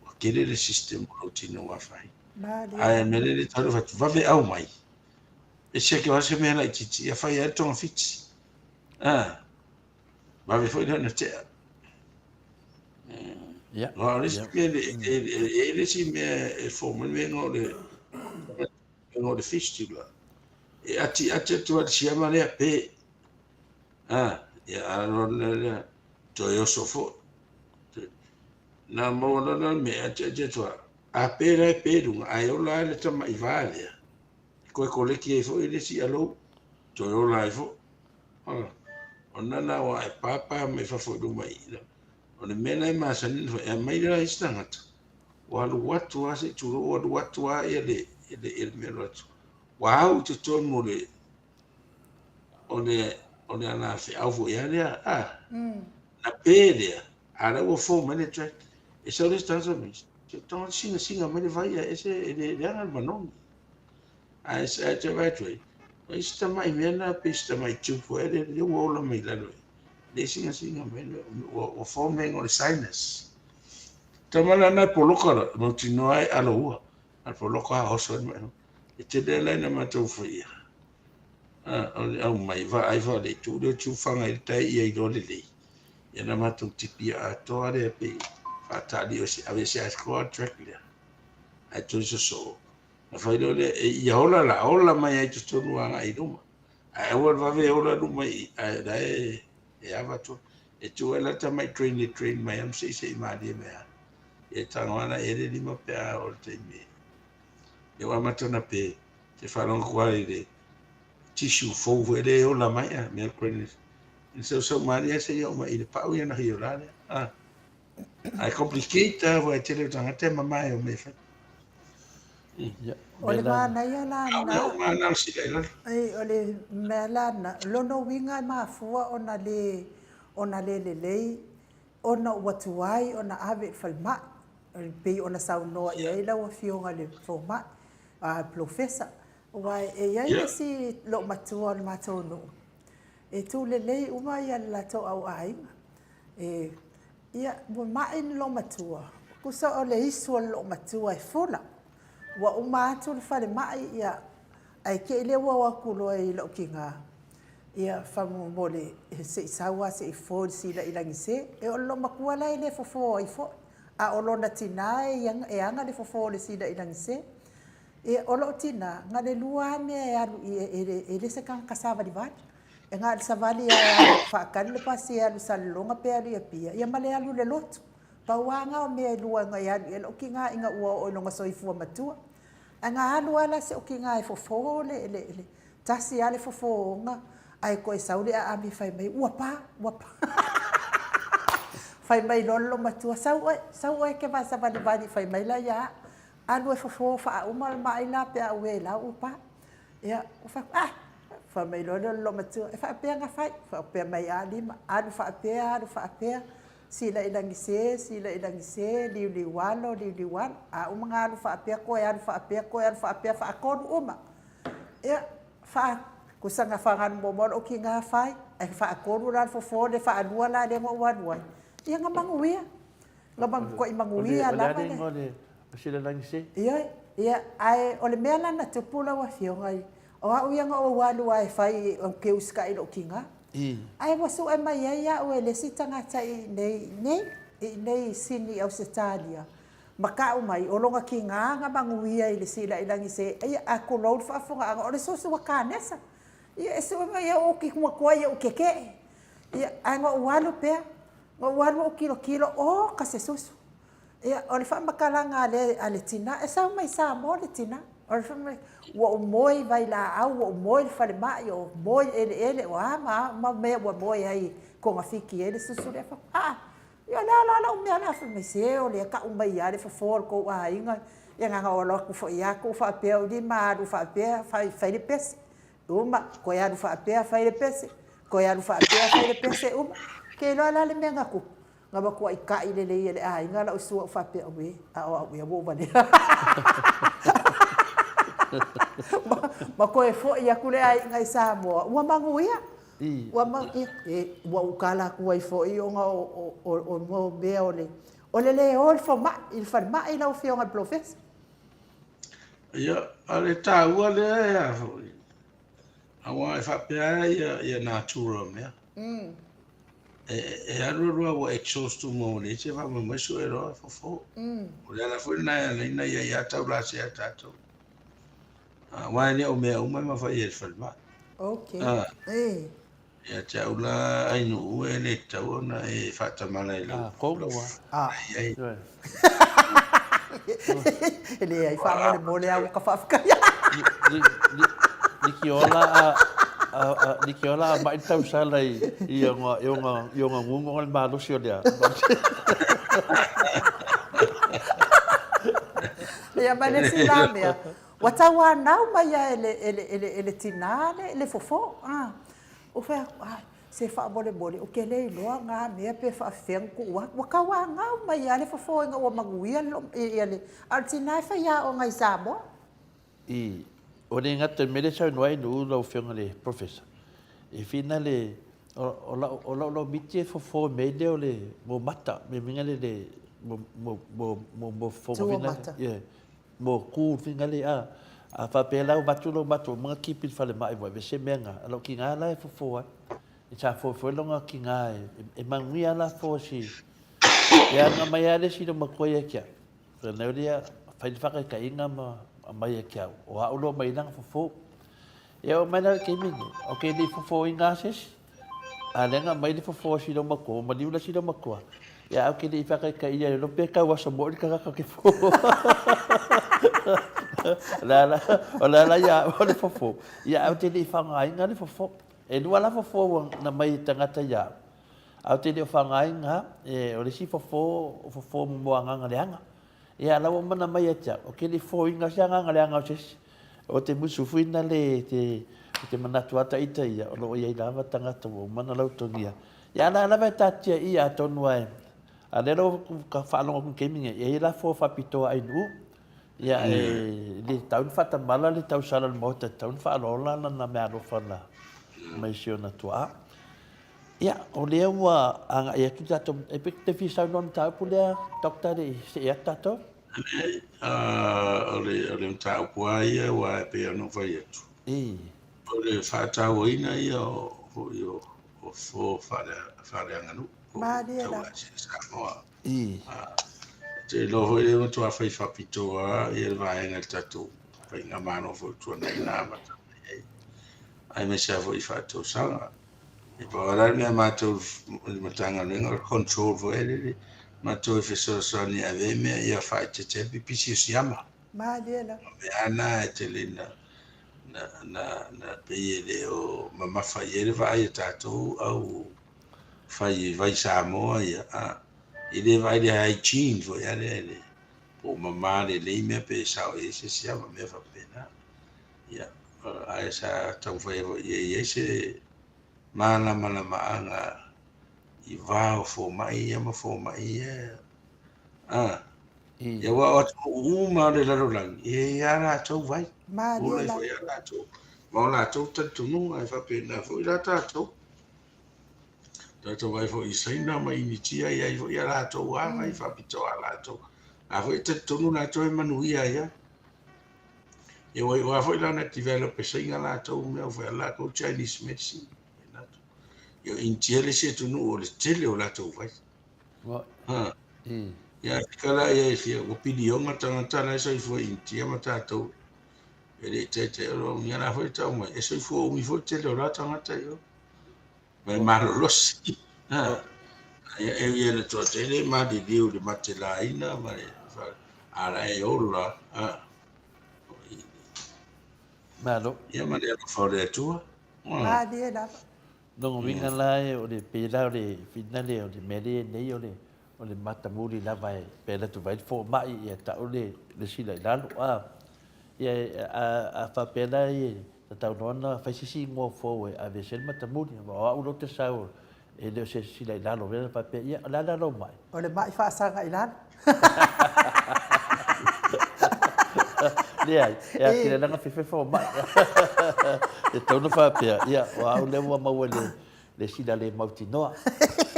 Ua tele le system o lou tino ua afaina. Ae o le mea lea e tau atu, vave aumai. E siaki lava se mea laitiiti, ia fai ai le togafiti. Vave foi lea ona tea. Aua o le isi mea, e i ai le isi mea e form ai le mea o le fistula. E atiati atu ai le siama lea pe. Ia a loa lea, toe oso foi. Na maua loa la le mea e atiati atu ai. A pe la e pe luga, ae ola ai le tamaiva lea. E toe koleki ai foi le isi alou, toe ola ai foi. Ona la ua e papa mai fafo i luma i i. O le mea la e masani ona fai, e aumai la isi tagata, ua alu atu lava se i tulou, ua alu atu lava ia le mea alu atu. Ua au i totonu o le alafeau foi lava lea, na pe lea, a o la ua fou mai le tract. E sau le isi tagata mai, se tagata singasinga mai le vai ae ese e le leaga le manogi. Ae te vaai atu ai, o isi tamai mea na pe isi tamai tube e le ua ola mai lalo e. Le singasinga mai ua forming o le sinus. Tama la na poloka la, mautinoa e alo ua. A poloka a oso ai mai. E tele la ina matou faia. O le au mai vaai vaai tu le tu fanga i le tai ia i loa lelei. Ia na matou tipia atoa lea pe faatali o se ave se atoa track lea. Ae toe sosoo. Na fai loa lea, e ia ola la, ola mai ai totonu agai i luma. Ae aua le vave e ola luma i i, ae la e ava atu. E tu ai la tamai train e train mai am se i se i malie mai a. E tago ana e le lima pe a o le taimi. E ua amata ona pe, te faalogo atu ai i le tissue fou foi lea e ola mai a, mea train. E sausau malie se i oo mai i le pau ia na hio la lea. Ae complicate lava aua e tele o tagata e mamae o mea e fai. O le manaia la lena. O le mea la lena, lona uiga e mafua ona le lelei ona ua tuai ona ave i le falemai, e pei ona saunoa i ai lau Afioga i le fomai, polofesa. Aua e i ai le isi loomatua o le matou nuu, e tulelei uma le latou au aiga. E, ia, ua mai le loomatua, tusa o le isu o le loomatua e fula. Ua uma atu le falemai, ia, Ae te i lea ua o atu loa i lou tina, ia faamolemole se i sau lava se i fofo i le sila'i lagise. E o le loomatua la e le fofo ai foi, a o lona tina e ana le fofo o le sila'i lagise. Ia, o lou tina, na o le lua lava mea e alu i ai, e le o se tagata savalivali. E na o le savali lava e alu e faatali le pasi e alu i Salelologa pe alu i Apia, ia ma le alu i le lotu. Pau lava na o mea e lua na e alu i ai lou tina ina ua oo i lona soifua matua. Ae na alu lava la si ou tina e fofo le, le, le, tasi lava le fofo ona ae toe sau le aami fai mai, ua pa, ua pa. Fai mai loa le loomatua, sau oe, sau oe e te vasavalivali, fai mai la ia au. Alu e fofo faauma le ma'i la pe a uē la ua pa. Ia, ou fai atu, ah! Fai mai loa lea o le loomatua, e faapea ona fai, faapea mai a lima, alu faapea, alu faapea, sila'i lagise, sila'i lagise, liuliu alo, liuliu alo. A uma ona alu faapea, toe alu faapea, toe alu faapea, faatolu uma. Ia, faa, tusa na faga muamua lou tina fai, ae faatolu la le fofo le faalua la lea na ou alu ai, ia na manuia. Na matuai manuia lava le. O le a le igoa o le silalagise? Ioe, ia, ae o le mea la na tupu lau Afioga, o au ia na ou alu lava e fai ou te usitai i lou tina. Ae ua sue mai ai au e le isi tagata i inei, nei, i inei i Sini i Ausetalia, ma tau mai, o lona tina na manuia i le silailagise, ia, a tulou le faafofogaaga, o le susu a kanesa. Ia, e sue mai au ou te matua ia ou tetee. Ia, ae na ou alu pea, na ou alu ou tilotilo, oka se susu. Ia, o le faamatalaga a le, a le tina, e sau mai Samoa le tina. O le fai mai, ua ou moe i vailaau, ua ou moe i le falemai, ua ou moe i eleele, o a ma a uma mea ua moe ai e togafiti ai le susu lea. Fai atu, aa, ia o le a la lau mea lea? Fai mai, se o lea e tau mai lava le fofo o le tou aiga. Ia na ona ou alu atu foi lava tuu faapea ou lima alu faapea fai, fai le pese. Uma, toe alu faapea fai le pese, toe alu faapea fai le pese, uma. Ke iloa la le mea na tupu, na matuai ta'i lelei e le aiga lau sua ou faapea, auē, a o au ea ua ou valea. Ma toe foi atu le aiga i Samoa, ua manuia. Ua manuia. E, ua ou tala atu ai foi ona o mea o le, o le le o i le fomai, i le falemai lau Afioga i le Polofesa. Ia, a le taua lea e a foi, aua e faapea ia, ia natura o mea. E, e alu alu lava ua exhaust uma ua leai se faamoemoe sue loa fofo. O le ala foi lena e ala ai ona i ai lava taulasea tatou. Aua e le o mea uma e mafai e le falemai. Okay. Ah. E. Ia te au la Ainuu e le tatau ona e faatamala i lau Ah, komu a. Ah. Ai. E leai, faamolemole lava ua ka faafetai. Nikiola a a Nikiola a mai tausala i i ona i ona i ona gugu o le malosi o lea. Ia ma le isi la mea, ua tauanau mai lava e le, e le, e le, e le tina le, le fofo. Ah. Ou fai atu, ai, se faamolemole, ou te le iloa na mea pe faafefea ona tuu atu. Ua tauanau mai lava le fofo ina ua manuia le, ia le, a o le tina e faiaoga i Samoa. I, o le gata i le mea lea e saunoa ai Nu'u lau Afioga i le Professor, e fina le, o, o lau, o lau laumiti e fofo i mea lea o le mo mata, mea mea le, le, mo, mo, mo, mo, mo fofo Tua mata. Yeah. Mo ku finga le a, a faapea la ua avatu lou matou uma keep i le falemai ua ave se mea nga, a lou kiga la e fofo ai. E sa fo foi longa kiga e, e manuia la fo si, e aga mai a le si lo matua ia kia. Fai mai ia, fai le whakaikainga ma mai ia kia, o au loa mai langa fofo. Ia o mai la ke mini, o ke li fofo i ngā sesi. A lea na aumai le fofo a sina matua, ua maliu la sina matua. Ia au ke le i whakaika ia le lope kau aso mo le tagata ke fofo. O le ala, o le ala ia au le fofo. Ia au te le i whangainga le fofo. E lua la fofo ua na mai e tagata ia au. Au te le o whangainga, e, o le isi fofo, o fofo mo mo anganga leanga. Ia la ua mana mai ia te au, o ke le foinga se agaga leaga o se isi. O te musufuina le te, o te manatu ata ita ia, o loo iai lava tagata ua uma ona lautogia. Ia la lava e tatia i atonu a e, a lea ua ka faalogo atu i le taimi nei, e iai la fua faapitoa Ainuu, ia e le tatau ona faatamala le tausala o le Maota, e tatau ona faaaloalo lana meaalofa na mai si ona tuaa. Ia, o lea ua agai atu tatou, e pe te fia saunoa i le mataupu lea, Doctor, le i see atu tatou? O le, o le mataupu lava ia aua e pei ona ou fai atu. O le faatauaina ia o foi o o fofo faaleaganuu po o taulasia i Samoa. Ou te iloa foi lea matua fai faapitoa ia le vaega i le tatou faigamalo foi tuanai na amata mai ai, aemaise lava foi i faatausaga. E pau lava la le mea a matou i le Matagaluega o le control foi lele, matou e fesoasoani e ave ai mea ia faaeteete ai le pipisi o siama. Malie lava. O mea na e tele na na na na pei e le o mamafa i ai le vaai a tatou au fai vai Samoa ia, a e le vaai le hygiene foi a lea le po o mama lelei mea pe sao i ai se siama mea faapena. Ia, ae sa taumafai ai foi ia i ai se malamalamaaga i va o fomai ia ma fomai ia. A, ia aua o atunuu uma o le lalolagi, e i ai lava latou vai. Malie Ola lava. foi a latou, ma o latou talitonuga e faapena foi la tatou. Tatou vaai foi i Saina ma Initia, e i ai foi a latou lava vai faapitoa a latou. A foi e talitonu latou e manuia ai lava. Ia ua iu lava foi la ona develop e Saina latou mea ua fai a latou Chinese medicine. Ia o Initia le isi atunuu o le tele o latou vai. Ha. Ia Afrika la ia e fia, ua piliona tagata la e soifua i Initia ma tatou. E le i taitai o lo ia la foi tau mai. E soifua umi foi le tele o la tagata i o. Ma e malolosi. Ha. Ia e ia le toatele maliliu i le matelaina ma le a la e ola. Ha. Malo. Ia ma le alofa o le Atua. Malie lava. Lona uiga la o le pei la o le finale o le mea lea nei o le o le matamuli lava e pe alu atu vai le fomai ia tau le le sila i lalo a ia a a faapea la e tatau loa ona fai se isi igoa fou e ave ese ai le matamuli aua o au lea ou te sau e le o se sila i lalo lea na faapea ia o le a la lou mai. O le mai faasaga i lalo. Leai, e atili ai lana fefe fomai. E tatau ona faapea, ia, o au lea ua maua i le, le sila le mautinoa.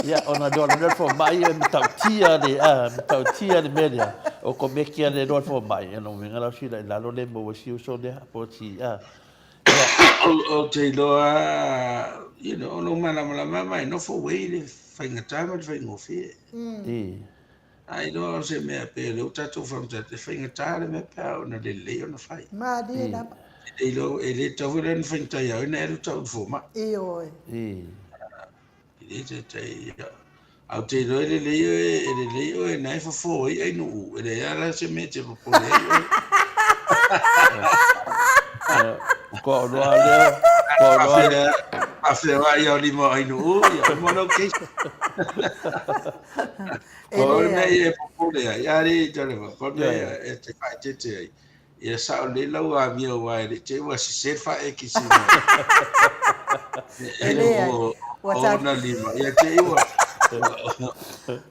Ia, ona iloa loa lea o le fomai e matautia le, a, matautia le mea lea. O komekia le iloa le fomai, ia lona uiga la o sila i lalo le maua ai si uso lea, po o si, a. Ia. Ou te iloa, you know, o lou malamalama ma e nofo uei le faigata ma le faigofie. A iloa o se mea pe o lea ua tatou faamatala, e faigata le mea pe a ona lelei ona fai. Malie lava. E le iloa, e le tatau foi la ona faigata ia oe ona e alu tau i le fomai. Ioe. E le taitai, ia. Ae ou te iloa e lelei oe, e lelei oe na e fofo ai Ainuu, e leai lava la se mea e te popole ai oe. Kua oloa lea, kua oloa lea. Faafeoai ia o lima o Ainuu, ia uma lou case. E O le leai. mea ia e popole ai, a le tale fa, pa mea ia e te faaeteete ai. Ia sao lelei lau amio aua e le i te i ua sese le faaekisi mai. E E leai. o Ua ta ona lima, ia te i ua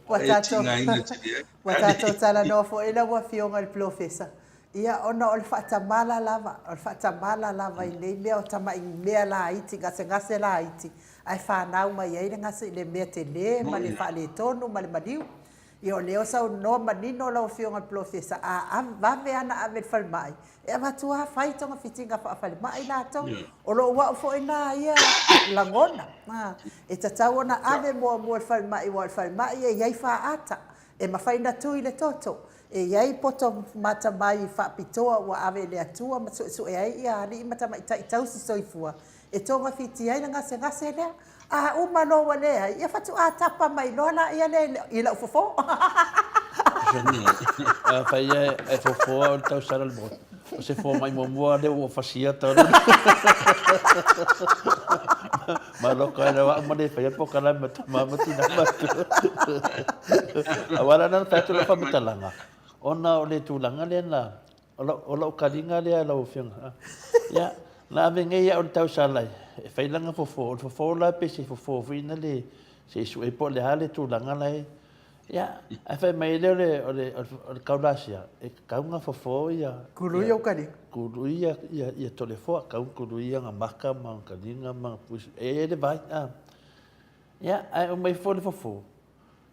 ua e tatou tigaina tele ai. ua tatou talanoa foi lau Afioga i le Polofesa, ia ona o le faatamala lava, o le faatamala lava i nei mea o tamai mea laiti, gasegase laiti, ae fanau mai ai le gase le mea tele ma le faaletonu ma le maliu. Ia o lea o saunoa manino lau Afioga i le Polofesa, a vave lava ona ave i le falemai, e avatu lava fai togafitiga faafalemai latou. O lou au foi na ia lagona, e tatau ona ave muamua i le falemai aua o le falemai e i ai faata, e mafai ona tui le toto, e i ai poto matamai faapitoa ua ave i le Atua ma suesue ai ia alii ma tamaitai tausi soifua e togafiti ai le gasegase lea. A uma loa ua leai, ia faatoa tapa mai loa laia lea i lau fofo. Afai e fofo au i le tausala o le Maota, o se fomai muamua lea ua fasia talu. Malo ka ina au ma le faia polokalame a tama ma tina matua. Aua la na fai atu lau faamatalaga, ona o le tulaga lea na O lau, o lau kaliga lea lau Afioga. Ia, na ave nei au i le tausala e fai lana fofo. O le fofo la pe se fofo foi na le, se i sue po o le a le tulaga la e. Ia, ae fai mai lea o le, o le, o le kaulasia, e tatau ona fofo ia. Kului ou kaliga. Kului ia, ia, ia Toleafoa, tatau ona kului ana maka ma ana kaliga ma ana puisi. E i ai le vai, a. Ia, ae uma ifo le fofo,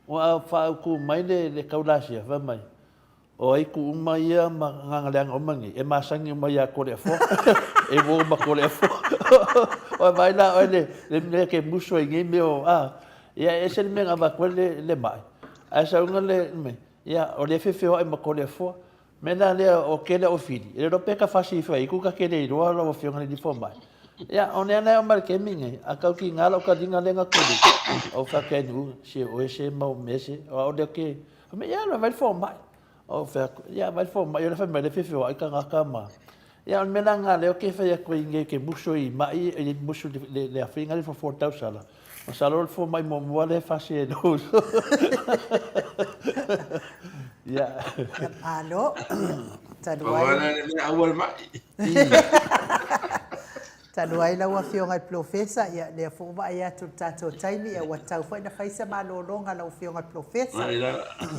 ua faautu mai le, le kaulasia, fai mai, O ai ku uma ia ma agaga leaga uma nei, e masani uma iā Koleafoa. E uo ma Koleafoa. Ua vaai la oe le, le mea ke musu ai nei mea o, a, ia e ese le mea na avatu ai le, le mai. Ae sauga le, me, ia, o lea e feofeoai ma Koleafoa. Mea la lea o kele o fili, e le iloa pe ka fasi ifo ai ku ka kele iloa lau afioga i le fomai. Ia, o nea nae o mai le kemi nei, a kau ki ngā lau ka linga le nga kuli. O fa ke nu, se o se mau me se, o a o le ke, Fai mai, ia, vai le fomai. Ou fai atu, ia, vai le fomai, o le fai mai le feofeoai tagata ma... Ia, o le mea la lena lea ou te fai atu ai nei ke musu i mai, i musu le, le afiga le fofo tausala. Masalo o le fomai muamua lea e fasi e lou uso. Ia. Ia, malo. Talu ai. Pau lava le mea aua le mai. Talu ai lau Afioga i le Polofesa, ia, lea foi ua vaai atu i le tatou taimi, ia, ua tatau foi ona fai se malologa lau Afioga i le Polofesa.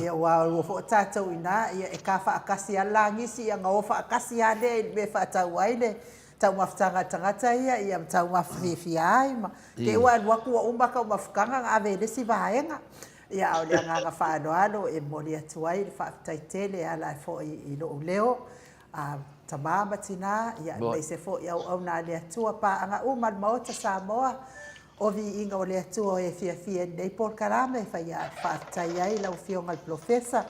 Ia, aua ua foi tatou i ina, ia, e ka faatasi lava le lagisi, ia, ona o faatasi lava lea i le mea e faatau ai le taumafataga a le tagata ia, ia, ma taumafa fiafia ai ma te i ua alu atu ua uma taumafataga ona ave i le isi vaega. Ia, a o le agaga faaaloalo e momoli atu ai le faafetai tele e ala foi i lou leo, a tama ma tina, ia aemaise foi auauna a le Atua, paaga uma a le Maota Samoa, o viiga o le Atua o e fiafia i lenei polokalame, e fai faafetai ai lau Afioga i le Polofesa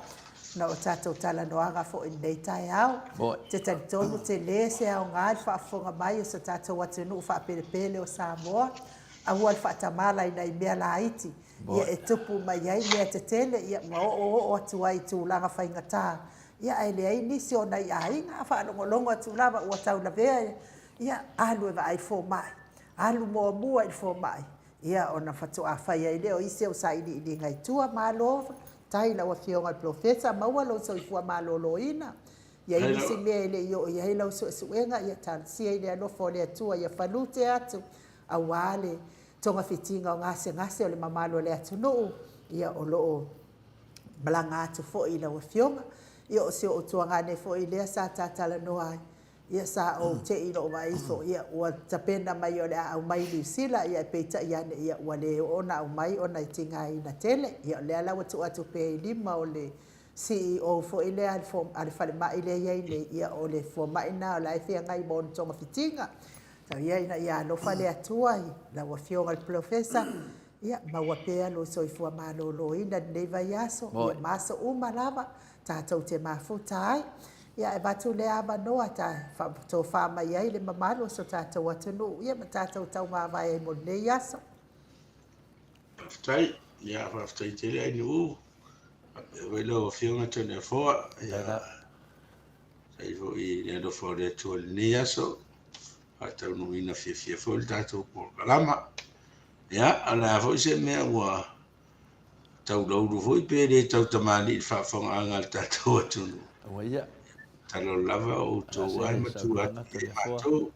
na o tatou talanoaga foi i lenei taeao. Ou te talitonu tele se aoga i le faafofoga mai o so tatou atunuu faapelepele o Samoa, aua le faatamala i mea laiti, ia e tupu mai ai mea tetele, ia ma oooo atu ai i tulaga faigata Ia, ae leai nisi o nai aiga, a faalogologo atu lava ua taulavea, ia, alu e vaai i le fomai, alu muamua i le fomai, ia, ona faatoa fai ai lea o isi au sailiiliga i tua. Malo faafetai i lau Afioga i le Polofesa, maua lou soifua maloloina. I ai nisi mea e le i oo i ai lau suesuega, ia talosia i le alofa o le Atua ia falute atu aua le togafitiga o gasegase o le mamalu o le atunuu, ia, o lo o malaga atu foi i lau Afioga. Ia o si ou tuagane foi lea sa ta talanoa ai, ia sa ou te i lou vaai ifo, ia ua tapena mai o le a aumai i Niu Sila, ia peitai ane ia ua le oo ona aumai ona e tigaina tele. Ia o lea la ua tuu atu pea i lima o le CEO foi lea a le falemai lea e i ai nei, ia o le fomai lena o la e feagai ma ona togafitiga. Tau ia ina ia alofa le Atua i lau Afioga i le Polofesa, Ia, maua pea lou soifua maloloina i lenei vaiaso, ia ma aso uma lava tatou te mafuta ai. Ia, e avatu lea avanoa ta faatofa mai ai le mamalu o so tatou atunuu, ia ma tatou taumavae ai mo lenei aso. Faafetai. Ia, faafetai tele Ainuu. Faapea foi lau Afioga Toneafoa. Ia, faafetai foi i le alofa o le Atua i lenei aso. Faataunuuina fiafia foi le tatou polokalama. Ia, o le a foi se mea ua taulaulu foi pe le tau tamalii i le faafofogaaga a le tatou atunuu. Aua ia. Tatalo lava o outou ai ma tua atu i matou.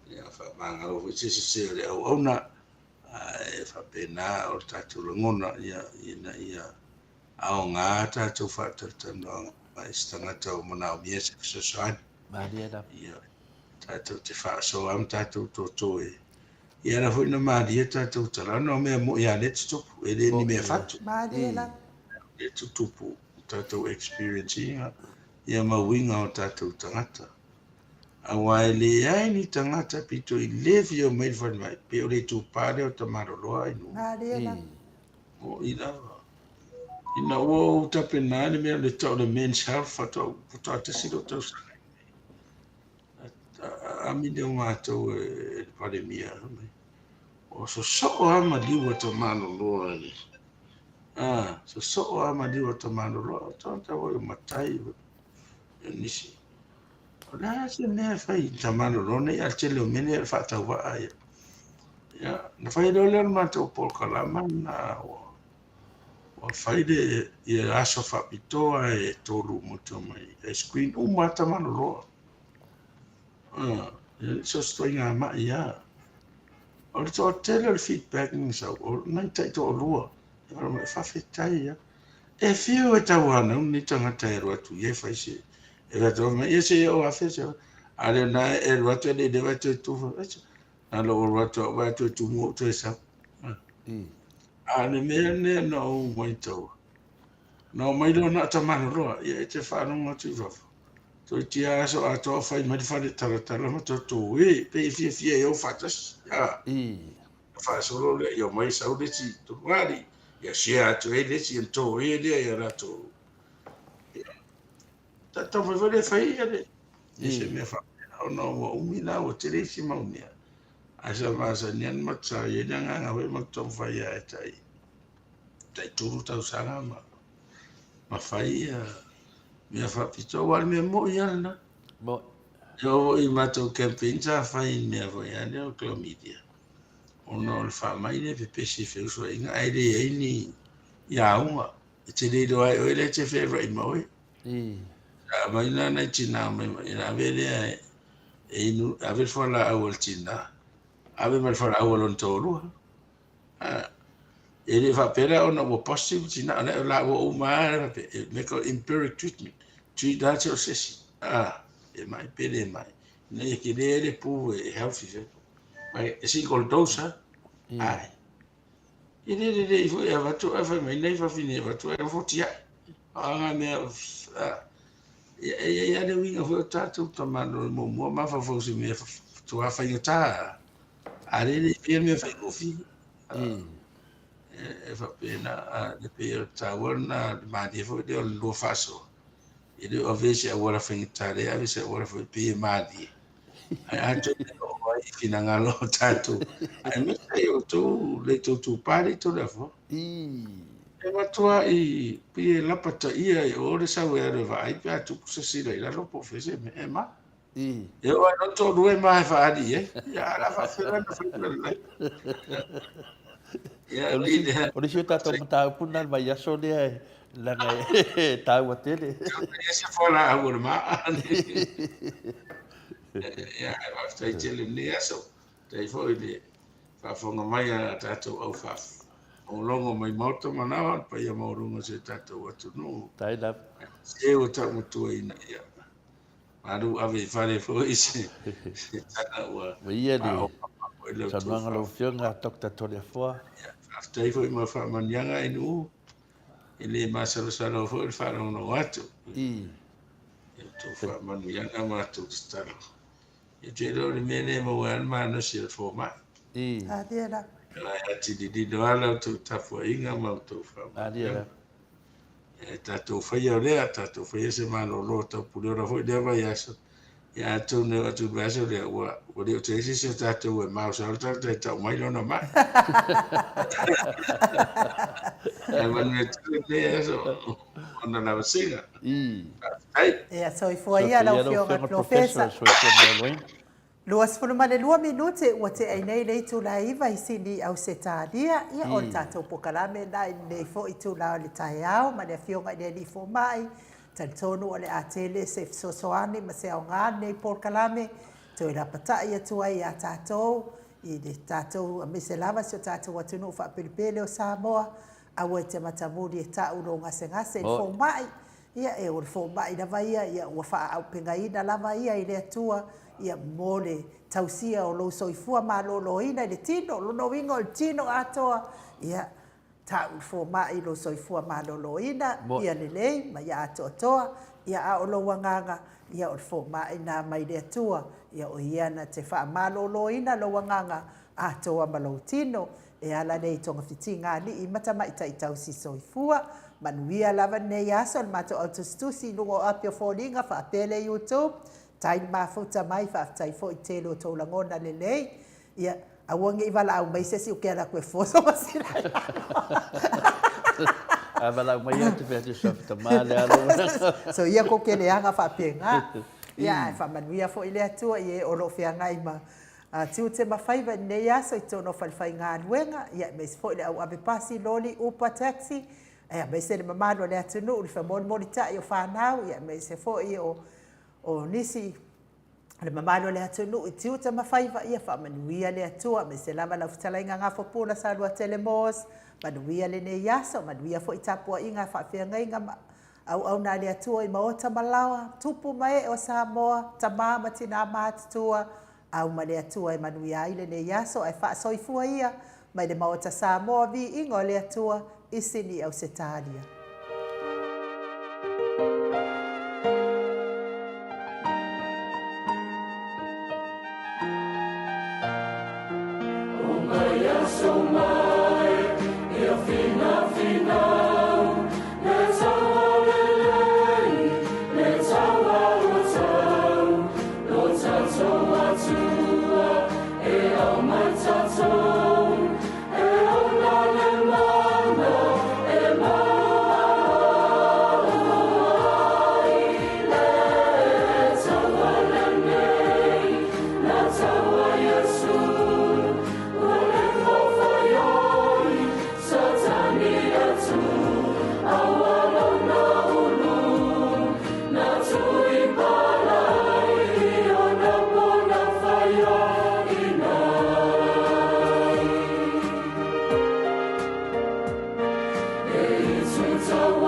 Ia, faamagalo foi se sese o le auauna, ae faapena o le tatou lagona, ia, ina ia aoga tatou faatalatalanoaga i se tagata o manaomia se fesoasoani. Malie lava. Ia, tatou te faasoa ma tatou toto e Ia ala foi na malie tatou tala ona o mea moi lava lea e tutupu, e le ni mea fatu. Malie lava. Lea e tutupu tatou experience ina ia ma uiga o tatou tagata. Aua e leai ni tagata pito i le fia omai i le falemai, pe o le itupa lea o Tamaloloa ai nuu. Malie lava. Moi lava. Ina ua ou tapena le mea o le tau o le Men's Health faatoa faatoa tasi lou tausaga. Amine o matou e le Palemia mai. O sosoo lava maliu a Tamaloloa i le sosoo lava maliu a Tamaloloa, o tagata foi o matai o nisi. O le a se mea e fai i Tamaloloa nei, a o le tele o mea nei o le faatauvaa ia. Ia, na fai loa lea o le matou polokalama lena ua fai le ia aso faapitoa e tolu motu mai e screen uma lava Tamaloloa. So se ituaiga mai lava. O le toatele o le feedback na sau, o nai taitoalua, e fai mai, faafetai lava. E fiu e tauanau lenei tagata e alu atu ia e fai se, e fai atu mai, ia se i oo afea se, a lea na e alu atu e le i leva e toe tufa, na lou alu atu au vaai atu e tumu ou toe sau. A o le mea lea na ou matau, Ona omai loa na o Tamaaloloa, ia e te faalogo atu i fafo. Toeitiiti lava aso atoa o fai mai le fale talatala ma toto e, pei e fiafia e o faatasi. A, ona faasolo lea, ia omai sau le isi tuluali, ia share atu ai le isi ona toe lea ia latou. Ia, taumafai foi lea e fai ia le, se mea faapena, ona ua umi la, ua tele isi mau mea. Ae sa masani lava ona matou, sa i ai le agaga foi matou taumafai lava e tai tai tolu tausaga ma ma fai ia mea faapitoa. Aua o le mea moni lava lena. Moni. E oo foi i matou campaign sa fai i mea foi lava lea o chlamydia, ona o le faamai lea e pepesi i feusuaiga ae leai ni auga. E te le iloa ai oe lea e te feiloai ma oe. Sa aumai la nai tina mai ona ave lea e inu, ave le fualaau a le tina, ave ma le fualaau a lona toalua. E le faapea la ona ua positive le tina, o la ua uma lava faapea, e mea tau empiric treatment, treat lava se o se isi, e mai pe le mai, ina ia tele ai le pu e healthy foi. E single dose lava, ae e le lelei foi e avatu ae fai mai nai fafine e avatu ae ofo tiai. O a ngā mea, e i ai lava le uiga foi o tatou tamaloa muamua mafaufau i se mea faatoa faigata. A lea e le i faia le mea faigofie. E faapena, e pei o le taua lena, le malie foi lea o le lua faasoa. E le o avea i se auala faigata, lea e ave i se auala foi pei e malie. Ae atonu e oo ai i finagalo o tatou, aemaise ai outou le tou tupa le tou leafoa. E matua i pei e lapataia i o le sau e alu e vaai pe a tupu se sila i lalo po o fea se mea e ma. E oo ai loa toalua e ma e faaali i ai. Ia a o le a faapefea la ona fai mea lelei. Ia, O le isi, o le isi o tatou mataupu lena i le vaiaso lea e leaga e taua tele. E ese fualaau o le maa. Ia, faafetai tele i lenei aso. Faafetai foi i le faafofoga mai a tatou au faalogologo mai Maota ma Laoa, le paia maualuga o si o tatou atunuu. Tai lava. Se ua taumatuaina, ia malu ave i fale foi se tala ua Ua ia le saunoaga a lau Afioga Doctor Toleafoa. Faafetai foi mo faamanuiaga i nuu, e le masalosalo foi le faalogologo atu. I. Ia outou faamanuiaga ma outou tatalo. Ia te iloa o le mea lea e maua ai le malosi o le fomai. I. Alia la. Ae atili lilo lava la outou tapuaiga ma outou faamanuiaga. Alia la. E tatou faia o lea, tatou faia se malolo taupuleola foi lea vaiaso. Ia atonu e oo atu i le vaiaso lea, ua, ua le o toe i ai se isi o tatou e maosa le tagata e tau mai lona mai. Ae manuia tele lenei aso ona lavasiga. Faafetai. Ia soifua ia lau Afioga i le Polofesa. Soifua maloloina. 22 minute ua tea ai nei le itula e 9 i Sini i Ausetalia. Ia, o le tatou pokalame lena i lenei foi itula o le taeao ma le Afioga i le Alii Fomai. Talitonu o le a tele se fesoasoani ma se aoga lenei polokalame toe lapatai atu ai iā tatou i le tatou aemaise lava si o tatou atunuu faapelepele o Samoa. Aua e te matamuli e ta'u lou gasegase i le fomai. Ia, e o le fomai lava ia, ia ua faaaupegaina lava ia i le Atua, ia mo le tausia o lou soifua maloloina i le tino, o lona uiga o le tino atoa, ia, ta'u le fomai i lou soifua maloloina, ia lelei ma ia atoatoa, ia a o lou agaga, ia o le fomai lena mai le Atua, ia o ia na te faamaloloina lou agaga atoa ma lou tino, E ala lea i togafitiga alii ma tamaitai tausi soifua. Manuia lava lenei aso le matou au tusitusi i luga o api o foliga faapea le YouTube. Tai le mafuta mai faafetai foi tele o tou lagona lelei. Ia aua nei valaau mai se isi ou te ala atu e foso ma sila i lalo. A valaau mai ia te fai atu i tama le alo. So ia kou te leaga faapena. Ia ae faamanuia foi le Atua i e o lo o feagai ma A tiute ma faiva i lenei aso i totonu o falefaigaluega, ia aemaise foi le au ave pasi, loli, upa, taxi, aemaise le mamalu o le atunuu, le femolimolitai o fanau, ia aemaise foi o, o nisi o le mamalu o le atunuu i tiute ma faiva, ia faamanuia le Atua, aemaise lava lau fetalaiga Gafopula Saluatele Moores, manuia lenei aso, manuia foi tapuaiga a faafeagaiga ma auauna a le Atua i maota ma laoa, tupu ma ee o Samoa, tama ma tinā matutua, Au ma le Atua e manuia ai lenei aso ae faasoifua ia mai le Maota Samoa viiga o le Atua i Sini Ausetalia. E itu tau.